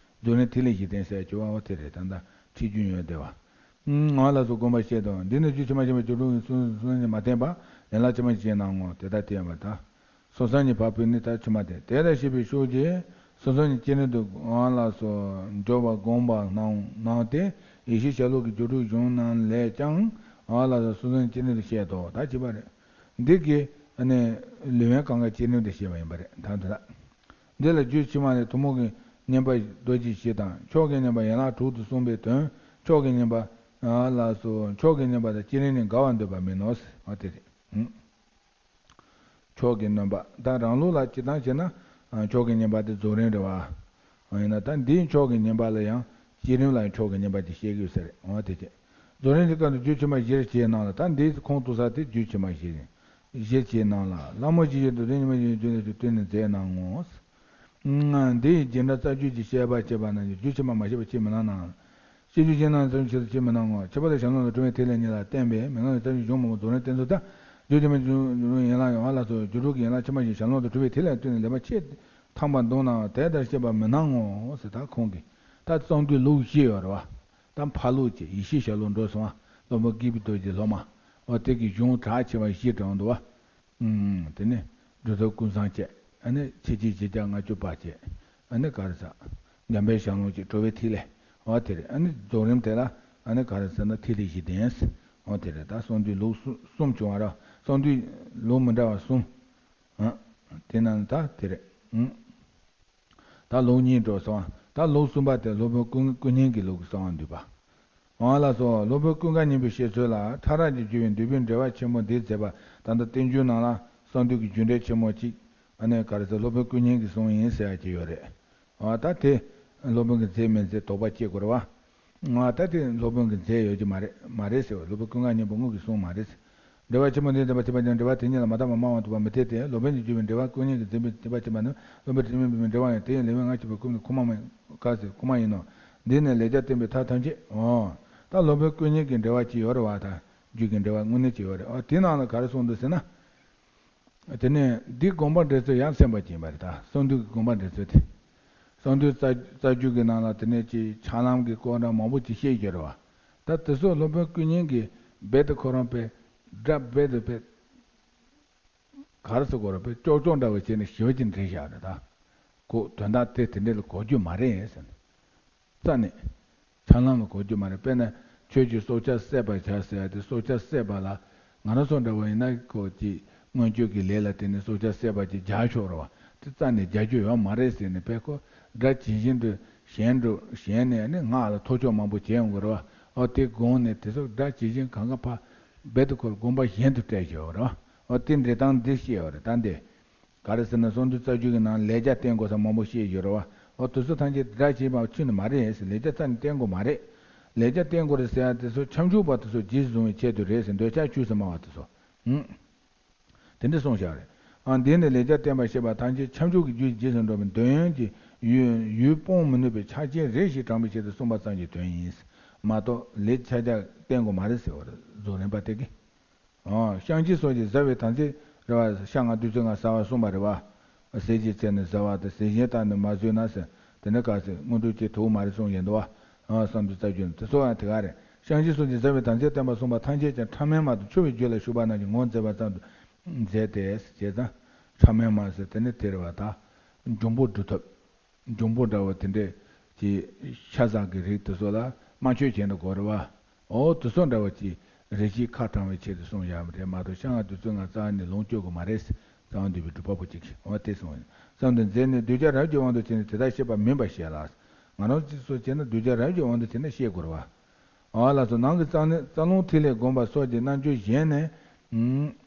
རྫོགས་རིམ་ཐིག་ལེ་བཞི་ལྡན་ཟེར་གྱི་བ་འོ་དེ་རེད། ད་ལྟ་ཁྲིད་རྒྱུན་ཡོད་དེ་བ། ཨང་ལགས་སོ། དགོངས་པ་བཞེས་དང་། འདི་ནི་རྒྱུད་ཕྱི་མ་བཞི་པ་སྒྱུ་འཕྲུལ་གྱི་གསུང་གསུང་ནི་མ་བསྟན་པ་ཡན་ལག་ཕྱི་མ་བཞི་གནང་ངོ་། དེ་ལྟར་བསྟན་པ་དང་། སོ་སོ་ཉིད་འཕགས་པའི་ནི་ད་ཕྱི་མ་སྟེ། དེ་ལ་བཤད་པའི་ཤུགས་ཀྱིས་སོ་སོ་ཉིད་བསྐྱེད་རིམ་དུ་ཨང་ལགས་སོ་འཇོག་པ་དགོངས་པ་གནང་གནང་སྟེ། ཡེ་ཤེས་ཞལ་ལུང་གི་སྒྱུ་འཕྲུལ་གཞུང་རྣམས་ལས་ཀྱང་ཨང་ལགས་སོ་སོ་སོ་ཉིད་བསྐྱེད་རིམ་དུ་བཤད་དོ། ད་བྱས་པ་རེད། འདི་གི་ཨ་ནི་ལེའུ་ཡན་གང་ག་བསྐྱེད་རིམ་དུ་བཤད་པ་ཡིན་པ་རེད། ད་དེ་ལ། འདི་ལ་རྒྱུད་ཕྱི་མ་ནས་ཐུན་མོང་གི་བསྙེན་པ་རྡོ་རྗེ་བཞི་དང་མཆོག་གི་བསྙེན་པ་ཡན་ལག་དྲུག་ཏུ་གསུངས་པའི་དོན། མཆོག་གི་བསྙེན་པ་ཨ་ལགས་སོ། མཆོག་གི་བསྙེན་པ་དང་བསྐྱེད་རིམ་ནི་འགལ་བར་འདོད་པ་མིན་ནོ། ཨ་དེ་རེད། ཨང་། མཆོག་གི་བསྙེན་པ་ད་རང་ལུགས་ལ་སྤྱིར་བཏང་བྱས་ན་ཨ་མཆོག་གི་བསྙེན་པ་དེ་རྫོགས་རིམ་རེད་བ། ཨ་ཡིན་ན་ད་འདིའི་མཆོག་གི་བསྙེན་པ་ལ་ཡང་བསྐྱེད་རིམ་ལ་ཡང་མཆོག་གི་བསྙེན་པ་ཅིག་བཤད་ཀྱི་ཡོད་ས་རེད། འོ་དེ་བྱས། རྫོགས་རིམ་གྱི་སྐབས་སུ་རྒྱུད་ཕྱི་མ་བཞིར་བྱས་གནང་ལ། ད་འདིའི་ཁུངས་གཏུགས་ས་དེ་རྒྱུད་ཕྱི་མ་བཞི་ཡིན། བཞིར་བྱས་གནང་ལ། ལྷ་མོ་བཞི་ཡི་རྡོ་རྗེ་ཉི་མ་བཞིའི་རྒྱུད་ལ་བསྟན་ནས་མཛད་གནང་ངོ་། འདི་ཡི་རྒྱུད་འགྲེལ་རྩ་རྒྱུད་ཀྱི་བཤད་པ་བྱས་པ་ན་རྒྱུད་ཕྱི་མ་མ་བཤད་པ་ཅིས་མི་སྣང་ན། བཤད་རྒྱུད་ཕྱི་ནང་ཙམ་ཞིག་ཏུ་ཅིས་མི་སྣང་ངོ་། ཁྱད་པར་དུ་ཞལ་ལུང་དང་སྒྲུབ་པའི་ཐིག་ལེ་གཉིས་ལ་བརྟེན་པའི་མི་སྣང་བའི་རྩ་རྒྱུད་གཞུང་མང་པོ་རྫོགས་རིམ་བསྟན་ཚུལ་དང་། རྒྱུད་ཕྱི་མ་རྒྱུད་ལུང་ཡན་ལག་ཡང་ལ་སོགས་སྒྱུ་འཕྲུལ་གྱི་ཡན་ལག་ཕྱི་མ་བཞི་ཞལ་ལུང་དང་སྒྲུབ་པའི་ཐིག་ལེ་ལ་བརྟེན་ནས་ལེགས་པར་ཕྱེ་ཐང་པར་འདུག་ནའང་དེ་ལྟར་བཤད་པ་མི་སྣང་ངོ་ཟེར། ད་ཁོང་གིས་ད་གསང་འདུས་ལུགས་བཞི་ཡོད་རེད་བ། ད་འཕགས་ལུགས་ཀྱི་ཡེ་ཤེས་ཞལ་ལུང་འགྲོ་སོང་བ། སློབ་དཔོན་ཀིརྟི་པའི་རྡོ་རྗེ་སློབ་མ། འོ་དེ་གི་གཞུང་གྲགས་ཆེ་བ་བཞི་དྲངས་འདུག་བ། ཨུམ། དེ་ནས་སྒྲུབ་ཐབས་ཀུན་བཟང་བཅས། ཨ་ནི་ཕྱི་ཆོས་བཞི་བརྒྱ་ལྔ་བཅུ་པ་བཅས། ཨ་ནི་ག་རེ་ཟ། འཇམ་དཔལ་ཞལ་ལུང་བཅས། གྲོལ་བའི་ཐིག་ལེ། འོ་དེ་རེད། ཨ་ནི་རྫོགས་རིམ་དེ་ལ་ཨ་ནི་ག་རེ་ཟེར་ན་ཐིག་ལེ་བཞི་ལྡན། འོ་དེ་རེད། ད་གསང་འདུས་ལུགས་གསུམ་གསུམ་བྱུང་བ་ར། གསང་འདུས་ལུགས་མི་འདྲ་བ་གསུམ། ཨ། དེ་རྣམས་ད་དེ་རེད། ཨུམ། ད་ལུགས་གཉིས་འགྲོ་སོང་། ད་ལུགས་གསུམ་པ་དེ་སློབ་དཔོན་ཀུན་ཀུན་མཁྱེན་གྱི་ལུགས་ཀྱི་གསང་བ་འདུས་པ། འོ་ལགས་སོ། སློབ་དཔོན་ཀུན་དགའ་སྙིང་པོའི་བཤད་ཚུལ་ལ་ཕྲ་རགས་ཀྱི་བརྗོད་པའི་འདུས་པའི་འགྲེལ་པ་ཆེན་པོ་འདི་མཛད་པ་ད་ལྟ་བསྟན་འགྱུར་ནང་ལ་གསང་འདུས་ཀྱི་རྒྱུད་འགྲེལ་ཆེན་མོ་གཅིག་ཨ་ནི་ག་རེ་ཟེར། སློབ་དཔོན་ཀུན་མཁྱེན་གྱིས་གསུངས་ཡིན་ཟེར་ཡ་གཅིག་ཡོད་རེད། འོ་ད་དེ་སློབ་དཔོན་གྱིས་མཛད་མི་མཛད་དོགས་པ་སྐྱེ་དགོས་རེད་བ། ང་ད་དེ་སློབ་དཔོན་གྱིས་མཛད་ཡོད་ཀྱི་མ་རེད། མ་རེད་ཟེར་བ། སློབ་དཔོན་ཀུན་དགའ་སྙིང་པོ་དངོས་ཀྱིས་གསུངས་མ་རེད། འགྲེལ་པ་ཆེན་པོ་འདི་མཛད་པ་ཐེག་པ་ཅན། འགྲེལ་པ་དེ་ཉིད་ལ་མ་བརྟགས་པར་སྨྲ་བ་འདུས་པ་མི་འཐད་དེ། སློབ་དཔོན་གྱི་བརྗོད་པའི་འགྲེལ་པ་ཀུན་མཁྱེན་གྱིས་མཛད་པའི་ཐེག་པ་ཆེན་པོ་ནི་སློབ་དཔོན་དྲི་མེད་པའི་འགྲེལ་པ་ཡང་དེ་ཡི་ལེའུ་ལྔ་བཅུ་པའི་ཁུངས་ནི་ཁུངས་མ་མིན་ག་ཟེར་ཁུངས་མ་ཡིན་ནོ། འདི་ནི་ལེགས་སྦྱར་བསྟན་པའི་ཐབས་ཐམས་ཅད། འོ། ད་སློབ་དཔོན་ཀུན་མཁྱེན་གྱི་འགྲེལ་པ་ཅིག་ཡོད་རེད་བ། ད་རྒྱུད་ཀྱི་འགྲེལ་པ་དངོས་གནས་ཅིག་ཡོད་རེད། འོ་དེ་ནང་ལ་ག་རེ་གསུངས་འདུག་ཟེར་ན། དེ་ནས་འདི་དགོངས་པ་འགྲེལ་ཚུལ་ཡ་མཚན་པ་ཅིག་ཡིན་པ་རེད། ད་གསང་འདུས་ཀྱི་དགོངས་པ་འགྲེལ་ཚུལ་དེ། གསང་འདུས་རྩ་རྩ་རྒྱུད་ཀྱི་ནང་ལ་དེ་ནས་ཅིག་ཕྱག་ལམ་གྱི་སྐོར་འདྲ་མང་པོ་ཅིག་བཤད་ཡོད་རེད་བ། ད་དེ་ཚོ་སློབ་དཔོན་ཀུན་མཁྱེན་གྱིས་རྦད་དེ་ཁོ་རང་དཔེ་སྒྲ་རྦད་དེ་དཔེ་ག་རེ་ཟེར་དགོས་རེད། དཔེ་ཀྱོག་ཀྱོག་འདྲ་བོ་བྱས་ནས་ཞེ་པོ་ཅིག་འགྲེལ་བཞག་རེད། ད་ཁོ་དོན་དག་དེ་དེ་འདྲ་ལ་གོ་རྒྱུ་མ་རེད་ཟེར་ནས། རྩ་ནས། ཕྱག་ལམ་ལ་གོ་རྒྱུ་མ་རེད། དཔེར་ན་ཆོས་ཀྱི་སྲོག་ཆགས་བསད་པར་བྱ་ཟེར་ཡ་དེ། སྲོག་ཆགས་བསད་པ་ལ་ང་རང་ཚོ་འདྲ་བ་ཡིན་ན་ཁོ་ཀྱི་མངོན་སྤྱོད་ཀྱི་ལས་ལ་བརྟེན་ནས་སྲོག་ཆགས་བསད་པ་ཅིག་རྒྱག་ཆོག་རེད་བ། དེ་རྩ་ནས་རྒྱག་རྒྱུ་ཡོད་མ་རེད་ཟེར་ནས། དཔེ་ཁོ་སྒྲ་ཇི་བཞིན་དུ་གཞན་དུ་གཞན་ནས་ནི་ངག་ལ་ཐོགས་ཆོག་མང་པོ་བྱས་ཡོང་གི་རེད་བ། ཨོ་དེ་དགོངས་ནས་དེ་ཚོ་སྒྲ་ཇི་བཞིན་གང་ག་ཕ་རྦད་དེ་ཁོ་ལ་དགོངས་པ་གཞན་དུ་སྤྲད་བཞག་ཡོད་རེད་བ། ཨོ་དེ་འགྲེལ་སྟངས་འདི་བཤད་ཡོད་རེད། ད་འདི། ག་རེ་ཟེར་ན་གསང་འདུས་རྩ་རྒྱུད་ཀྱི་ནང་ལེགས་སྦྱར་བསྟན་དགོས་ས་མང་པོ་བཤད་ཡོད་རེད་བ། འོ་དེ་ཚོ་ཐམས་ཅད་སྒྲ་བྱས་པ་ཆོས་ནི་མ་རེད་ཟེར། ལེགས་སྦྱར་རྩ་ནས་བསྟན་དགོས་མ་རེད། ལེགས་སྦྱར་བསྟན་དགོས་རེད་ཟེར་ཡ་དེ་ཚོ་ཁྱབ་འཇུག་པ་དེ་ཚོ་རྗེས་སུ་བཟུང་བའི་ཆེད་དུ་རེད་ཟེར། འདོད་ཆགས་ཆོས་སུ་སྨྲ་བ་དེ་ཚོ། ཨང་། དེ་འདྲ་གསུངས་བཞག་རེད། ཨ་འདི་ནི་ལེགས་སྦྱར་བསྟན་པ་ཞེས་པ་ཐམས་ཅད་ཁྱབ་འཇུག་གི་རྒྱུ་རྗེས་སུ་འགྲོ་བའི་འདོད་ཡོན་གྱི་ཡུལ་ཡུལ་སྤོང་མི་ནུས་པའི་ཆ་རྐྱེན་རེ་ཞིག་དྲངས་པའི་ཆེད་དུ་གསུངས་པ་ཙམ་གྱི་དོན་ཡིན། མ་གཏོགས་ལེགས་ཆ་ཁྱབ་བསྟན་དགོས་མ་རེད་ཟེར་བ་རེད། རྫོགས་རིམ་པ་དེ་གིས། ཨོ། བཤང་གཅི་སོགས་ཀྱིས་ཟ་བའི་དམ་ཚིག་རེད་བ། བཤང་ལྔ་བདུད་རྩི་ལྔ་ཟ་བ་གསུངས་པ་རེད་བ། ཟས་ཀྱི་ཚེ་ནི་ཟ་བ་དང་། ཟས་གཞན་དག་ནི་མ་ཟོས་ན་ཟེར། དེ་འདྲ་ག་ཚོད་དངོས་གྲུབ་ཀྱི་ཐུག་མ་རེད་གསུངས་ཡོད་འདུག་བ། ཨོ། གསང་འདུས་རྩ་རྒྱུད་ནི་དེ་ཚོ་ཡང་དེ་ག་རེད། བཤང་གཅི་སོགས་ཀྱིས་ཟ་བའི་དམ་ཚིག་བསྟན་པ་གསུངས་པ་ཐམས་ཅད་ཀྱང་ཕྲ་མེན་མ་དང་ཆུ་བོའི་རྒྱུད་ལ་ཞུགས་པ་རྣམས་ཀྱིས་ངོ་མཛད་པ་ཙམ་དུ་མཛད་དེ། བྱས་ཙང་ཕྲ་མེན་མ་ཟེར་དེ་ནི་དེ་རེད་བ། ད་འབྱུང་པོ་སྒྲུབ་ཐབས། འབྱུང་པོ་འདྲ་བོ་དེ་འདྲས་ཀྱི་ཤ་ཟ་གི་རིགས་དེ་ཚོ་ལ་དམར་མཆོད་བྱས་ན་དགོས་རེད་བ། འོ་དེ་ཚོ་འདྲ་བོ་ཅིག་རེ་ཞིག་ཁ་དྲང་བའི་ཆེད་དུ་གསུངས་ཡག་རེད་མ་གཏོགས་བཤང་ལྔ་བདུད་རྩི་ལྔ་རྩ་བ་ནས་ལོངས་སྤྱོད་དགོས་མ་རེད། རྩ་བ་འདུས་པའི་སྒྲུབ་པ་པོ་གཅིག་གིས་འོ་དེ་གསུངས་ཡིན། ཙམ་དུ་མཛད་ནས་གདུལ་བྱ་རབ་ཀྱི་དབང་དུ་བྱས་ནས་དེ་ལྟར་བཤད་པ་མིན་པར་བཤད་ལ། ང་རང་ཚོས་བྱས་ན་གདུལ་བྱ་རབ་ཀྱི་དབང་དུ་བྱས་ནས་བཤད་དགོས་རེད་བ། འོ་ལགས་སོ། ནང་གི་རྩ་ནི་རྩ་རླུང་ཐིག་ལེ་བསྒོམ་པ་སོགས་ཀྱི་རྣལ་འབྱོར་གཞན་ནས།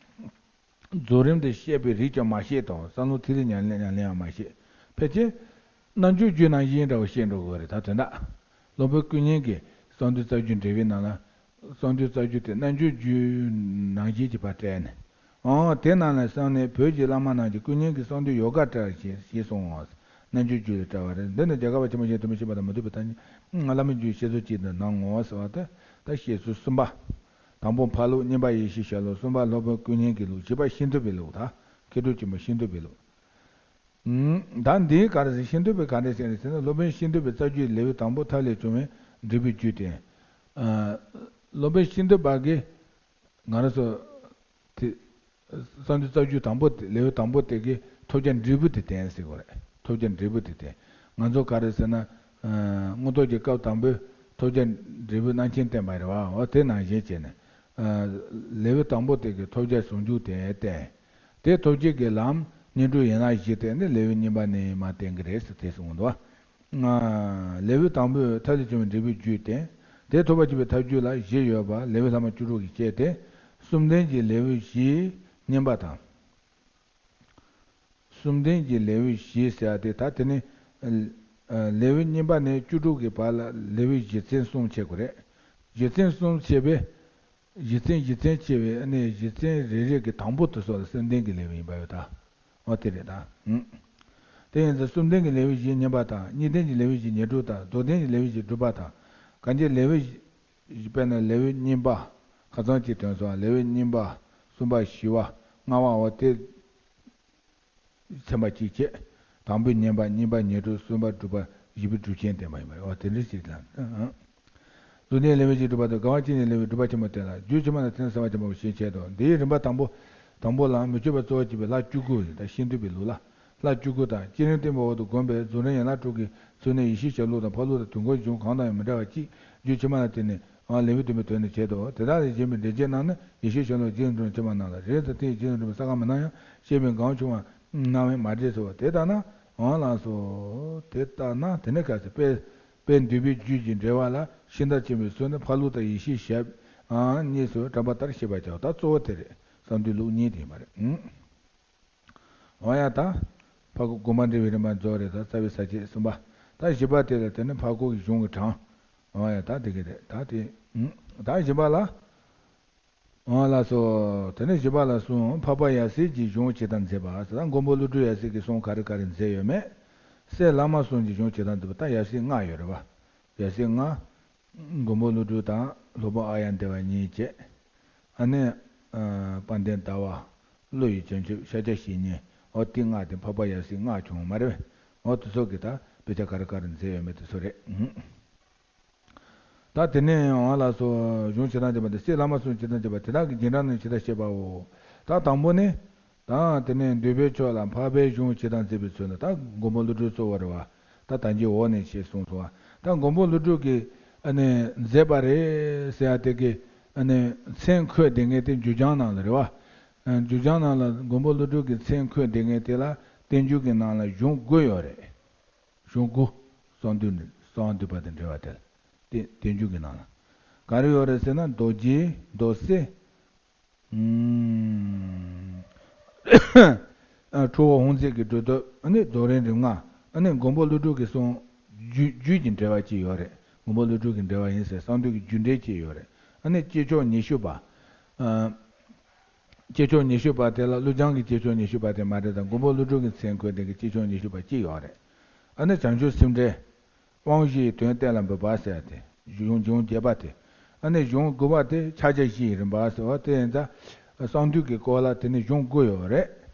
རྫོགས་རིམ་དུ་བཤད་པའི་རིགས་ཀྱང་མ་བཤད་དང་། རྩ་རླུང་ཐིག་ལེ་ཉམས་ལེན་ཉམས་ལེན་ཡང་མ་བཤད། ཕལ་ཆེར་རྣལ་འབྱོར་རྒྱུད་ནང་བཞིན་འདྲ་བོ་བཤད་འགྲོ་དགོས་རེད། ད་དོན་དག་སློབ་དཔོན་ཀུན་མཁྱེན་གྱིས་གསང་འདུས་རྩ་རྒྱུད་འགྲེལ་པའི་ནང་ལ། གསང་འདུས་རྩ་རྒྱུད་དེ་རྣལ་འབྱོར་རྒྱུད་ནང་བཞིན་གྱི་བར་བཀྲལ་ནས། ཨང་། དེ་ནང་ལ་གསན་ནས་བོད་ཀྱི་བླ་མ་རྣམས་ཀྱིས་ཀུན་མཁྱེན་གྱི་གསང་འདུས་ཡོ་ག་བཀྲལ་ཞེས་ཞེས་གསུངས་འོང་། རྣལ་འབྱོར་རྒྱུད་ལ་བཀྲལ་བ་རེད། འདི་ནི་རྒྱ་གར་བ་ཆེན་པོ་ཞིག་ཐུན་མིན་ཤེས་པ་དང་མི་མཐུན་པའི་ཐ་སྙད། བླ་མའི་རྒྱུད་བཤད་ཚུལ་གཅིག་ཏུ་སྣང་ངོ་ཟེར་བ་དེ། ད་བཤད་ཚུལ་གསུམ་པ། དང་པོ་འཕགས་ལུགས། གཉིས་པ་ཡེ་ཤེས་ཞལ་ལུང་། གསུམ་པ་སློབ་དཔོན་ཀུན་མཁྱེན་གྱི་ལུགས། བཞི་པ་ཤིན་ཏུ་པའི་ལུགས། ད་མཁས་གྲུབ་ཆེན་པོ་ཤིན་ཏུ་པའི་ལུགས། ད་འདིའི་ག་རེ་ཟེར། ཤེས་འདོད་པས་ག་འདྲ་ཟེར་ཟེར་ན། སློབ་དཔོན་ཤེས་འདོད་པས་རྩ་རྒྱུད་ལེའུ་དང་པོ་མཐའ་ལས་བྱུང་བའི་འབྲས་བུའི་རྒྱུ་སྟེ། སློབ་དཔོན་ཤེས་འདོད་པ་གིས་ང་རང་ཚོ་དེ་གསང་འདུས་རྩ་རྒྱུད་དང་པོ་དེ་ལེའུ་དང་པོ་དེ་གི་ཐོབ་བྱ་འབྲས་བུ་དེ་བསྟན་ཟེར་དགོས་རེད། ཐོབ་བྱ་འབྲས་བུ་དེ་བསྟན། ང་ཚོ་ག་རེ་ཟེར་ན། སྔོན་ཐོག་གི་སྐབས་དང་པོའི་ཐོབ་བྱ་འབྲས་བུ་རྣམ་མཁྱེན་བསྟན་པ་རེད་བ། འོ་དེ་ནང་བཞིན་བྱས་ནས། ལེའུ་དང་པོ་དེ་གི་ཐོབ་བྱ་ཟུང་འཇུག་དེ་བསྟན། དེ་ཐོབ་བྱེད་ཀྱི་ལམ་སྙིང་པོའི་ཡན་ལག་བཞི་དེ་ནི་ལེའུ་གཉིས་པ་ནས་མར་བསྟན་གྱི་རེད་ཟེར་དེ་གསུངས་འདུག་བ། ལེའུ་དང་པོས་མཐའ་ལས་བྱུང་བའི་འབྲས་བུའི་རྒྱུ་བསྟན། དེ་ཐོབ་པར་བྱེད་པའི་ཐབས་རྒྱུད་ལ་བཞི་ཡོད་པ་ལེའུ་ལྷག་མ་བཅུ་དྲུག་གིས་བཤད་དེ། གསུམ་ལྡན་གྱི་ལེའུ་བཞིའི་བསྙེན་པ་དང་། གསུམ་ལྡན་གྱི་ལེའུ་བཞི་ཟེར་ཡ་དེ་ད་དེ་ནི། ལེའུ་གཉིས་པ་ནས་བཅུ་དྲུག་གི་བར་ལ་ལེའུ་བཞི་ཚན་གསུམ་ཕྱེ་དགོས་རེད། བཞི་ཚན་གསུམ་ཕྱེ་བས། བཞི་ཚན་བཞི་ཚན་ཕྱེ་བས་ཨ་ནི་བཞི་ཚན་རེ་རེ་གི་དང་པོ་དེ་ཚོ་ལ་གསུམ་ལྡན་གྱི་ལེའུ་ཡིན་པ་ཡོད་ད། འོ་དེ་རེད་ད། དེ་ཡིན་ཙང་གསུམ་ལྡན་གྱི་ལེའུ་བཞི་བསྙེན་པ་དང་། གཉིས་ལྡན་གྱི་ལེའུ་བཞི་ཉེར་དྲུག་དང་། རྫོགས་ལྡན་གྱི་ལེའུ་བཞི་སྒྲུབ་པ་དང་། གང་ཅི་ལེའུ་བཞི། དཔེར་ན་ལེའུ་གཉིས་པ། ཁ་སང་གཅིག་ཐོན་སོང་། ལེའུ་གཉིས་པ། གསུམ་པ། བཞི་པ། ལྔ་པ། འོ་དེ། ཚན་པ་གཅིག་བྱས། དང་པོའི་བསྙེན་པ། གཉིས་པ་ཉེར་དྲུག། གསུམ་པ་སྒྲུབ་པ། བཞི་པའི་སྒྲུབ་ཆེན་བསྟན་པ་ཡིན་པ་རེད། འོ་དེ་འདྲ་ཞིག་ལ། རྫོགས་ལྡན་ལེའུ་བཞི་སྒྲུབ་པ་དང་། དགའ་བ་བསྐྱེད་ནས་ལེའུ་སྒྲུབ་པ་ཆེན་པོ་དེ་ལ། རྒྱུད་ཕྱི་མ་ལ་དེ་ནི་གསལ་བ་ཆེན་པོ་ཞེས་བྱ་སྟེ། འདིའི་རིམ་པ་དང་པོ། དང་པོ་ལ་མི་བསྐྱོད་པ་རྩོལ་བར་བྱེད་པའི་ལྷ་བཅུ་དགུ་ཡིན། ད་ཤེས་འདོད་པའི་ལུགས་ལ། ལྷ་བཅུ་དགུ་དང་། བསྐྱེད་རིམ་བརྟན་པའི་འོག་ཏུ་བསྒོམས་པའི་རྫོགས་རིམ་ཡན་ལག་དྲུག་གི་ཚུལ་ནི་ཡེ་ཤེས་ཞབས་ལུགས་དང་འཕགས་ལུགས་དང་དུས་འཁོར་གཞུང་གང་དང་ཡང་མི་འདྲ་བ་གཅིག་རྒྱུད་ཕྱི་མ་ལ་བརྟེན་ནས། ཨ། ལེའུ་བདུན་པའི་དོན་ནི་བྱེད་དོ། དེ་དག་ལས་གཞན་པའི་འགྲེལ་བྱེད་རྣམས་ནི་ཡེ་ཤེས་ཞལ་སློང་རྗེ་བཙུན་སྒྲོལ་མའི་ཕྱི་མ་རྣམས་ལ། རེས་དང་ཐེངས་རྗེ་བཙུན་སྒྲོལ་མའི་ས་ག་མི་རྣམས་ཡང་བཤད་པའི་གང་བྱུང་བ་སྣང་བས་མ་འགྲེལ་སོ། དེ་ལྟ་ན། འོང་ལགས་སོ། དེ་ལྟ་ན་དེ་ནི་གལ་སྲིད་དཔེ་དཔེ་འདུས་པའི་རྒྱུད་ཀྱི་འགྲེལ་པ་ལ་ཤིང་རྟ་ཆེན་པོའི་ཚུལ་ནི་འཕགས་ལུགས་དང་ཡེ་ཤེས་ཞབས་གཉིས་སུ་གྲགས་པ་ལྟར་ཤེས་པར་བྱའོ། ད་གཙོ་བོ་དེ་རེད། གསང་འདུས་ལུགས་གཉིས་དེ་ཡིན་པ་རེད། འོ་ཡ་ད། འཕགས་སྐོར་དགོངས་པ་འགྲེལ་བའི་རིམ་པ་རྫོགས་རེད། ད་རྩ་བའི་ས་བཅད་གསུམ་པ། ད་བཞི་པ་དེ་ལ་དེ་ནི་འཕགས་སྐོར་གྱི་གཞུང་གི་གྲངས། འོ་ཡ་ད་དེ་ག་རེད། ད་དེ། ད་བཞི་པ་ལ། འོ་ལགས་སོ། དེ་ནི་བཞི་པ་ལ་གསུངས། འཕགས་པ་ཡབ་སྲས་ཀྱི་གཞུང་ཇི་ལྟར་མཛད་པ་ཟེར། ད་མགོན་པོ་ཀླུ་སྒྲུབ་ཡབ་སྲས་ཀྱི་གསུང་ག་རེ་ག་རེ་མཛད་ཡོད་མེད། སྲས་བླ་མ་གསུམ་གྱི་གཞུང་ཇི་ལྟར་མཛད་པ། ད་ཡབ་སྲས་ལྔ་ཡོད་རེད་བ། ཡབ་སྲས་ལྔ། མགོན་པོ་ཀླུ་སྒྲུབ་དང་སློབ་དཔོན་ཨཱརྱ་དེ་བ་གཉིས་བཅས། ཨ་ནི། ཨ། དཔལ་ལྡན་ཟླ་བ། ཀླུ་ཡི་བྱང་ཆུབ། ཤཱཀྱ་བཤེས་གཉེན། འོ་དེ་ལྔ་དེ་འཕགས་པ་ཡབ་སྲས་ལྔ་བྱུང་མ་རེད་པས། འོ་དེ་ཚོ་གི་ད་དཔེ་ཆ་ག་རེ་ག་རེ་མཛད་ཡོད་མེད་དེ་ཚོ་རེད། ད་དེ་ནས་འོང་ལགས་སོ། གཞུང་ཇི་ལྟར་བྱེད་པ་དང་། སྲས་བླ་མ་གསུམ་ཇི་ལྟར་བྱེད་པ། དེ་དག་གི་རྗེས་འབྲང་ནི་ཇི་ལྟར་བཤད་པའོ། ད་དང་པོ་ནི། ད་དེ་ནས་འདུས་པའི་ཕྱོགས་ལ་འཕགས་པའི་གཞུང་ཇི་ལྟར་མཛད་པའི་ཚུལ་ནི། ད་མགོན་པོ་ཀླུ་སྒྲུབ་གཙོ་བོ་རེད་བ། ད་ད་གིན་འོག་ནས་ཞེས་གསུངས་སོང་བ། ད་མགོན་པོ་ཀླུ་སྒྲུབ་ཀྱིས་ཨ་ནི་མཛད་པ་རེད་ཟེར་ཡ་དེ་གི་ཨ་ནི་མཚན་འཁོད་བསྡད་མཁན་དེ་འཇུག་བྱང་ནང་ལ་རེད་བ། འཇུག་བྱང་ནང་ལ་མགོན་པོ་ཀླུ་སྒྲུབ་ཀྱི་མཚན་འཁོད་བསྡད་མཁན་དེ་ལ་བསྟན་འགྱུར་གྱི་ནང་ལ་གཞུང་དགུ་ཡོད་རེད། གཞུང་དགུ། གསང་འདུས་ནས་གསང་འདུས་པ་དང་འབྲེལ་བ་དེ་ལ་བསྟན་བསྟན་འགྱུར་གྱི་ནང་ལ་ག་རེ་ཡོད་རེད་ཟེར་ན། རྡོ་རྗེ། རྡོ་གསལ། ཨུམ། ཨ། ཁྲོ་བོ་ཧཱུྃ་མཛད་ཀྱི་སྒྲུབ་ཐབས། ཨ་ནི་རྫོགས་རིམ་རིམ་ལྔ། ཨ་ནི་མགོན་པོ་ཀླུ་སྒྲུབ་ཀྱི་གསུང་རྒྱུད་རྒྱུད་ཀྱི་འགྲེལ་པ་གཅིག་ཡོད་རེད། མགོན་པོ་ཀླུ་སྒྲུབ་ཀྱི་འགྲེལ་པ་ཡིན་ཟེར། གསང་འདུས་ཀྱི་རྒྱུད་འགྲེལ་གཅིག་ཡོད་རེད། ཨ་ནི་སྐྱེས་མཆོག་ཉི་ཤུ་པ། ཨ། སྐྱེས་མཆོག་ཉི་ཤུ་པ་དེ་ལ་ཀླུ་བྱང་གི་སྐྱེས་མཆོག་ཉི་ཤུ་པ་དེ་མ་རེད་དང་། མགོན་པོ་ཀླུ་སྒྲུབ་ཀྱི་མཚན་འཁོད་དེ་གི་སྐྱེས་མཆོག་ཉི་ཤུ་པ་གཅིག་ཡོད་རེད། ཨ་ནི་བྱང་ཆུབ་སེམས་འགྲེལ། དབང་བཞིའི་དོན་གཏན་ལ་འབེབས་པ་ཟེར་ཏེ། གཞུང་གཞུང་བརྒྱད་པ་དེ། ཨ་ནི་གཞུང་དགུ་པ་དེ་ཕྱག་རྒྱ་བཞིའི་རིམ་པ་ཟེར་བ་དེ་ཡིན་ཙང་། གསང་འདུས་ཀྱི་སྐོར་ལ་དེ་ནི་གཞུང་དགུ་ཡོད་རེད།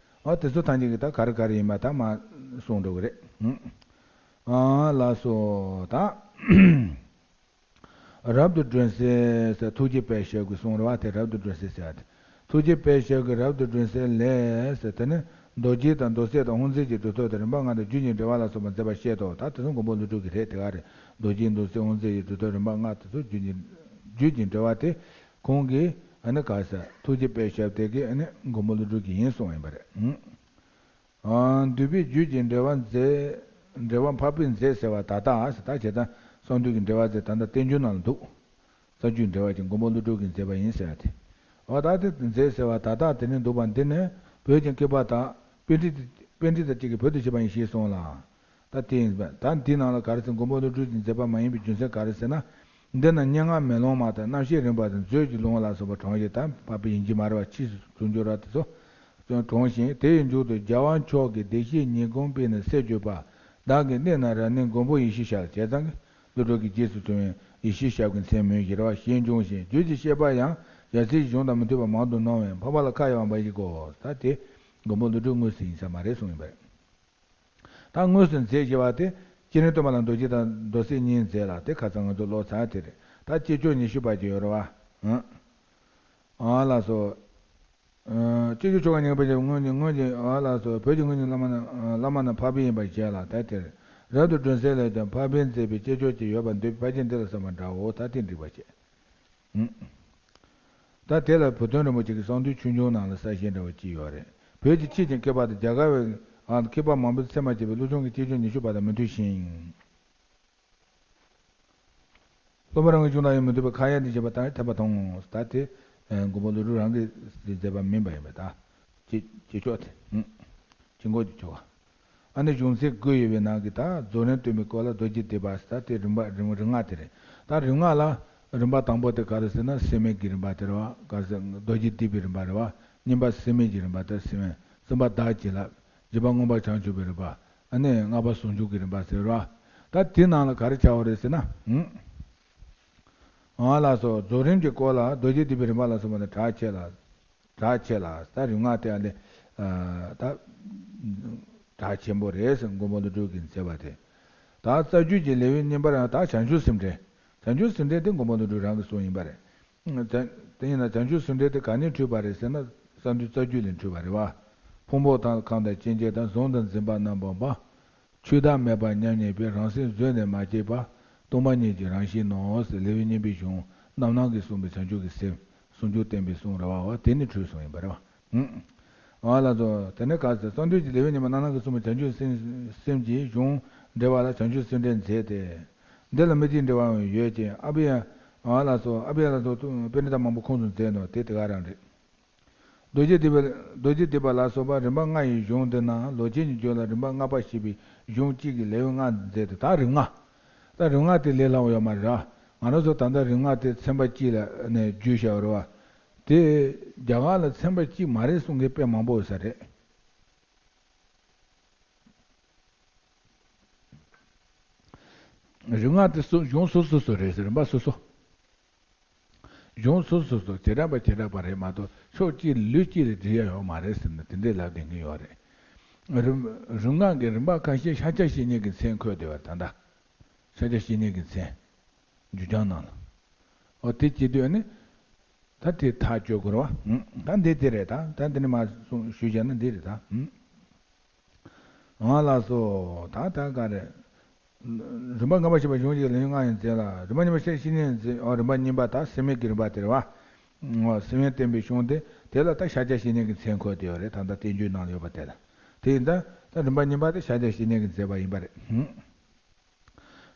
ཨ། དེ་ཚོ་ཐམས་ཅད་ཀྱི་ད་ག་རེ་ག་རེ་ཡིན་པ་ད་མར་གསུངས་འགྲོ་གི་རེད། ཨ་ལགས་སོ། ད། རབ་ཏུ་སྒྲོན་གསལ་ཟེར། ཐུགས་རྗེ་དཔལ་ཞབས་ཀྱི་གསུང་རེད་བ། དེ་རབ་ཏུ་སྒྲོན་གསལ་ཟེར་བ་དེ། ཐུགས་རྗེ་དཔལ་ཞབས་ཀྱི་རབ་ཏུ་སྒྲོན་གསལ་ལས་ཟེར། དེ་ནི་རྡོ་རྗེ་དང་རྡོ་གསལ་དང་ཧཱུྃ་མཛད་ཀྱི་སྒྲུབ་ཐབས་དང་རིམ་པ་ལྔ་དང་རྒྱུད་ཀྱི་འགྲེལ་པ་ལ་སོགས་པ་མཛད་པར་བཤད་དོ། ད་དེ་ཚོ་མགོན་པོ་ཀླུ་སྒྲུབ་ཀྱི་རེད། དེ་ག་རེད། རྡོ་རྗེ་རྡོ་གསལ་ཧཱུྃ་མཛད་ཀྱི་སྒྲུབ་ཐབས་རིམ་པ་ལྔ་དེ་ཚོ་རྒྱུད་ཀྱི་རྒྱུད་ཀྱི་འགྲེལ་པ་དེ་ཁོང་གིས་ཨ་ནི་ག་ཟེར། ཐུགས་རྗེ་དཔལ་ཞབས་དེ་གིས་ཨ་ནི་མགོན་པོ་ཀླུ་སྒྲུབ་ཀྱི་ཡིན་གསུངས་ཡིན་པ་རེད། ཨ། འདུས་པའི་རྒྱུད་ཀྱི་འགྲེལ་པ་མཛད། འགྲེལ་པ་འཕགས་པས་མཛད་ཟེར་བ་ད་ལྟ་ཟེར། ད་བྱས་ཙང་གསང་འདུས་ཀྱི་འགྲེལ་པ་མཛད་ད་ལྟ་བསྟན་འགྱུར་ནང་ལ་འདུག་རྩ་རྒྱུད་འགྲེལ་པ་ཅིག་མགོན་པོ་ཀླུ་སྒྲུབ་ཀྱིས་མཛད་པ་ཡིན་ཟེར་བ་དེ། འོ་ད་དེ་མཛད་ཟེར་བ་ད་ལྟ་དེ་ནས་འདུག་པ་འདི་ནི་བོད་ཀྱི་མཁས་པ་དག་པཎྜི་ཏ་པཎྜི་ཏ་གཅིག་གིས་བོད་དུ་བྱས་པ་ཡིན་ཞེས་གསུངས་ལ། ད་དེ་ཡིན་པས། ད་འདི་ནང་ལ་ག་རེ་ཟེར། མགོན་པོ་ཀླུ་སྒྲུབ་ཀྱིས་མཛད་པ་མ་ཡིན་པའི་རྒྱུ་མཚན་ག་རེ་ཟེར་ན། འདི་ན་སྙན་ངག་མེ་ལོང་མ་དང་རྣམ་བཤད་རིམ་པ་དང་མཛོད་ཀྱི་ལུང་བ་ལ་སོགས་པ་གྲངས་བཞིན་ད་འཕགས་པའི་ཡིན་གྱི་མ་རེད་བ། ཕྱིས་སུ་འབྱོར་བ་དེ་ཚོ་གྲངས་བཞིན། དེ་ཡི་མཇུག་ཏུ་རྒྱལ་དབང་མཆོག་གི་བདེ་གཤེགས་ཉིད་སྒོམ་པས་ནི་གསལ་བརྗོད་པ། བདག་གི་གནས་ན་རབ་གནས་མགོན་པོ་ཡེ་ཤེས་ཞབས། བྱས་ཙང་གི་ཀླུ་སྒྲུབ་ཀྱི་རྗེས་སུ་བྱུང་བའི་ཡེ་ཤེས་ཞབས་ཀྱི་མཚན་མོས་བཞེར་བ་ཞེས་འབྱུང་ཞིང་། རྒྱུད་ཀྱི་བཤད་པ་ཡང་ཡབ་སྲས་ཀྱི་གཞུང་དང་མི་མཐུན་པ་མང་དུ་སྣང་བས་འཕགས་པ་ལ་ཁ་ཡ་བ་འབའ་ཞིག་གོ། ད་དེ་མགོན་པོ་ཀླུ་སྒྲུབ་དངོས་སུ་ཡིན་ས་མ་རེད་གསུངས་ཡིན་པ་རེད། ད་དངོས་སུ་མཛད་ཞེས་པ་དེ་སྤྱན་རས་གཏོར་མ་ལ་རྡོ་རྗེ་དང་རྡོར་སེམས་གཉིས་མཛད་ལ་དེ་ཁ་སང་ང་ཚོ་ཀློག་ཚར་དེ་རེད། ད་སྐྱེས་མཆོག་ཉི་ཤུ་པ་ཅིག་ཡོད་རེད་བ། ཨང་། ཨང་ལགས་སོ། སྐྱེས་མཆོག་ཆོ་ག་ཉན་པ་ཅིག་སྔོན་གྱི་སྔོན་གྱི་ཨང་ལགས་སོ། བོད་ཀྱི་སྔོན་གྱི་བླ་མ་རྣམས་བླ་མ་རྣམས་འཕགས་པའི་ཡིན་པར་བཞེད་ལ་ད་དེར་རབ་ཏུ་སྒྲོན་གསལ་ལས་ཀྱང་འཕགས་པས་མཛད་པའི་སྐྱེས་མཆོག་ཅིག་ཡོད་པར་འདོད་པའི་ཕར་ཕྱིན་འདི་ལ་བསམ་པར་འདྲའོ། ད་དེ་འགྲིག་པ་བྱེད། ད་དེ་ལ་བུ་སྟོན་རིན་པོ་ཆེ་གི་གསང་འདུས་ཆོས་འབྱུང་ནང་ལ་གསལ་བཤད་འདྲ་བ་ཅིག་ཡོད་རེད། བོད་ཀྱི་ཆོས་ཀྱི་མཁས་པ་དང་རྒྱ་གར་བའི་ཨ་མཁས་པ་མང་པོས་ཚད་མར་བཅད་པའི་ཀླུ་ཆུང་གི་སྐྱེས་མཆོག་ཉི་ཤུ་པ་དང་མི་མཐུན་ཞིང་། སློབ་མ་རང་གི་གཞུང་དང་ཡང་མི་མཐུན་པའི་ཁ་ཡ་འདི་བྱེད་པ་ལྟར་འཐད་པ་མཐོང་ངོ་། ད་དེ་མགོན་པོ་ཀླུ་སྒྲུབ་རང་གིས་མཛད་པ་མིན་པ་ཡིན་པས་ད། སྐྱེས་མཆོག་དེ། སྐྱེས་མཆོག་གི་ཆོ་ག་ཨ་ནི་གཞུང་ཚན་དགུ་ཡོད་པའི་ནང་གི་ད་རྫོགས་རིམ་སྟོན་པའི་སྐོར་ལ་རྡོ་རྗེ་ཐེག་པ་ཟེར་ད་དེ་རིམ་པ་རིམ་རིམ་ལྔ་དེ་རེད། ད་རིམ་ལྔ་ལ་རིམ་པ་དང་པོ་དེ་ག་རེ་ཟེར་ན་སེམས་མེད་ཀྱི་རིམ་པ་དེ་རེད་བ། ག་རེ་ཟེར་རྡོ་རྗེ་ཐེག་པའི་རིམ་པ་རེད་བ། གཉིས་པ་སེམས་མེད་ཀྱི་རིམ་པ་དེ་སེམས་མེད། གསུམ་པ་བདག་བྱིན་རླབས། བཞི་པ་མངོན་པར་བྱང་ཆུབ་པའི་རིམ་པ། ཨ་ནི་ལྔ་པ་ཟུང་འཇུག་གི་རིམ་པ་ཟེར་བ། ད་དེ་ནང་ལ་ག་རེ་བྱ་བ་རེད་ཟེར་ན། ཨང་ལགས་སོ། རྫོགས་རིམ་གྱི་སྐོར་ལ་རྡོ་རྗེ་ཐེག་པའི་རིམ་པ་ལ་སོགས་པ་ནི་གྲགས་ཆེ་ལ། གྲགས་ཆེ་ལ་ད་རིམ་ལྔ་དེ་ཨ་ནི། ད། གྲགས་ཆེན་པོ་རེད་ཟེར་མགོན་པོ་ཀླུ་སྒྲུབ་ཀྱིས་མཛད་པ་དེ། ད་རྩ་རྒྱུད་ཀྱི་ལེའུའི་གཉིས་པར་ཡང་ད་བྱང་ཆུབ་སེམས་འགྲེལ། བྱང་ཆུབ་སེམས་འགྲེལ་དེ་མགོན་པོ་ཀླུ་སྒྲུབ་རང་གི་གསུང་ཡིན་པ་རེད། དེ་ཡིན་ན་བྱང་ཆུབ་སེམས་འགྲེལ་དེ་ག་ནས་འཁྲུལ་པ་རེད་ཟེར་ན་གསང་འདུས་རྩ་རྒྱུད་ལས་འཁྲུལ་པ་རེད་བ། ཕུང་པོ་དང་ཁམས་དང་སྐྱེ་མཆེད་དང་གཟུང་དང་འཛིན་པ་རྣམ་པར་སྤངས། ཆོས་བདག་མེད་པར་མཉམ་ཉིད་པའི་རང་སེམས་གཟོད་ནས་མ་སྐྱེས་པ། སྟོང་པ་ཉིད་ཀྱི་རང་བཞིན་ནོ་ཟེར་ལེའུ་གཉིས་པའི་གཞུང་རྣམ་སྣང་གིས་གསུངས་པའི་བྱང་ཆུབ་ཀྱི་སེམས་ཟུང་འཇུག་བསྟན་པའི་གསུང་རེད་བ། འོ་དེ་ནི་འཁྲུལ་སོང་ཡིན་པ་རེད་བ། ཨང་ལགས་སོ། དེ་ནས་ག་ཟེར་གསང་འདུས་ཀྱི་ལེའུ་གཉིས་པ་རྣམ་སྣང་གིས་གསུངས་པའི་བྱང་ཆུབ་སེམས་སེམས་ཀྱི་གཞུང་འགྲེལ་བ་ལ་བྱང་ཆུབ་སེམས་འགྲེལ་མཛད་དེ། འདི་ལ་མུ་སྟེགས་འགྲེལ་བའང་ཡོད་ཅིང་ཨ་བི་ཡ། ཨང་ལགས་སོ། ཨ་བི་ཡ་ལ་སོགས་པཎྜི་ཏ་མང་པོ་ཁོངས་སུ་མཛད་ནོ་དེ་དེ་ག་རང་རེད། རྡོ་རྗེ་ཐེག་པ། རྡོ་རྗེ་ཐེག་པ་ལ་སོགས་པ་རིམ་པ་ལྔ་ཡི་གཞུང་འདི་ན་ལོ་ཆེན་གྱི་རྒྱུད་ལ་རིམ་པ་ལྔ་པ་ཞེས་པའི་གཞུང་གཅིག་གི་ལེའུ་ལྔ་མཛད་དེ་ད་རིམ་ལྔ། ད་རིམ་ལྔ་དེ་ལས་སླ་བོ་ཡོད་མ་རེད། ང་རང་ཚོ་ད་ལྟ་རིམ་ལྔ་དེ་ཚན་པ་གཅིག་ལ་ནས་བརྗོད་བྱ་བ་རེད་བ། དེ་རྒྱ་གར་ལ་ཚན་པ་གཅིག་མ་རེད་གསུང་མཁན་དཔེ་མང་པོ་ཡོད་ས་རེད། རིམ་ལྔ་དེ་སོ་གཞུང་སོ་སོ་སོ་རེད་ཟེར་རིམ་པ་སོ་སོ། གཞུང་སོ་སོ་སོ་བྱེ་བྲག་པ་བྱེ་བྲག་པ་རེད་མ་གཏོགས་ཕྱོགས་གཅིག་ལུས་གཅིག་ལ་འབྲི་ཡ་ཡོད་མ་རེད་ཟེར་ནས་དེ་འདྲས་ལབ་བསྡད་མཁན་ཡོད་རེད། རིམ་རིམ་ལྔ་གི་རིམ་པ་ཁ་ཤས་ཤཱཀྱ་བཤེས་གཉེན་གྱི་མཚན་འཁོད་བསྡད་པ་རེད་ད་ལྟ། ཤཱཀྱ་བཤེས་གཉེན་གྱི་མཚན། འཇུ་ཆང་ནང་ལ། འོ་དེ་བྱེད་དུས་ནི། ད་དེ་ཐག་གཅོད་དགོས་རེད་བ། ད་འདི་དེ་རེད་ད། ད་འདི་ནི་མ་གསུང་ཞུས་བྱས་ན་འདི་རེད་ད། ཨང་ལགས་སོ། ད་ད་ག་རེད། རིམ་པ་ལྔ་པ་ཞེས་པ་གཞུང་གཅིག་ལེའུ་ལྔ་ཡང་མཛད་ལ་རིམ་པ་གཉིས་པ་ཤཱཀྱ་བཤེས་གཉེན་མཛད། ཨོ་རིམ་པ་གཉིས་པ་ད་སེམས་མེད་ཀྱི་རིམ་པ་དེ་རེད་བ། ཨོ་སེམས་ཡུལ་བསྟན་པའི་གཞུང་དེ་དེ་ལ་ད་ཤཱཀྱ་བཤེས་གཉེན་གྱི་མཚན་འཁོད་དེ་ཡོད་རེད་ད་ལྟ་བསྟན་བཅོས་ནང་ལ་ཡོད་པ་དེ་ལ། དེ་ཡིན་ད་ད་རིམ་པ་གཉིས་པ་དེ་ཤཱཀྱ་བཤེས་གཉེན་གྱིས་མཛད་པ་ཡིན་པ་རེད།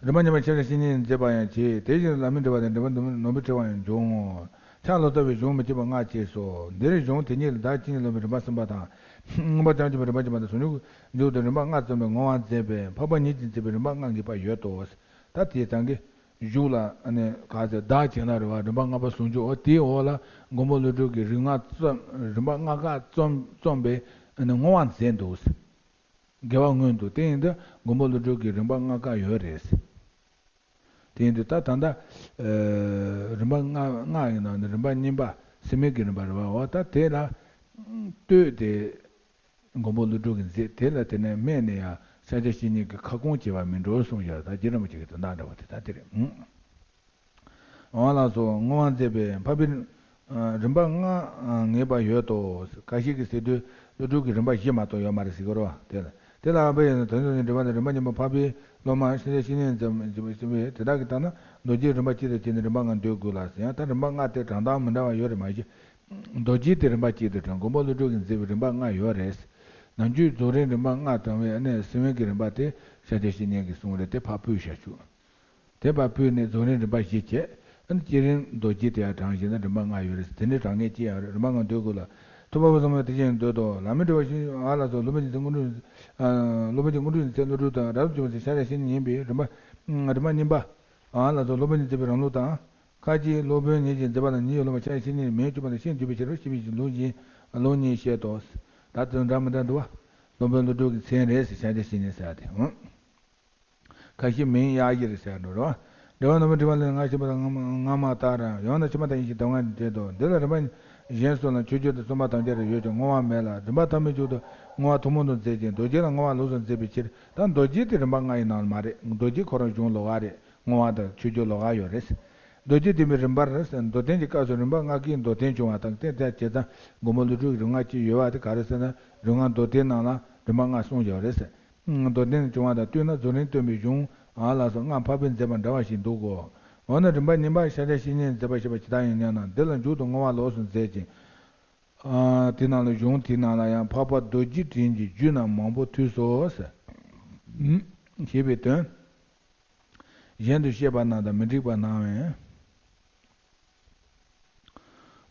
རིམ་པ་གཉིས་པ་ཤཱཀྱ་བཤེས་གཉེན་མཛད་པ་ཡང་བྱས། དེ་བཞིན་ལམ་མི་འགྲོ་བ་དང་འགྲེལ་པ་ནོར་བུའི་ཕྲེང་བ་ཡང་འབྱུང་ངོ་། ཕྱག་ལོ་ཙཱ་བའི་གཞུང་མི་བསྐྱོད་པ་ལྔ་བཅས་སོ། འདིར་གཞུང་དེ་ཉིད་ལ་བདག་ཅི་ཉིད་སློབ་པའི་རིམ་པ་གསུམ་པ་དང་། མངོན་པར་བྱང་ཆུབ་པའི་རིམ་པ་བཞི་པ་དང་ཟུང་འཇུག་འཇུག་ཏུ་རིམ་པ་ལྔ་རྩོམ་པའི་བསྔོ་བ་མཛད་པས་འཕགས་པ་ཉིད་ཀྱིས་མཛད་པའི་རིམ་པ་ལྔ་ངེས་པར་ཡོད་དོ། ད་དེའི་སྟེང་གི་གཞུག་ལ་ཨ་ནི་ག་ཚོད་བདག་བྱིན་རླབས་རེད་བ་རིམ་པ་ལྔ་པ་ཟུང་འཇུག་འོ་དེའི་འོག་ལ་མགོན་པོ་ཀླུ་སྒྲུབ་ཀྱིས་རིམ་ལྔ་རྩོམ་རིམ་པ་ལྔ་ཀ་རྩོམ་རྩོམ་པའི་ཨ་ནི་བསྔོ་བ་མཛད་འདུག་དགེ་བ་མངོན་འདུག་དེ་ཡིན་དུས་མགོན་པོ་ཀླུ་སྒྲུབ་ཀྱི་རིམ་པ་ལྔ་ཀ་ཡོད་རེད། དེ་ཡིན་དུས་ད་ད་ལྟ་རིམ་པ་ལྔ་ལྔ་ཡིན་ན་ནི་རིམ་པ་གཉིས་པ་སེམས་མེད་ཀྱི་རིམ་པ་རེད་བ། འོ་ད་དེ་ལ་ལྟོས་ཏེ་མགོན་པོ་ཀླུ་སྒྲུབ་ཀྱིས་མཛད་དེ་ལ་དེ་ནས་སྨད་ནས་ཡང་ཤཱཀྱ་བཤེས་གཉེན་གྱིས་ཁ་སྐོང་བྱས་པ་མིན་འགྲོ་གསུངས་ཡོད། ད་རྗེ་རིན་པོ་ཆེ་གི་དོན་དག་འདྲ་བ་དེ་ད་དེ་རེད། འོ་ལགས་སོ། བསྔོ་བ་མཛད་པས་འཕགས་པའི་རིམ་པ་ལྔ་ངེས་པ་ཡོད་དོ། ཁ་ཤས་ཀྱིས་ཟེར་དུས་ཀླུ་སྒྲུབ་ཀྱི་རིམ་པ་བཞི་མ་གཏོགས་ཡོད་མ་རེད་ཟེར་གི་རེད་བ། དེ་ལ་དེ་ལ་ཨ་པ་ཡིན་ན་དོན་དུ་ནི་འགྲེལ་པ་ལ་རིམ་པ་གཉིས་པ་འཕགས་པའི་སློབ་མ་ཤཱཀྱ་བཤེས་གཉེན་འཛིན་པའི་དེ་དག་གི་ལྟར་ན་རྡོ་རྗེའི་རིམ་པ་གཅིག་ཏུ་བྱས་ནས་རིམ་པ་ལྔ་འདོད་དགོས་ལ་ཟེར། ཡང་ད་རིམ་པ་ལྔ་དེ་གྲངས་སྟངས་མི་འདྲ་བ་ཡོད་རེད་མ་གཞི། རྡོ་རྗེ་དེ་རིམ་པ་གཅིག་ཏུ་དྲངས། མགོན་པོ་ཀླུ་སྒྲུབ་ཀྱིས་མཛད་པའི་རིམ་པ་ལྔ་ཡོད་རེད། ནམ་རྒྱུན་རྫོགས་རིམ་རིམ་པ་ལྔ་དྲངས་པའི་ཨ་ནི་སེམས་དབེན་གྱི་རིམ་པ་དེ་ཤཱཀྱ་བཤེས་གཉེན་གྱིས་གསུངས་རེད། དེ་ཕར་ཕུད་བཞག་ཆུག་དེ་ཕར་ཕུད་ནས་རྫོགས་རིམ་རིམ་པ་བཞི་བྱས། ཨ་ནི་བསྐྱེད་རིམ་རྡོ་རྗེ་དེ་ཡང་དྲངས་བཞག་ན་རིམ་པ་ལྔ་ཡོད་རེད། དེ་འདྲའི་དྲང་ངེས་ཅི་ཡང་རེད། རིམ་པ་ལྔ་འདོད་དགོས་ལ། ཐུབ་པ་པོ་ཚང་མས་དེ་བཞིན་འདོད་དོ། ལམ་མི་འགྲོ་བ་བཞིན་ཨ་ལ་སོགས་སློབ་དཔོན་གྱི་ཚེ་དངོས་གྲུབ། སློབ་དཔོན་གྱི་དངོས་གྲུབ་ཡིན་ཚེ་ཀླུ་སྒྲུབ་དང་རབ་ཏུ་བྱུང་བ་ཚེ་ཤཱཀྱ་བཤེས་གཉེན་ཡིན་པས་རིམ་པ་རིམ་པ་གཉིས་པ། ཨ་ལ་སོགས་སློབ་དཔོན་གྱིས་མཛད་པའི་རང་ལུགས་དང་། ཁ་ཅིག་སློབ་དཔོན་ཉིད་ཀྱིས་མཛད་པ་དང་ཉིད་ཀྱི་སློབ་མ་ཤཱཀྱ་བཤེས་གཉེན་མིང་བརྗོད་པ་དང་ཤེས་འཇུག་པའི་ཕྱིར་ཞེས་པའི་ལུགས་གཉིས་ལུགས་གཉིས་བཤད་དོ། ད་དོན་འདྲ་མི་འདྲ་འདུག་བ། སློབ་དཔོན་ཀླུ་སྒྲུབ་ཀྱི་མཚན་རེད་ཟེར་ཤཱཀྱ་བཤེས་གཉེན་ཟེར་ཡ་དེ། འོང་། ཁ་ཤས་མིང་གཡར་གྱི་རེད་ཟེར་འགྲོ་རོ། འགྲེལ་པ་ནོར་བུ་བྲིས་པ་ལས་ང་ཤེས་པ་དང་སྔ་མ་ལྟར་ཡང་ན་ཕྱི་མ་ལྟར་ཡིན་ཞེས་དོན་ལྔ་འགྲེལ་དོ། འདི་ལ་རིམ་པ་གཞན་སོགས་ལ་མཆོད་བརྗོད་དང་གསུམ་པ་དམ་བཅའ་རེ་ཡོད་ཀྱང་བསྔོ་བ་མེད་ལ། རིམ་པ་ཐ་མའི་མཇུག་ཏུ་ བསྔོ་བ་ཐུན་མོང་དུ་མཛད་ཅིང་རྡོ་རྗེ་ལ་བསྔོ་བ་ལོགས་སུ་མཛད་པའི་ཕྱིར། ད་རྡོ་རྗེ་དེ་རིམ་པ་ལྔ་ཡི་ནང་ལ་མ་རེད། རྡོ་རྗེ་ཁོ་རང་གཞུང་ལོགས་ཀ་རེད། བསྔོ་བ་དང་མཆོད་བརྗོད་ལོགས་ཀ་ཡོད་རེད། རྡོ་རྗེ་བསྟན་པའི་རིམ་པར་མདོར་བསྟན་གྱི་སྐབས་སུ་རིམ་པ་ལྔ་ཀའི་མདོར་བསྟན་བྱུང་བ་དང་། དེ་ལྟར་བྱས་ཙང་མགོན་པོ་ཀླུ་སྒྲུབ་ཀྱི་རིམ་ལྔ་ཅིག་ཡོད་པ་དེ་ག་རེ་ཟེར་ན། རིམ་ལྔ་མདོར་བསྟན་ནང་ལ་རིམ་པ་ལྔ་གསུངས་ཡོད་རེད། མདོར་བསྟན་བྱུང་བ་དང་བསྟུན་ན་རྫོགས་རིམ་སྟོན་པའི་གཞུང་ཨ་ལགས་སོ་ལྔ་འཕགས་པས་མཛད་པ་འདྲ་བ་ཞིག་འདུག་གོ། འོ་ན་རིམ་པ་གཉིས་པ་ཤཱཀྱ་བཤེས་གཉེན་མཛད་པ་ཞེས་པ་ཇི་ལྟར་ཡིན་སྙམ་ན། འདི་ལ་མཇུག་ཏུ་བསྔོ་བ་ལོགས་སུ་མཛད་ཅིང་། ཨ། དེ་ནང་ལ་གཞུང་དེའི་ནང་ལ་ཡང་འཕགས་པ་རྡོ་རྗེ་སྤྲིན་གྱི་རྒྱུད་རྣམས་མང་པོ་ཐོས་སོ་ཟེར། ཞེས་པའི་དོན་གཞན་དུ་བཤད་པ་རྣམས་དང་མི་འགྲིག་པ་སྣང་བས།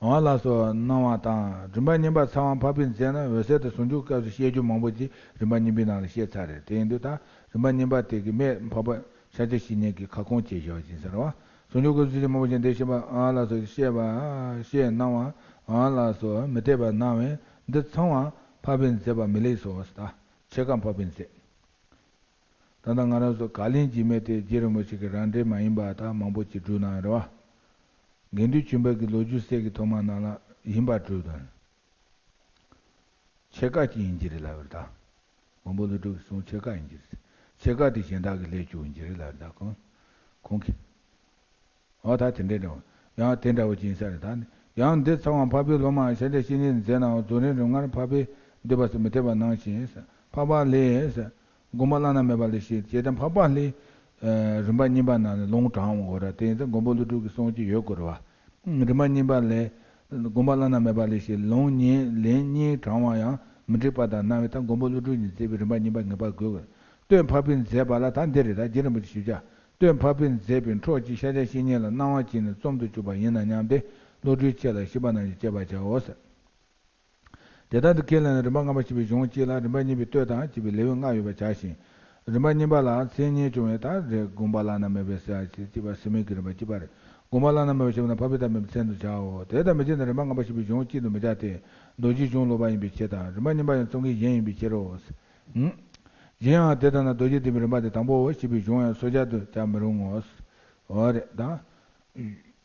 འོ་ལགས་སོ། སྣང་བ་དང་། རིམ་པ་གཉིས་པ་ཚངས་དབང་འཕགས་པས་མཛད་ན་འོད་གསལ་དང་ཟུང་འཇུག་སྐབས་སུ་བཤད་རྒྱུ་མང་པོ་ཅིག་རིམ་པ་གཉིས་པའི་ནང་ལ་བཤད་ཚར་རེད། དེ་ཡིན་དུས་ད་རིམ་པ་གཉིས་པ་དེ་གི་སྨད་འཕགས་པ་ཤཱཀྱ་བཤེས་གཉེན་གྱི་ཁ་སྐོང་བྱས་བཞག་ཅིང་ཟེར་བ། ཟུང་འཇུག་སྐབས་སུ་བཤད་རྒྱུ་མང་པོ་ཅིག་འདི་བཤད་པ་ཨ་ལགས་སོ། བཤད་པ་བཤད་སྣང་བ་ཨ་ལགས་སོ་མི་འཐད་པར་སྣང་བས། འདི་ཚངས་དབང་འཕགས་པས་མཛད་པ་མི་ལེགས་སོ་ཟེར། ད་ཕྱེད་ཀ་འཕགས་པས་མཛད། ད་ལྟ་ང་རང་ཚོ་བཀའ་ལན་གྱི་སྨད་དེ་རྗེ་རིན་པོ་ཆེ་གི་རང་འགྲེལ་མ་ཡིན་པ་ད་མང་པོ་ཅིག་བསྒྲུབས་གནང་ཡོད་རེད་བ། དགེ་འདུན་ཆོས་འཕེལ་གྱི་ལོ་རྒྱུས་གསེར་གྱི་ཐོག་མ་ནང་ལ་ཡིན་པ་བསྒྲུབས་དང་། ཕྱེད་ཀ་ཅིག་ཡིན་གྱི་རེད་ལབ་པ་རེད་ད། མགོན་པོ་ཀླུ་སྒྲུབ་ཀྱི་གསུང་ཕྱེད་ཀ་ཡིན་གྱི་རེད། ཕྱེད་ཀ་དེ་གཞན་དག་གིས་ལེགས་བཅུག་ཡིན་གྱི་རེད་ལབ་པ་རེད་ད་ཁོང་ཁོང་གིས། འོ་ད་དེ་འདྲའི་འདྲ་བོ། ཡང་དེ་འདྲ་བོ་ཅིག་ཡིན་ས་རེད་ད། ཡང་འདི་ཚངས་དབང་འཕགས་པའི་སློབ་མ་ཤཱཀྱ་བཤེས་གཉེན་མཛད་ནའང་རྫོགས་རིམ་རིམ་ལྔར་འཕགས་པས་བསྡུས་པ་སོགས་མི་འཐད་པ་སྣང་ཞིང་། འཕགས་པ་ལས། དགོངས་པ་བླ་ན་མེད་པ་ལས་ཤེས། ཅེས་དང་འཕགས་པ་ལས། རིམ་པ་གཉིས་པ་ནང་ནས་ལུང་དྲངས་འོ་ར་དེ་ཡིན་ཙང་མགོན་པོ་ཀླུ་སྒྲུབ་ཀྱི་གསུང་གཅིག་ཡོད་དགོས་རེད་བ། རིམ་པ་གཉིས་པ་ལས། དགོངས་པ་བླ་ན་མེད་པ་ལས་ཤེས་ལུང་གཉིས་ལན་གཉིས་དྲངས་པ་ཡང་མི་འགྲིག་པ་དང་སྣང་བས་ད་མགོན་པོ་ཀླུ་སྒྲུབ་ཀྱིས་མཛད་པའི་རིམ་པ་གཉིས་པ་ངེས་པར་དགོས་དགོས། སྟོད་འཕགས་པས་མཛད་པ་ལ་ད་འདི་རེད་ད་རྗེ་རིན་པོ་ཆེ་ཞུ་བྱ། སྟོད་འཕགས་པས་མཛད་པའི་འཕྲོ་གཅིག་ཤཱཀྱ་བཤེས་གཉེན་ལ་སྣང་བ་གཅིག་ནས་རྩོམ་དུ་བཅུག་པ་ཡིན་ན་སྙམ་སྟེ་བློ་གྲོས་ཆེ་ལ་ཤེས་པ་རྣམས་ཀྱིས་དཔྱད་པར་བྱའོ། དེ་ལྟར་དུ་ཁས་ལེན་ན་རིམ་པ་ལྔ་པ་ཞེས་པའི་གཞུང་གཅིག་ལ་རིམ་པ་གཉིས་པའི་སྟོད་དང་བཅས་པའི་ལེའུ་ལྔ་ཡོད་པར་བྱ་ཞིང་། རིམ་པ་གཉིས་པ་ལ་མཚན་ཉིད་བྱུང་བས་ད་རེས་དགོངས་པ་བླ་ན་མེད་པའི་ཟེར་ཡ་ཅིག་གཅིག་པ་སེམས་མེད་ཀྱི་རིམ་པ་གཅིག་པ་རེད། དགོངས་པ་བླ་ན་མེད་པ་ཞེས་པ་ན་འཕགས་པའི་བསྟན་པའི་མཚན་དུ་བྱའོ། དེ་ལྟར་མི་བྱེད་ན་རིམ་པ་ལྔ་པ་ཞེས་པའི་གཞུང་གཅིག་ཏུ་མི་བྱ་སྟེ། རྡོ་རྗེའི་གཞུང་ལོགས་པ་ཡིན་པའི་ཕྱིར་དང་རིམ་པ་གཉིས་པ་ཡང་རྩོམ་མཁན་གཞན་ཡིན་པའི་ཕྱིར་རོ། གཞན་ཡང་དེ་ལྟར་ན་རྡོ་རྗེ་བསྟན་པའི་རིམ་པ་དེ་དང་པོའོ་ཞེས་པའི་གཞུང་ཡང་སོ་སྐྱ་དུ་བྱ་མི་རུང་ངོ་། འོ་རེད་ད།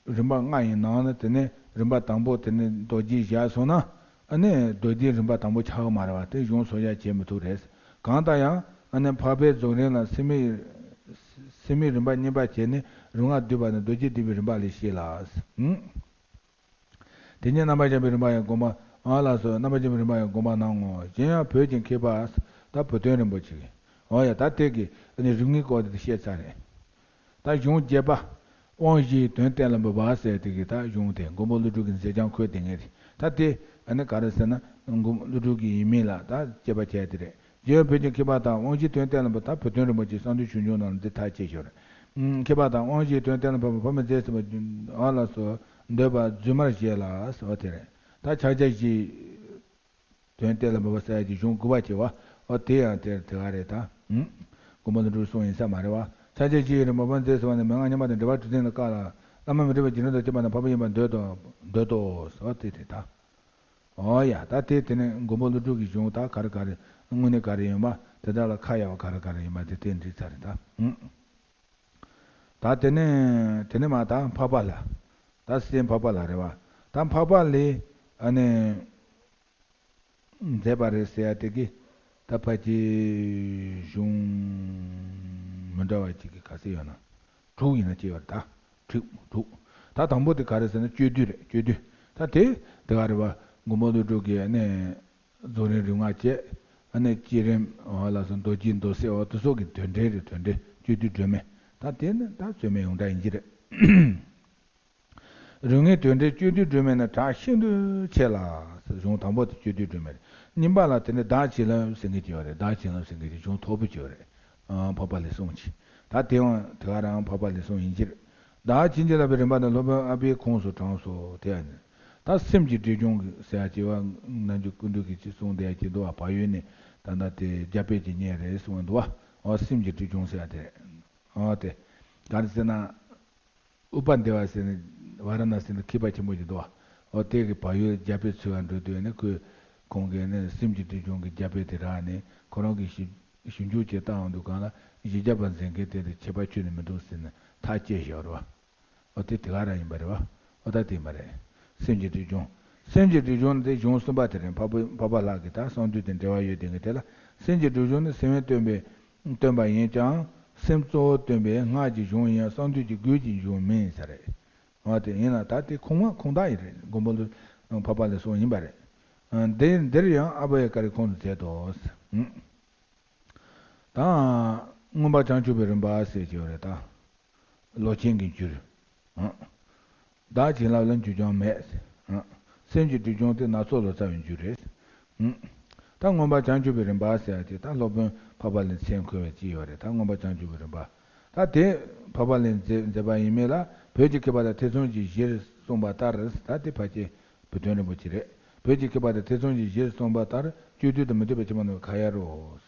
རིམ་པ་ལྔ་ཡི་ནང་ན་དེ་ནས་རིམ་པ་དང་པོ་དེ་ནས་རྡོ་རྗེ་བཞག་སོང་ན། ཨ་ནི་རྡོ་རྗེ་རིམ་པ་དང་པོ་ཆགས་ཀྱི་མ་རེད་བ། དེ་གཞུང་སོ་སྐྱ་བྱེད་མི་ཐུབ་རེད། གང་ལྟར་ཡང་ཨ་ནི་འཕགས་པའི་རྫོགས་རིམ་ལ་སེམས་མེད་སེམས་མེད་རིམ་པ་གཉིས་པ་བྱས་ནས་རིམ་ལྔ་བསྡུས་པ་ནི་རྡོ་རྗེ་བསྟན་པའི་རིམ་པ་ལས་ཤེས་ལ། དེ་ཉིད་རྣམ་པར་བྱང་བའི་རིམ་པ་ཡང་དགོངས་པ། ཨ་ལགས་སོ། རྣམ་པར་བྱང་བའི་རིམ་པ་ཡང་དགོངས་པ་གནང་ངོ་། གཞན་ཡང་བོད་ཀྱི་མཁས་པ། ད་བུ་སྟོན་རིན་པོ་ཆེ་གིས། འོ་ཡ་ད་དེ་གི་ཨ་ནི་རིམ་ལྔའི་སྐོར་དེ་བཤད་ཚར་རེད། ད་གཞུང་བརྒྱད་པ། དབང་བཞིའི་དོན་གཏན་ལ་འབེབས་པ་ཟེར་དེ་གི་ད་གཞུང་དེ་མགོན་པོ་ཀླུ་སྒྲུབ་ཀྱི་མཛད་བྱང་འཁོད་དེ་ངེས་རེད། ད་དེ་ཨ་ནི་ག་རེ་ཟེར་ན་མགོན་པོ་ཀླུ་སྒྲུབ་ཀྱི་ཡིན་མིན་ལ་ད་དཔྱད་པ་བྱས་དེ་རེད། རྗེ་བོད་ཀྱི་མཁས་པ་དང་དབང་བཞིའི་དོན་གཏན་ལ་འབེབས་ད་བུ་སྟོན་རིན་པོ་ཆེ་གསང་འདུས་ཆོས་འབྱུང་ནང་ལ་འདི་ཐག་བཅད་ཤོར་རེད། མཁས་པ་དང་དབང་བཞིའི་དོན་གཏན་ལ་འབེབས་པ་འཕགས་པས་མཛད་ཟིན་པ་ཨ་ལགས་སོ། འདོད་པ་རྫུན་མར་བཞེས་ལ་ཟེར་བ་དེ་རེད། ད་ཕྱག་རྒྱ་བཞིའི་དོན་གཏན་ལ་འབེབས་པ་ཟེར་ཡ་གི་གཞུང་དགུ་པ་བྱེད་བ། འོ་དེ་ཡང་དེར་དེ་ག་རེད་ད། མགོན་པོ་ཀླུ་སྒྲུབ་གསུང་ཡིན་ས་མ་རེད་བ། ཕྱག་རྒྱ་བཞིའི་རིམ་པ་འཕགས་པས་མཛད་ཟིན་པ་ནི་མན་ངག་སྙོམས་པ་དང་འབྲེལ་བ་གྲུབ་ཚུལ་ལ་བཀག་ལ། བླ་མ་མི་འབྲལ་བའི་རྗེས་འབྲང་དང་བཅས་པ་རྣམས་འཕགས་པ་ཡིན་པར་འདོད་དོ། འདོད་དོ་ཟེར་བ་དེ་རེད་ད། འོ་ཡ་ད་དེ་དེ་ནས་མགོན་པོ་ཀླུ་སྒྲུབ་ཀྱི་གཞུང་ད་ག་རེ་ག་རེ་དངོས་གནས་ག་རེ་ཡིན་པ་དེ་དག་ལ་ཁ་གཡར་བ་ག་རེ་ག་རེ་ཡིན་པ་དེ་དེ་འདྲི་ཚར་རེད་ད། ད་དེ་ནས་དེ་ནས་མ་ད་འཕགས་པ་ལ། ད་སྲས་འཕགས་པ་ལ་རེད་བ། ད་འཕགས་པ་ལས་ཨ་ནི་མཛད་པ་རེད་ཟེར་ཡ་དེ་གི་ད་ཕལ་ཆེར་གཞུང་མི་འདྲ་བ་ཅིག་གི་ག་ཚད་ཡོད་ན། དྲུག་ཡིན་ན་ཅི་ཡོད་རེད་ད། དྲུག་དྲུག་ད་དང་པོ་དེ་ག་རེ་ཟེར་ན་སྤྱོད་བསྡུས་རེད་སྤྱོད་བསྡུས། ད་དེ་དེ་ག་རེད་བ། མགོན་པོ་ཀླུ་སྒྲུབ་ཀྱི་ཨ་ནི་རྫོགས་རིམ་རིམ་ལྔ་བཅས། ཨ་ནི་བསྐྱེད་རིམ་འོ་ལགས་སོ་མདོ་རྒྱུད་མདོ་གསལ་འོ་དེ་སོགས་ཀྱི་དོན་འགྲེལ་རེད་དོན་འགྲེལ་སྤྱོད་བསྡུས་སྒྲོན་མེ། ད་དེ་ནི་ད་རྩོད་མེད་ཡོངས་གྲགས་ཡིན་གྱི་རེད། རིམ་ལྔའི་དོན་འགྲེལ་སྤྱོད་བསྡུས་སྒྲོན་མེ་ནི་གྲགས་ཤིན་ཏུ་ཆེ་ལ། གཞུང་དང་པོ་དེ་སྤྱོད་བསྡུས་སྒྲོན་མེ་རེད། གཉིས་པ་ལ་དེ་ནི་བདག་བྱིན་རླབས་ཟེར་མཁན་ཅིག་ཡོད་རེད། བདག་བྱིན་རླབས་ཟེར་མཁན་ཅིག་གཞུང་མཐོ་པོ་ཅིག་ཡོད་རེད། ཨ་འཕགས་པ་ལས་གསུངས་ཅིག་ད་དེ་ཡང་དེ་ག་རང་འཕགས་པ་ལས་གསུངས་ཡིན་གྱི་རེད། བདག་བྱིན་གྱིས་བརླབས་པའི་རིམ་པ་ནི་སློབ་དཔོན་ཨ་པའི་ཁོངས་སུ་དྲངས་སོ། དེ་ཡང་ནི། ད་སེམས་ཀྱི་སྒྲིབ་སྦྱོང་གི་ཟེར་ཡ་ཅིག་བ་ནམ་རྒྱུན་སྐུ་མདུན་གྱིས་ཅིག་གསུངས་བསྡད་ཡ་ཅིག་འདུག་བ། བག་ཡོད་ནས་ད་ལྟ་དེ་རྒྱ་བོད་ཀྱི་གཉེན་རེད་གསུངས་འདུག་བ། འོ་སེམས་ཀྱི་སྒྲིབ་སྦྱོང་ཟེར་ཡ་དེ་རེད། འོ་དེ་ག་རེ་ཟེར་ན། ཨུ་པ་དེ་བ་ཟེར་ནས་ཝཱ་ར་ཎ་སི་ནས་མཁས་པ་ཆེན་པོ་ཅིག་འདུག་བ། འོ་དེ་གི་བག་ཡོད་རྒྱ་བོད་འཚོལ་བར་འགྲོ་དུས་ནི་ཁོས་ཁོང་གིས་ནི་སེམས་ཀྱི་སྒྲིབ་སྦྱོང་གི་རྒྱ་བོད་དེ་རག་ནས་ཁོ་རང་གིས་ཞིབ་ཞིབ་འཇུག་བྱས་བཏང་འདུག་གང་ལ་བཞི་བརྒྱ་པ་མཛད་མཁན་དེ་དེ་ཁྱད་པར་ཁྱོན་ནས་མི་འདུག་ཟེར་ནས་ཐག་བཅད་བཞག་རེད་བ། འོ་དེ་དེ་ག་རང་ཡིན་པ་རེད་བ། འོ་ད་དེ་ཡིན་པ་རེད། སེམས་ཀྱི་སྒྲིབ་སྦྱོང་ སེམས་ཀྱི་སྒྲིབ་སྦྱོང་དེ་གཞུང་གསུམ་པ་དེ་རེད། འཕགས་པ་འཕགས་པ་ལྷ་གི་ད་གསང་འདུས་དེ་འབྲེལ་བ་ཡོད་དེ་གི་དེ་ལ། སེམས་ཀྱི་སྒྲིབ་སྦྱོང་ནི་སེམས་དབེན་སྟོན་པའི་སྟོན་པ་ཡིན་ཀྱང་། སེམས་གཙོ་བོ་སྟོན་པའི་སྔགས་ཀྱི་གཞུང་ཡིན་ཡང་གསང་འདུས་ཀྱི་རྒྱུད་ཀྱི་གཞུང་མིན་ས་རེད། འོ་དེ་ཡིན་ལ་ད་དེ་ཁུངས་མ་ཁུངས་དག་ཡིན་རེད། མགོན་པོ་ལུ་འཕགས་པ་ལས་གསུངས་ཡིན་པ་རེད། འདི་འདིར་ཡང་ཨ་བྷ་ཡ་ཀ་རའི་ཁོངས་སུ་མཛད་དོ། ད་མངོན་པར་བྱང་ཆུབ་པའི་རིམ་པ་ཟེར་གྱི་ཡོད་རེད་ད། ལོ་ཆེན་གྱི་འགྱུར། བདག་བྱིན་རླབས་ལ་འགྱུར་ཀྱང་མེད། སེམས་ཀྱི་སྒྲིབ་སྦྱོང་དེ་སྣ་ཚོགས་ལོ་ཙཱ་བའི་འགྱུར་རེད། ད་མངོན་པར་བྱང་ཆུབ་པའི་རིམ་པ་ཟེར་ཡ་དེ་ད་སློབ་དཔོན་འཕགས་པ་ལྷའི་མཚན་འཁོད་པའི་ཅིག་ཡོད་རེད། ད་མངོན་པར་བྱང་ཆུབ་པའི་རིམ་པ། ད་དེ་འཕགས་པ་ལྷའི་མཛད་མཛད་པ་ཡིན་མིན་ལ། བོད་ཀྱི་མཁས་པ་དང་ཐེ་ཚོམ་གྱིས་གཞིར་གསུངས་པ་ལྟར། ད་དེ་ཕལ་ཆེར་བུ་སྟོན་རིན་པོ་ཆེ་རེད། བོད་ཀྱི་མཁས་པ་དང་ཐེ་ཚོམ་གྱིས་གཞིར་གསུངས་པ་ལྟར་སྤྱོད་བསྡུས་དང་མི་མཐུན་པའི་ཕྱི་མ་རྣམས་ཁ་ཡ་རོ།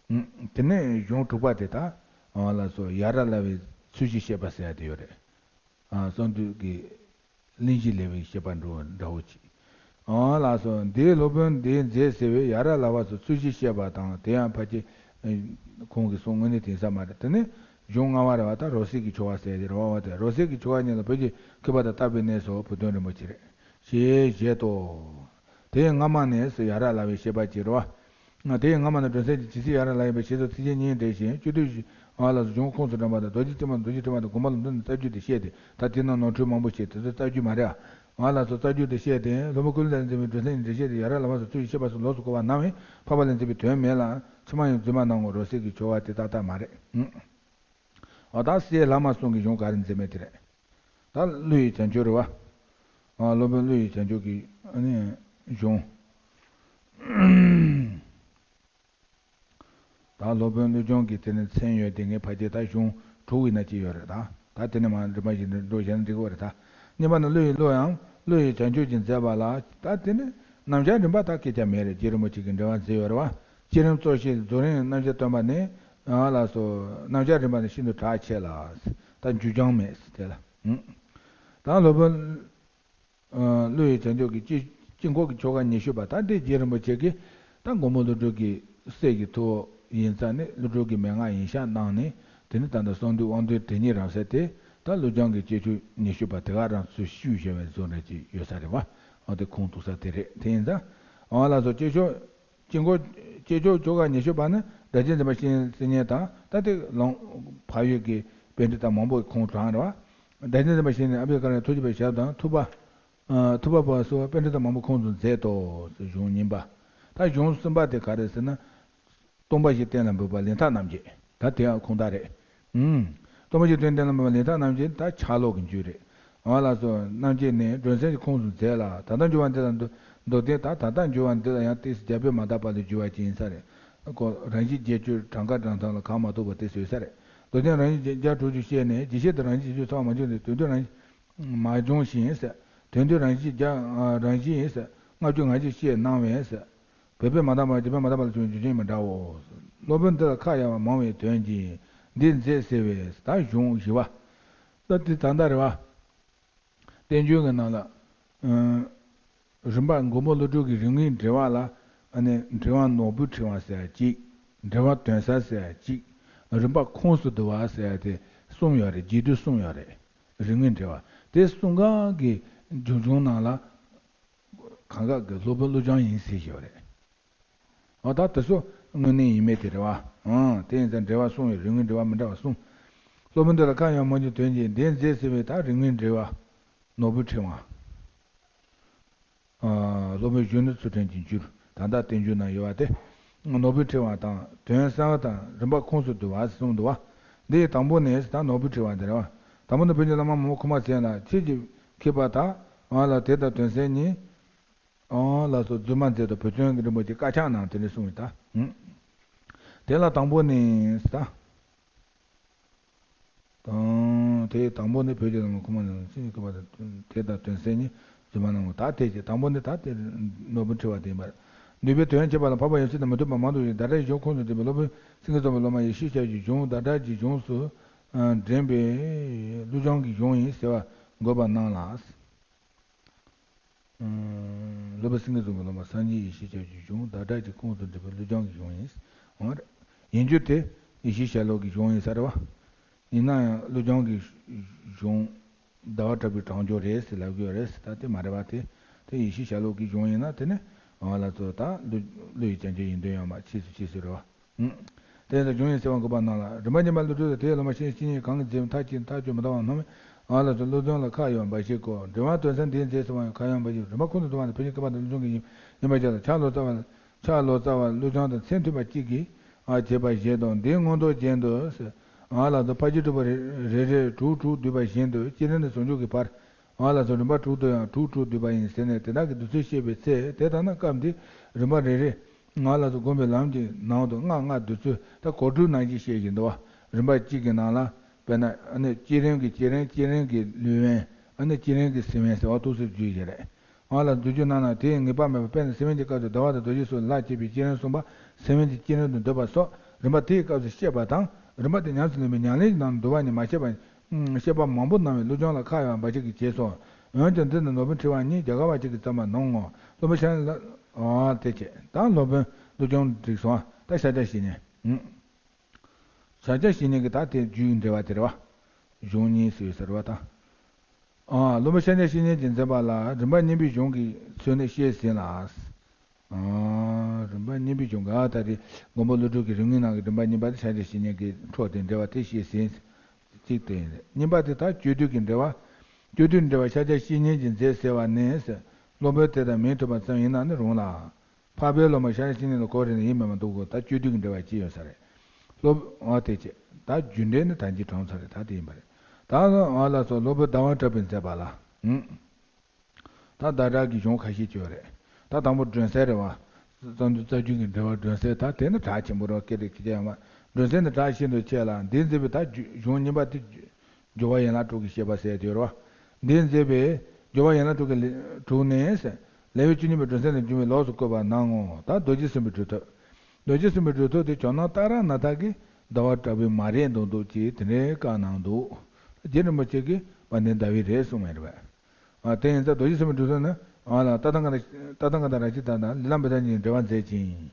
དེ་ནས་གཞུང་དྲུག་པ་དེ་ད་ལགས་སོ། ཡ་རབས་བསླབ་པའི་ཚུལ་བཞི་བཤད་པ་ཟེར་ཡ་དེ་ཡོད་རེད། གསང་འདུས་ཀྱི་གླེང་གཞི་ལེགས་པའི་བཤད་པ་འགྲོ་འདྲ་བོ་ཅིག་ལགས་སོ། འདིའི་སློབ་དཔོན་འདིས་མཛད་ཟེར་བའི་ཡ་རབས་བསླབ་པ་སོགས་ཚུལ་བཞི་བཤད་པ་དང་། དེ་ཡང་ཕལ་ཆེར་ཁོང་གིས་གསུང་དངོས་གནས་དེང་སང་མ་རེད། དེ་ནས་གཞུང་ལྔ་པ་རེད་བ། ད་རོལ་རྩེད་ཀྱི་ཆོ་ག་ཟེར་ཡ་དེ་རེད་བ། དེ་རོལ་རྩེད་ཀྱི་ཆོ་ག་ཉིད་ལ་བོད་ཀྱི་མཁས་པ་དང་བརྟག་པའི་གནས་སུ་བུ་སྟོན་རིན་པོ་ཆེ་རེད། ཞེས་བཞེད་དོ། དེའི་སྔ་མ་ནས་ཡ་རབས་བསླབ་པའི་བཤད་པ་ཅིག་རེད་བ། དེའི་སྔ་མ་ནས་སྒྲོན་གསལ་གྱིས་ཇི་སྲིད་ཡ་རབས་བསླབ་པའི་ཞེས་སོགས་ཚིགས་བཅད་གཉིས་འགྲེལ་ཞིང་། སྤྱོད་བསྡུས་ཨ་ལགས་སོ། གཞུང་ཁོངས་སུ་དྲངས་པ་དང་། རྡོ་རྗེ་སྤྱན་མ་རྡོ་རྗེ་ཕྲེང་བ་དང་དགོངས་པ་ལུང་སྟོན་རྣམས་རྩ་རྒྱུད་དུ་བཤད་དེ། ད་དེ་རྣམས་ནོར་འཁྲུལ་མང་པོ་ཞིག་དེ་ཚོ་རྩ་རྒྱུད་དུ་བཤད་དེ། སློབ་དཔོན་ཀུན་ལེགས་ལྷས་མཛད་པའི་སྒྲོན་གསལ་གྱིས་འགྲེལ་བཤད་དེ་ཡ་རབས་བསླབ་པ་སོགས་ཚུལ་བཞིན་བཤད་པ་སོགས་ལོགས་སུ་བཀོད་པ་སྣང་བས་འཕགས་པ་ལྷས་མཛད་པའི་དོན་མེད་ལ་ཕྱི་མ་ཡང་རྫུན་མ་སྣང་ངོ་། རོལ་རྩེད་ཀྱི་ཆོ་ག་དེ་ཏག་ཏག་མ་རེད། འོ་ད་སྲས་ལྷ་མ་གསུམ་གྱི་གཞུང་ག་རེ་མཛད་མེད་དེ་རེད། ད་ཀླུ་ཡི་བྱང་ཆུབ་རེད་བ། ཨ་སློབ་དཔོན་ཀླུ་ཡི་བྱང་ཆུབ་ཀྱི་ཨ་ནི་གཞུང་། ད་སློབ་དཔོན་ཀླུ་སྦྱོང་གི་དེ་ནི་མཚན་ཡོད་དེ། ངས་ཕལ་ཆེར་ད་གཞུང་དྲུག་ཡིན་ན་ཅི་ཡོད་རེད་ད། ད་དེ་ནི་མ་རིམ་པ་བཞིན་དུ་འགྲོ་བཞག་ན་འགྲིག་གི་རེད་ད། གཉིས་པ་ནི་ཀླུ་ཡི་གླུ་ཡང་ཀླུ་ཡི་བྱང་ཆུབ་ཀྱི་མཛད་པ་ལ། ད་དེ་ནི་རྣམ་གཞག་རིམ་པ་ད་སྐད་ཆ་མེད་རེད། རྗེ་རིན་པོ་ཆེ་གིས་འགྲེལ་པ་མཛད་ཡོད་རེད་བ། བསྐྱེད་རིམ་གཙོ་ཆེ་རྫོགས་རིམ་རྣམ་གཞག་སྟོན་པ་ནི། ཨ་ལགས་སོ། རྣམ་གཞག་རིམ་པ་ནི་ཤིན་ཏུ་གྲགས་ཆེ་ལ། ད་འགྱུར་ཀྱང་མེད་དེ་ལ། ད་སློབ་དཔོན་ཀླུ་ཡི་བྱང་ཆུབ་ཀྱི་དཀྱིལ་དཀྱིལ་འཁོར་གྱི་ཆོ་ག་ཉི་ཤུ་པ། ད་འདི་རྗེ་རིན་པོ་ཆེ་གིས་ད་མགོན་པོ་ཀླུ་སྒྲུབ་ཀྱི་སྲས་ཀྱི་ཐུ་བོ་ཡིན་ཙང་ནི། ཀླུ་སྒྲུབ་ཀྱི་མན་ངག་ཡིན་ཤག་གནང་ནས། དེ་ནི་ད་ལྟ་གསང་འདུས་དབང་འདུས་དེ་ཉིད་རང་གསལ་དེ། ད་ཀླུ་སྦྱོང་གི་དཀྱིལ་ཆོག་ཉི་ཤུ་པ་དེ་ག་རང་ཚུར་བཤུས་བཞག་པའི་བཟོ་འདྲ་ཅིག་ཡོད་ས་རེད་བ། འོ་དེ་ཁུངས་གཏུགས་ས་དེ་རེད། དེ་ཡིན་ཙང་། འོ་ལགས་སོ། དཀྱིལ་ཆོག་དཀྱིལ་འཁོར་དཀྱིལ་ཆོག་ཆོ་ག་ཉི་ཤུ་པ་ནི་སྒྲ་གཅན་འཛིན་པ་བཤེས་གཉེན་དང་། ད་དེ་ལུང་བག་ཡོད་ཀྱི་པཎྜི་ཏ་མང་པོ་ཁོངས་དྲངས་རེད་བ། སྒྲ་གཅན་འཛིན་པ་བཤེས་གཉེན་ཨ་བྷྱ་ཀ་ར་ཐུགས་བསྐྱེད་པའི་ཞབས་དང་། ཐུབ་པ། ཨ་ཐུབ་པ་པ་སོགས་པཎྜི་ཏ་མང་པོ་ཁོངས་སུ་མཛད་དོ། གཞུང་གཉིས་པ། ད་གཞུང་གསུམ་པ་དེ་ག་རེ་ཟེར་ན། སྟོང་པ་བཞི་གཏན་ལ་འབེབས་པ་ལས་མཐའ་རྣམ་འབྱེད། ད་དེ་ཡང་ཁུངས་དག་རེད། ཨུམ། སྟོང་པ་བཞི་གཏན་ལ་འབེབས་པ་ལས་མཐའ་རྣམ་འབྱེད། ད་ཆ་ལོག་གི་རྒྱུད་རེད། འོ་ལགས་སོ། རྣམ་འབྱེད་ནི་སྒྲོན་གསལ་གྱི་ཁོངས་སུ་མཛད་ལ། ད་ལྟར་འགྱུར་བ་འདི་ལ་མདོ་མདོ་སྡེ། ད་ད་ལྟར་འགྱུར་བ་འདི་ལ་ཡང་ཏོག་ཙམ་རྒྱ་བོད་མ་དག་པ་ལས་འགྱུར་བ་ཅན་ཡིན་ས་རེད། ཁོ་རང་བཞིན་བརྒྱད་ཅུ་གྲངས་ཀ་གྲངས་ཐང་ལ་གང་མ་གཏོགས་པ་དེ་བཟོས་ས་རེད། མདོ་སྡེ་རང་བཞིན་བརྒྱད་དྲུག་ཅུ་བཤད་ནས། རྒྱས་བཤད་དུ་རང་བཞིན་བརྒྱད་ཅུ་ཚང་བ་མ་བྱུང་སྟེ། དོན་དུ་རང་མ་བྱུང་ཞིང་ཟེར། དོན་དུ་རང་བཞིན་བརྒྱ། རང་བཞིན་ཡིན་ཟེར། ལྔ་བཅུ་ང་གཅིག་བཤད་གནང་བས་ཟེར། བོད་པས་མ་དག་པ་རྒྱ་བོད་མ་དག་པ་ལ་བྱུང་བའི་རྒྱུ་རྐྱེན་མི་འདྲའོ། སློབ་དཔོན་འདི་ལ་ཁ་གཡར་བ་མང་བའི་དོན་གྱིས་འདི་མཛད་ཟེར་བས། ད་གཞུང་བཞི་པ། ད་འདི་ད་ལྟ་རེད་བ། བསྟན་བཅོས་ཀྱི་ནང་ལ། རིམ་པ་མགོན་པོ་ཀླུ་སྒྲུབ་ཀྱི་རིམ་ལྔའི་འགྲེལ་པ་ལ། ཨ་ནི་འགྲེལ་པ་ནོར་བུའི་ཕྲེང་བ་ཟེར་ཡ་གཅིག་འགྲེལ་པ་དོན་གསལ་ཟེར་ཡ་གཅིག་རིམ་པ་ཁོངས་སུ་བསྡུ་བ་ཟེར་ཡ་དེ་གསུམ་ཡོད་རེད། རྒྱས་བསྡུས་གསུམ་ཡོད་རེད། རིམ་ལྔའི་འགྲེལ་པ་དེ་གསུམ་ཀ་གི་རྒྱུན་འཁྱོངས་ནང་ལ། གང་ག་གི་སློབ་དཔོན་ཀླུ་སྦྱོང་ཡིན་ཟེར་གྱི་ཡོད་རེད། འོ་ད་དེ་ཚོ་དངོས་གནས་ཡིན་མེད་དེ་རེད་བ། ཨང་། དེ་ཡིན་ཙང་འགྲེལ་པ་གསུམ་ཡོད། རིམ་ལྔའི་འགྲེལ་པ་མི་འདྲ་བ་གསུམ། སློབ་དཔོན་འདི་ལ་ཁ་གཡར་བ་མང་བའི་དོན་གྱིས་འདི་མཛད་ཟེར་བས། ད་རིམ་ལྔའི་འགྲེལ་པ་ནོར་བུའི་ཕྲེང་བ། ཨ་སློབ་དཔོན་གཞོན་ནུ་ཚུལ་ཁྲིམས་ཀྱི་འགྱུར། ད་ལྟ་བསྟན་འགྱུར་ན་ཡོད་པ་དེ། ནོར་བུའི་ཕྲེང་བ་དང་དོན་གསལ་བ་དང་རིམ་པ་ཁོངས་སུ་བསྡུ་བ་གསུམ་འདུག་བ། འདི་ཡི་དང་པོ་ནི། ད་ནོར་བུའི་ཕྲེང་བ་འདི་རེད་བ། དང་པོ་ནི་བོད་ཀྱི་བླ་མ་མང་པོ་ཁུངས་མ་མཛད་ལ། ཁྱེད་ཀྱིས་མཁས་པ་དག་ལ་དེ་དང་དོན་གསལ་གཉིས། ཨོ་ལགས་སོ། རྫུན་མ་མཛད་དོ། བུ་སྟོན་རིན་པོ་ཆེ་བཀའ་ཁྱབ་གནང་། དེ་ནས་གསུངས་པའི་ད། དེ་ལ་དང་པོ་ནི་ད། དང་དེ་དང་པོ་ནི་བོད་ཀྱི་ལམ་ཁོ་མ་ནི་ཅི་ཡི་གོ་བ་དེ་དང་དོན་གསལ་ནི་རྫུན་མ་གནང་ངོ་། ད་དེ་ཅི་དང་པོ་ནི་ད་དེ་ནོར་བུ་ཕྲེང་བ་དེ་ཡིན་པར། ནུས་པའི་དོན་བྱེད་པ་ལ་འཕགས་པ་ཡབ་སྲས་དང་མི་མཐུན་པ་མང་དུ་ཡོད། བདག་སྒྲ་གཞུང་ཁོངས་སུ་འདུས་པའི་སློབ་དཔོན་སེང་གེ་རྫོང་པའི་སློབ་མ་ཡེ་ཤེས་ཞབས་ཀྱི་གཞུང་བདག་སྒྲ་གི་གཞུང་སུ་འདྲེན་པའི་ཀླུ་སྦྱོང་གི་གཞུང་ཡིན་ཟེར་བ་འགོད་པ་གནང་ལ། སློབ་དཔོན་སེང་གེ་རྫོང་གི་སློབ་མ་སངས་རྒྱས་ཡེ་ཤེས་ཞབས་ཀྱི་གཞུང་བདག་སྒྲ་གི་ཁོངས་སུ་འདུས་པའི་ཀླུ་སྦྱོང་གི་གཞུང་ཡིན། འོ་རེད། ཡིན་རྒྱུ་དེ་ཡེ་ཤེས་ཞལ་ལུང་གི་གཞུང་ཡིན་ས་རེད་བ། ཡིན་ན་ཡང་ཀླུ་སྦྱོང་གི་གཞུང་ཟླ་བ་གྲགས་པའི་གྲངས་འཇོག་རེད་ཟེར་ལབ་ཀྱི་ཡོད་རེད་ཟེར། ད་དེ་མ་རེད་བ། དེ་ དེ་ཡེ་ཤེས་ཤར་ལུགས་ཀྱི་གཞུང་ཡིན་ན་དེ་ནི་ཨ་ལ་ཚོ་ད་ཀླུ་ཀླུ་ཡི་སྤྱན་གྱི་ཡོན་ཏན་ཡོད་མ་ཕྱིས་སུ་ཕྱིས་སུ་རེད་བ། དེ་ལྟར་འབྱུང་བའི་སེལ་བ་འགོད་པ་རྣམས་ལ། རིམ་པ་གཉིས་པ་ཀླུ་སྒྲུབ་དང་དེའི་སློབ་མ་བཤེས་སྤྱན་གང་གིས་མཛད་པའི་མཐའ་གཅིག་མཐའ་གཅིག་མི་འདའ་བར་སྣང་བས་ཨ་ལ་སོགས་ཀླུ་བྱང་ལ་ཁ་གཡོག་འབའ་ཞིག་གོ། འགྲེལ་པ་དོན་ཚན་འདིའི་མཛད་ཟེར་བ་ཡང་ཁ་གཡོག་འབའ་ཞིག་རིམ་པ་ཁོང་དུ་ཆུད་པ་ནི་བོད་ཀྱི་བཀའ་བར་དུ་ཀླུ་བྱང་གི་ཡིན་པར་བྱ་ལ། ཕྱག་ལོ་ཙཱ་བ་ཕྱག་ལོ་ཙཱ་བ་ཀླུ་བྱང་དང་མཚན་མཐུན་པ་གཅིག་གིས་ཨ་བྱས་པ་བཞིན་དུ་འདིའི་མངོན་རྟོགས་ཅན་དུ་ཨ་ལ་སོགས་ཕར་ཕྱིན་དྲུག་པ་རེ་རེ་རེར་དྲུག་དྲུག་བསྡུས་པ་བཞིན་དུ་བསྐྱེད་རིམ་ནས་ཟུང་འཇུག་གི་བར་ཨ་ལ་སོགས་རིམ་པ་དྲུག་ཏུ་ཡང་དྲུག་དྲུག་བསྡུས་པ་ཡིན་ཟེར་ནས་དེ་དག་གི་བསྡུས་ཚུལ་བཤད་པའི་ཚེ་དེ་ལྟར་ན་སྐབས་འདིའི་རིམ་པ་རེ་རེ་ང་ལ་སོགས་བསྒོམ་པའི་ལམ་གྱི་ནང་དུ་ལྔ་ལྔ་བསྡུས་ཚུལ་ད་གོ་དྲུག་ནང་བཞིན་བཤད་བཞིན་འདུག་བ། རིམ་པ་གཅིག་གི་ནང་ལ་དཔེར་ན་ཨ་ནི་བསྐྱེད་རིམ་གྱི་བསྐྱེད་རིམ་བསྐྱེད་རིམ་གྱི་ལུས་དབེན་ཨ་ནི་བསྐྱེད་རིམ་གྱི་སེམས་དབེན་ཟེར་བ་འདུག་སེ་བརྗོད་བཞིན་རེད། ང་ལ་བསྡུས་རྒྱུ་རྣམས་ན་དེའི་ངེས་པ་མེད་པ་དཔེར་ན་སེམས་དབེན་གྱི་སྐབས་སུ་བཟླ་བ་དང་རྡོ་རྗེ་སོགས་ལ་བྱེད་པའི་བསྐྱེད་རིམ་གསུམ་པ་སེམས་དབེན་གྱི་བསྐྱེད་རིམ་དུ་འདོད་པ་སོགས་རིམ་པ་དེའི་སྐབས་སུ་བཤད་པ་དང་རིམ་པ་དེ་ཉམས་སུ་ལེན་པའི་ཉམས་ལེན་གྱི་ནང་དུ་འདུ་བ་ནི་མ་བཤད་པ། བཤད་པ་མང་པོ་གནང་བས་ཀླུ་བྱང་ལ་ཁ་གཡོག་འབའ་ཞིག་གིས་བྱས་སོ། འོན་ཀྱང་འདི་ནི་ནོར་བུ་འཁྲིལ་བ་ཉིད་རྒྱ་གར་བ་ཅིག་གིས་བརྩམས་པ་ནང་ངོ་། སློབ་དཔོན་ཤཱཀྱ་ལ་ཨ་དེ་བྱས་ད་སློབ་དཔོན་ཀླུ་བྱང་འགྲིག་སོང་ཨ་ད་ཤཱཀྱ་བཤེས་གཉེན། ཤཱཀྱ་བཤེས་གཉེན་གྱི་ད་དེ་རྒྱུད་འགྲེལ་བ་དེ་རེད་བ། གཞུང་གཉིས་སུ་ཡོད་ཟེར་བ་དང་། ཨ་སློབ་དཔོན་ཤཱཀྱ་བཤེས་གཉེན་གྱིས་མཛད་པ་ལ་རིམ་པ་གཉིས་པའི་གཞུང་གི་ཚུལ་ནི་བཤད་ཟིན་ལ། ཨ་རིམ་པ་གཉིས་པའི་གཞུང་གི་ཨ་ད་དེ་མགོན་པོ་ཀླུ་སྒྲུབ་ཀྱི་རིམ་གཉིས་ནང་གི་རིམ་པ་གཉིས་པ་དེ་ཤཱཀྱ་བཤེས་གཉེན་གྱི་འཕྲོས་དེ་འགྲེལ་བ་དེ་བཤད་ཟིན། གཅིག་དེ་ཡིན་རེད། གཉིས་པ་དེ་ད་སྤྱོད་བསྡུས་ཀྱི་འགྲེལ་བ། སྤྱོད་བསྡུས་འགྲེལ་བ་ཤཱཀྱ་བཤེས་གཉེན་གྱིས་མཛད་ཟེར་བ་ནི། སློབ་དཔོན་དེ་དང་མིང་མཐུན་པ་ཙམ་ཡིན་ན་ནི་རུང་ལ། འཕགས་པའི་སློབ་མ་ཤཱཀྱ་བཤེས་གཉེན་ལ་གོ་རེ་ནི་ཡིན་མིན་མ་འདུག་གོ་ད་སྤྱོད་བསྡུས་ཀྱི་འགྲེལ་བ་ཅི་ཡོད་ས་རེད། སློབ་འོ་དེ་ཅེ། ད་རྒྱུ་འབྲས་ནི་ད་འཇིག་གྲོང་ཚོ་རེད་ད་དེ་ཡིན་པ་རེད། ད་འོ་ལ་སོགས་སློབ་དཔོན་ཟླ་བ་གྲགས་པས་མཛད་པ་ལ། ཧུམ། ད་ཟླ་གྲགས་ཀྱི་གཞུང་ཁ་ཤས་ཅིག་ཡོད་རེད། ད་དང་པོ་སྒྲོན་གསལ་རེད་བ། རྩ་འདུལ་རྩ་རྒྱུད་ཀྱི་འགྲེལ་བ་སྒྲོན་གསལ་ད་དེ་ནི་གྲགས་ཆེན་པོ་རེད་སྐད་རིགས་ཁྱི་ཅག་ཡོད་མ། སྒྲོན་གསལ་ནི་གྲགས་ཤིན་ཏུ་ཆེ་ལ་འདིར་མཛད་པའི་ད་རྒྱུ་གཞུང་གཉིས་པ་དེ་སྦྱོར་བ་ཡན་ལག་དྲུག་གི་བཤད་པ་ཟེར་དེ་ཡོད་རེད་བ། འདིར་མཛད་པའི་སྦྱོར་བ་ཡན་ལག་དྲུག་གི་ལས་དྲུག་ནས་ལེའུ་བཅུ་གཉིས་པའི་སྒྲོན་གསལ་ནས་བྱུང་བའི་ལོགས་སུ་བཀོད་པ་ནང་ངོ་། ད་རྡོ་རྗེ་སེམས་དཔའི་གྲུབ་ཐོབ། རྡོ་རྗེ་སེམས་དཔའི་གྲུབ་ཐོབ་དེ་ཇོ་ནང་ཏཱ་ར་ནཱ་ཐ་གིས་ཟླ་བ་གྲགས་པས་མ་རེད་མདོག་མདོག་ཅིག་དེ་འདྲའི་བཀའ་གནང་འདུག་རྗེ་རིན་པོ་ཆེ་གིས་དཔལ་ལྡན་ཟླ་བའི་རེད་གསུངས་པ་རེད་པས། ཨ་དེ་ཡིན་ཙང་རྡོ་རྗེ་སེམས་དཔའི་གྲུབ་ཐོབ་ནི་ཨ་ལ་ཏ་ཐཱ་ག་ཏ་ཏ་ཐཱ་ག་ཏ་རཀྵི་ཏ་དང་ལི་ལ་བྷ་དྲ་གཉིས་འགྲེལ་པ་མཛད་ཅིང་།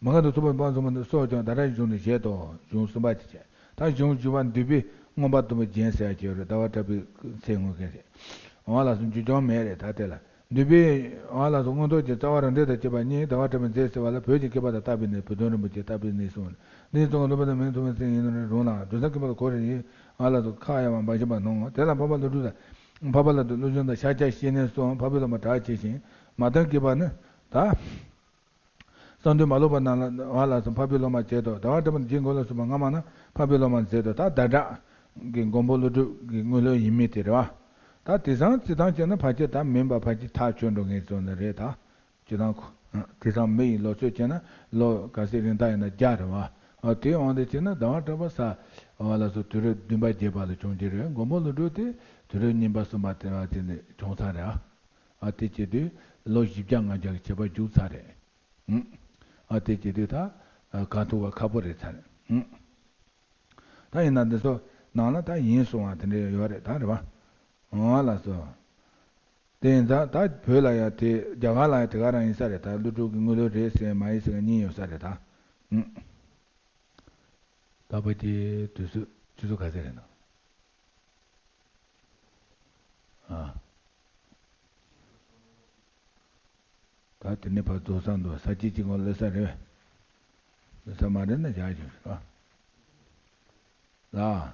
མ་ག་དྷ་ཚོགས་པ་དཔང་བཙུན་པ་སོགས་ཀྱང་ཟླ་གྲགས་ཀྱི་གཞུང་དུ་བཞེད་དོ། གཞུང་གསུམ་པ་དེ་བྱས། ད་གཞུང་བཞི་པ་འདུས་པའི་མངོན་པ་དུམ་བུར་བརྒྱན་ཟེར་ཡ་ཅིག་ཡོད་རེད་ཟླ་བ་གྲགས་པའི་མཚན་མངོན་མཁན་རེད། འོ་ལགས་སོ་འཇུག་སྦྱོང་མེད་རེད་ད་དེ་ལ། འདུས་པའི་འོ་ལགས་སོ་མངོན་རྟོགས་ཀྱི་རྩ་བ་རང་འགྲེལ་དང་བཅས་པ་གཉིས་ཟླ་བ་གྲགས་པས་མཛད་ཟེར་བ་ལ་བོད་ཀྱི་མཁས་པ་དང་བཏགས་པའི་གནས་བུ་སྟོན་རིན་པོ་ཆེས་བཏགས་པའི་གནས་གསུངས། འདི་གཙོ་བོ་སློབ་དཔོན་དང་མིང་ཐོབ་པའི་མཚན་ཡིན་ནོ་རུང་ལ་སྒྲོན་གསལ་མཁན་པོ་ལ་གོ་རེ་ཡིན། འོ་ལགས་སོ་ཁ་ཡ་བ་འབའ་ཞིག་པ་ནོ། དེ་ལ་འཕགས་པ་ཀླུ་སྒྲུབ་དང་། འཕགས་པ་ཀླུ་སྒྲུབ་ཀླུ་བྱང་དང་ཤཱཀྱ་བཤེས་གཉེན་སོགས་འཕགས་པའི་སློབ་མ་གྲགས་ཆེ་ཞིང་མ་དང་གི་པ་ནི་ད། གསང་འདུས་མ་ལུས་པ་རྣམས་ལ་འོ་ལགས་སོ་འཕགས་པའི་སློབ་མ་བྱེད་དོ། ཟླ་བ་གྲགས་པ་ནི་རྗེ་མགོན་ལ་སོགས་པ་སྔ་མ་རྣམས་འཕགས་པའི་སློབ་མ་མཛད་དོ། ད་ཟླ་གྲགས་ཀྱི་མགོན་པོ་ཀླུ་སྒྲུབ་ཀྱི་དངོས་སློབ་ཡིན་མིན་དེ་རེད་བ། ད་དེང་སང་སྤྱིར་བཏང་བྱས་ན་ཕལ་ཆེར་ད་མིན་པ་ཕལ་ཆེར་ཐག་ཆོད་འགྲོ་ངེས་བཟོ་འདི་རེད་ད། སྤྱིར་བཏང་ཁོ། དེང་སང་མི་ཡི་ལོ་ཚོད་བྱས་ན་ལོ་ག་ཚོད་རིང་ཐག་ཡིན་ན་བརྒྱ་རེད་བ། ཨ་དེའི་དབང་དུ་བྱས་ན་ཟླ་བ་གྲགས་པ་ས་འོ་ལགས་སོ་དུས་རབས་བདུན་པ་བརྒྱད་པ་ལ་བྱུང་རྒྱུ་རེད། མགོན་པོ་ཀླུ་སྒྲུབ་དེ་དུས་རབས་གཉིས་པ་གསུམ་པ་དེ་བ་དེ་ནས་བྱུང་ཚར་རེད་ཨ། ཨ་དེ་བྱེད་དུས་ལོ་བཞི་བརྒྱ་ལྔ་བརྒྱ་གི་བྱེད་པ་རྒྱུགས་ཚར་རེད། ཨ་དེ་བྱེད་དུས་ད་གང་ཐུབ་པ་ཁག་པོ་རེད་ཚར་རེད། ད་ཡིན་ན་འདི་ཚོ་ནང་ལ་ད་ཡིན་གསུང་བ་དེ་འདྲ་ཡོད་རེད་ད་རེད་བ། འོ་ལགས་སོ། དེ་ཡིན་ཙང་ད་བོད་ལ་ཡང་དེ་རྒྱ་གར་ལ་ཡང་དེ་ག་རང་ཡིན་ས་རེད་ད། ཀླུ་སྒྲུབ་ཀྱི་དངོས་སློབ་རེད་ཟེར་མ་ཡིན་ཟེར་གཉིས་ཡོད་ས་རེད་ད། ད་བར་གྱི་དུས་ཚོད་ཆུ་ཚོད་ག་ཚོད་རེད་ན། ཨ། ད་དེ་ནས་ཕར་རྫོགས་ས་འདུག་ས་གཅིག་གཅིག་ངོ་ལོས་ས་རེད། ལོས་ས་མ་རེད་ན་བཞག་ཞིག་རེད་བ། ལ།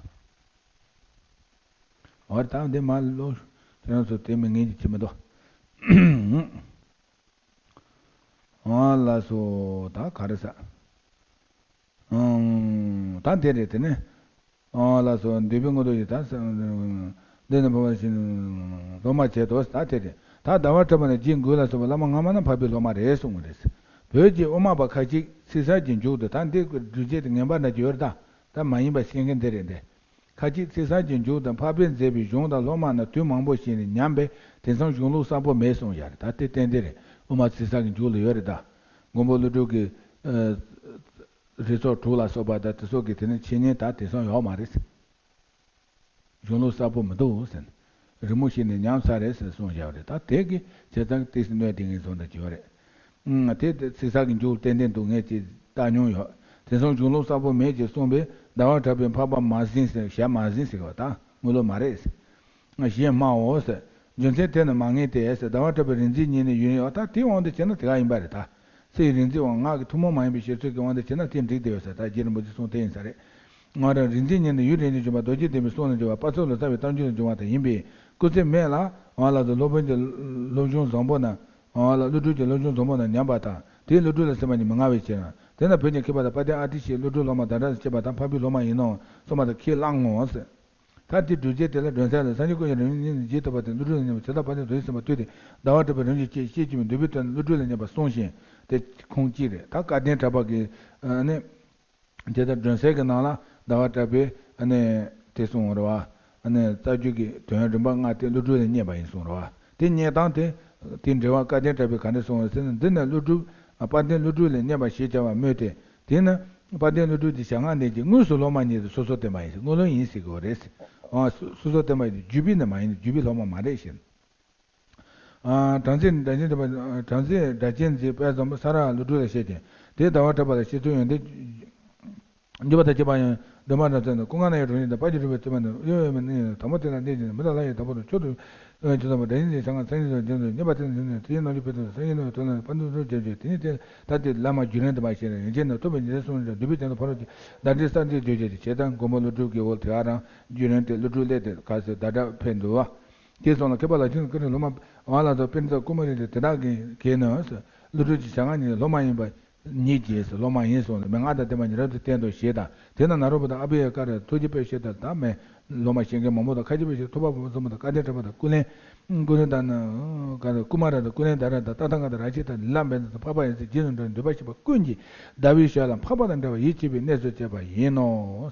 འོ་ད་འདི་མ་ལོ། ཁྱེད་རང་ཚོ་དེ་མི་ངན་གྱི་ཁྱི་མི་འདུག་འོ་ལགས་སོ་ད་ག་རེ་ཟ། ཨང་། ད་དེ་རེད་དེ་ནི། ཨང་ལགས་སོ་འདུས་པའི་མངོན་རྟོགས་ཀྱི་ད་ས། འདི་ནི་འཕགས་པ་བཞིན་སློབ་མ་བྱེད་དོ་ད་དེ་རེད། ད་ཟླ་བ་གྲགས་པ་ནི་རྗེ་མགོན་ལ་སོགས་པའི་བླ་མ་སྔ་མ་རྣམས་འཕགས་པའི་སློབ་མ་རེད་གསུངས་པ་རེད། བོད་ཀྱི་དབུ་མ་པ་ཁ་ཅིག་ཚིག་གསར་གྱི་མཇུག་ཏུ་ད་འདི་སྒྲུབ་བྱེད་དེ་ངན་པ་འདྲ་ཅིག་ཡོད་རེད་ད། ད་མ་ཡིན་པ་ཤེས་མཁན་དེ་རེད་འདི། ཁ་ཅིག་ཚིག་གསར་གྱི་མཇུག་ཏུ་འཕགས་པས་མཛད་པའི་གཞུང་དང་སློབ་མ་རྣམས་དུས་མང་པོ་ཞིག་ནས་ཉམས་པས་དེང་སང་གཞུང་ལུགས་གསར་པོ་མེད་གསུངས་ཡ་རེད་ད་དེ་ཏན་ཏན་རེད། དབུ་མ་ཚིག་གསར་གྱི་མཇུག་ལ་ཡོད་རེད་ད། མགོན་པོ་ཀླུ་སྒྲུབ་ཀྱི། རིགས་ཚོགས་དྲུག་ལ་སོགས་པ་དང་དེ་ཚོ་གི་དེ་ནི་འཆད་ཉན་ད་དེང་སང་ཡོག་མ་རེད། གཞུང་ལུགས་གསར་པོ་མི་འདུག་ཟེར། རི་མོ་ཞིག་ནས་ཉམས་ས་རེད་ཟེར་གསུངས་བཞག་རེད་ད་དེ་གི་བྱས་ཙང་ཏིས་གནོད་དེ་ངས་བཟོ་འདྲ་བྱས་ཡོད་རེད། ཨང་དེ་དེ་ཚིག་གསར་གྱི་མཇུག་ཏན་ཏན་འདུག་ངས་ཅིག་བལྟ་མྱོང་ཡོད། དེང་སང་གཞུང་ལུགས་གསར་པོ་མེད་ཅེས་གསུངས་པས་ཟླ་བ་གྲགས་པས་འཕགས་པ་མ་ཟིན་ཟེར་ཞྭ་མ་ཟིན་ཟེར་བ་ད་དངོས་ལུགས་མ་རེད་ཟེར། ཞྭ་སྨྲའོ་ཟེར། རྒྱུ་མཚན་དེ་ནི་མ་ངེས་ཏེ་ཟེར། ཟླ་བ་གྲགས་པའི་རིག་འཛིན་ཉིད་ནི་ཡུན་རིང་བ། ད་དེའི་དབང་དུ་བྱས་ན་དེ་ག་ཡིན་པ་རེད་ད། ཚེ་ཡི་རིག་འཛིན་དབང་ངག་གི་ཐུན་མོང་མ་ཡིན་པའི་བཤད་ཚུལ་གྱི་དབང་དུ་བྱས་ན་དེ་འགྲིག་བསྡད་ཡོད་ཟེར། ད་རྗེ་རིན་པོ་ཆེ་གསུང་དེ་ཡིན་ས་རེད། ང་རང་རིག་འཛིན་ཉིད་ནི་ཡུན་རིང་དུ་བྱུང་བ་རྡོ་རྗེ་ལྡན་པའི་གསུང་ལས་བྱུང་བ། དཔག་ཚད་ལོ་ཙཱ་བའི་གཏམ་རྒྱུད་ལས་བྱུང་བ་དང་ཡིན་པས། སྐུ་ཚེ་སྨད་ལ་འོ་ལ་དུ་སློབ་དཔོན་གྱི་སློབ་སྦྱོང་བཟང་པོ་ན། འོ་ལ་བསླུ་སྒྲུབ་ཀྱི་སློབ་སྦྱོང་བཟང་པོ་ན་ཉམས་པ་དང་། དེའི་བསླུ་སྒྲུབ་ལ་སེམས་པ་ཉིད་མི་མངའ་བའི་ཕྱིར་ན། དེས་ན་བོད་ཀྱི་མཁས་པ་དང་དཔལ་ལྡན་ཨ་ཏི་ཤའི་བསླུ་སྒྲུབ་སློབ་མ་བདག་འདྲ་ཞེས་པ་དང་འཕགས་པའི་སློབ་མ་ཡིན་ནོ་གསུངས་པ་དང་ཁས་བླངས་ངོ་ཟེར། ད་དེ་སྒྲུབ་བྱེད་དེ་ལ་སྒྲོན་གསལ་ལ། སངས་རྒྱས་ཀུན་གྱི་རིག་འཛིན་ཇི་ལྟ་བ་དེ་བསླུ་སྒྲུབ་ལ་སྙོམས་པ་ཇི་ལྟ་བ་དེ་རྡོ་རྗེ་སེམས་དཔའ་ལྟོས་ཏེ། ཟླ་བ་གྲགས་པའི་རིམ་གྱིས་བསྐྱེད་བསྐྱེད་བཅུག་པའི་འདུན་པའི་དོན་བསླུ་སྒྲུབ་ལ་སྙོམས་པར་གསུངས་ཤིང་། དེ་ཁུངས་གཅིག་རེད། ད་བཀའ་བསྟན་གྲགས་པ་གི་ཨ་ནི། དེ་ལྟར་སྒྲོན་གསལ་གྱི་ནང་ལ་ཟླ་བ་གྲགས་པས་ཨ་ནི་དེ་གསུངས་རེད་བ། ཨ་ནི་རྩ་རྒྱུད་ཀྱི་དོན་རིམ་པ་ལྔ་སྟེ་བསླུ་སྒྲུབ་ལ་སྙོམས་པ་ཡིན་གསུངས་རེད་བ། དེ་སྙོམས་སྟངས་དེ། དེའི་འགྲེལ་པ་བཀའ་བསྟན་གྲགས་པས་ག་འདྲ་གསུངས་རེད་ཟེར་ན། འདི་ནི་བསླུ་སྒྲུབ། དཔལ་ལྡན་བསླུ་སྒྲུབ་ལ་སྙོམས་པ་ཞེས་བྱ་བ་སྨོས་ཏེ། དེས་ན་དཔལ་ལྡན་བསླུ་སྒྲུབ་ཀྱི་བྱ་ངན་ལྡན་གྱི་དངོས་སུ་སློབ་མ་ཉིད་དུ་སོ་སོར་བསྟན་པ་ཡིན། སྔོན་སློབ་ཡིན་ཟེར་དགོས་རེད། ཨ་སོ་སོར་བསྟན་པ་ཡིན། བརྒྱུད་པའི་ནི་མ་ཡིན། བརྒྱུད་པའི་སློབ་མ་མ་རེད་ཞེས། ཨ་བྲམ་ཟེ་སྒྲ་གཅན་འཛིན་པ། བྲམ་ཟེ་སྒྲ་གཅན་འཛིན་དཔལ་བཟང་པོ་ས་ར་བསླུ་སྒྲུབ་ལ་བཤད་ཅིང་། དེས་ཟླ་བ་གྲགས་པ་ལ་བཤད་ཚུལ་ཡོན་ཏན་བརྗོད་པ་དང་བཅས་པ་ཡང་སྒྲོན་མ་རབ་གསལ་དང་། ཀུན་དགའ་རྣམ་གཡོའི་གྲོགས་ཉིད་དང་། དཔལ་གྱི་རོལ་པའི་བརྩེགས་མ་རྣམས། གཡོ་བའི་མི་ནི་དང་པོ་དེ་ལ་གནས་ཀྱི་མི་དང་ལྷ་ཡི་དྭགས་པོ་རྣམས། མཆོག་ཏུ་ཆོས་དང་ཟབ་པ་བདག་ཉིད་ཀྱི་བྱ་ངན་མཚན་ཉིད་དུ་བརྗོད་དུ་སྙོམས་པ་དེ་ནི་དེ་ནི་དེ་ཡི་ནང་གི་ཕན་ཚུན་སངས་རྒྱས་ནི་དོན་ལ་ཕན་ཚུན་སྦྱར་བརྗོད། དེ་ནི་དེ་ལྟ་སྟེ་བླ་མ་བརྒྱུད་རིམ་བསྟན་པ་ཞེས་ནས། ཡན་ཆད་ནི་ཐུབ་པའི་ཉེར་སྲིད་གསུམ་ལ་འདུས་པའི་སྟེང་དུ་ཕ་རོལ་ཏུ་ཟླ་སྒྲིལ་གསལ་འདེབས་བརྗོད་བྱེད་དེ། བྱས་ཙང་མགོན་པོ་ཀླུ་སྒྲུབ་དགེ་བོ་དེ་ག་རང་བརྒྱུད་རིམ་དེ་བསླུ་སྒྲུབ་སླད་དེ་ག་ཚོད་བདག་སྒྲ་འཕེལ་འདུག་བ། དེ་སོང་ལ་མཁས་པ་ལ་ཁྱེད་ཀྱི་སློབ་མ་འོ་ལ་དང་པཎྜི་ཏ་ཀུ་མ་རི་དེ་དེ་དག་གིས་གལ་ནི་བསླུ་སྒྲུབ་ཀྱི་བྱ་ངན་ཉིད་སློབ་མ་ཡིན་པ་ཉིད་ཀྱིས་སློབ་མ་ཡིན་གསུངས་ནས། མན་ངག་དང་ལྡན་པ་ཉིད་རབ་ཏུ་བསྟན་ཏོ་ཞེས་དང་། དེས་ན་ནཱ་རོ་པ་དང་ཨ་བྷི་ཡ་ཀ་ར་ཐུགས་རྗེ་དཔལ་བཤེས་དང་བདག་མེད་སློབ་མ་བཤེས་མཁན་མང་པོ་དང་། ཁ་ཆེ་དཔལ་བཤེས་ཐུབ་པ་བཟང་པོ་དང་། བཀའ་བསྟན་གྲགས་པ་དང་། ཀུན་གླེང་ཀུན་གླེང་དང་ནི་ཀ་ར་ཀུ་མ་ར་དང་། ཀུན་གླེང་དྷ་ར་དང་། ཏ་ཐཱ་ག་ཏ་ར་ཅི་ཏ་ལ་འབད་དང་། འཕགས་པ་ཡང་ཚེ་རྗེས་སུ་འབྲང་འདུས་པ་ཞེས་པ་ཀུན་གྱིས་ཟླ་བའི་ཞགས་ལ་འཕགས་པ་དང་འདྲ་བར་ཡིད་ཆེས་པའི་གནས་སུ་བྱས་པ་ཡིན་ནོ།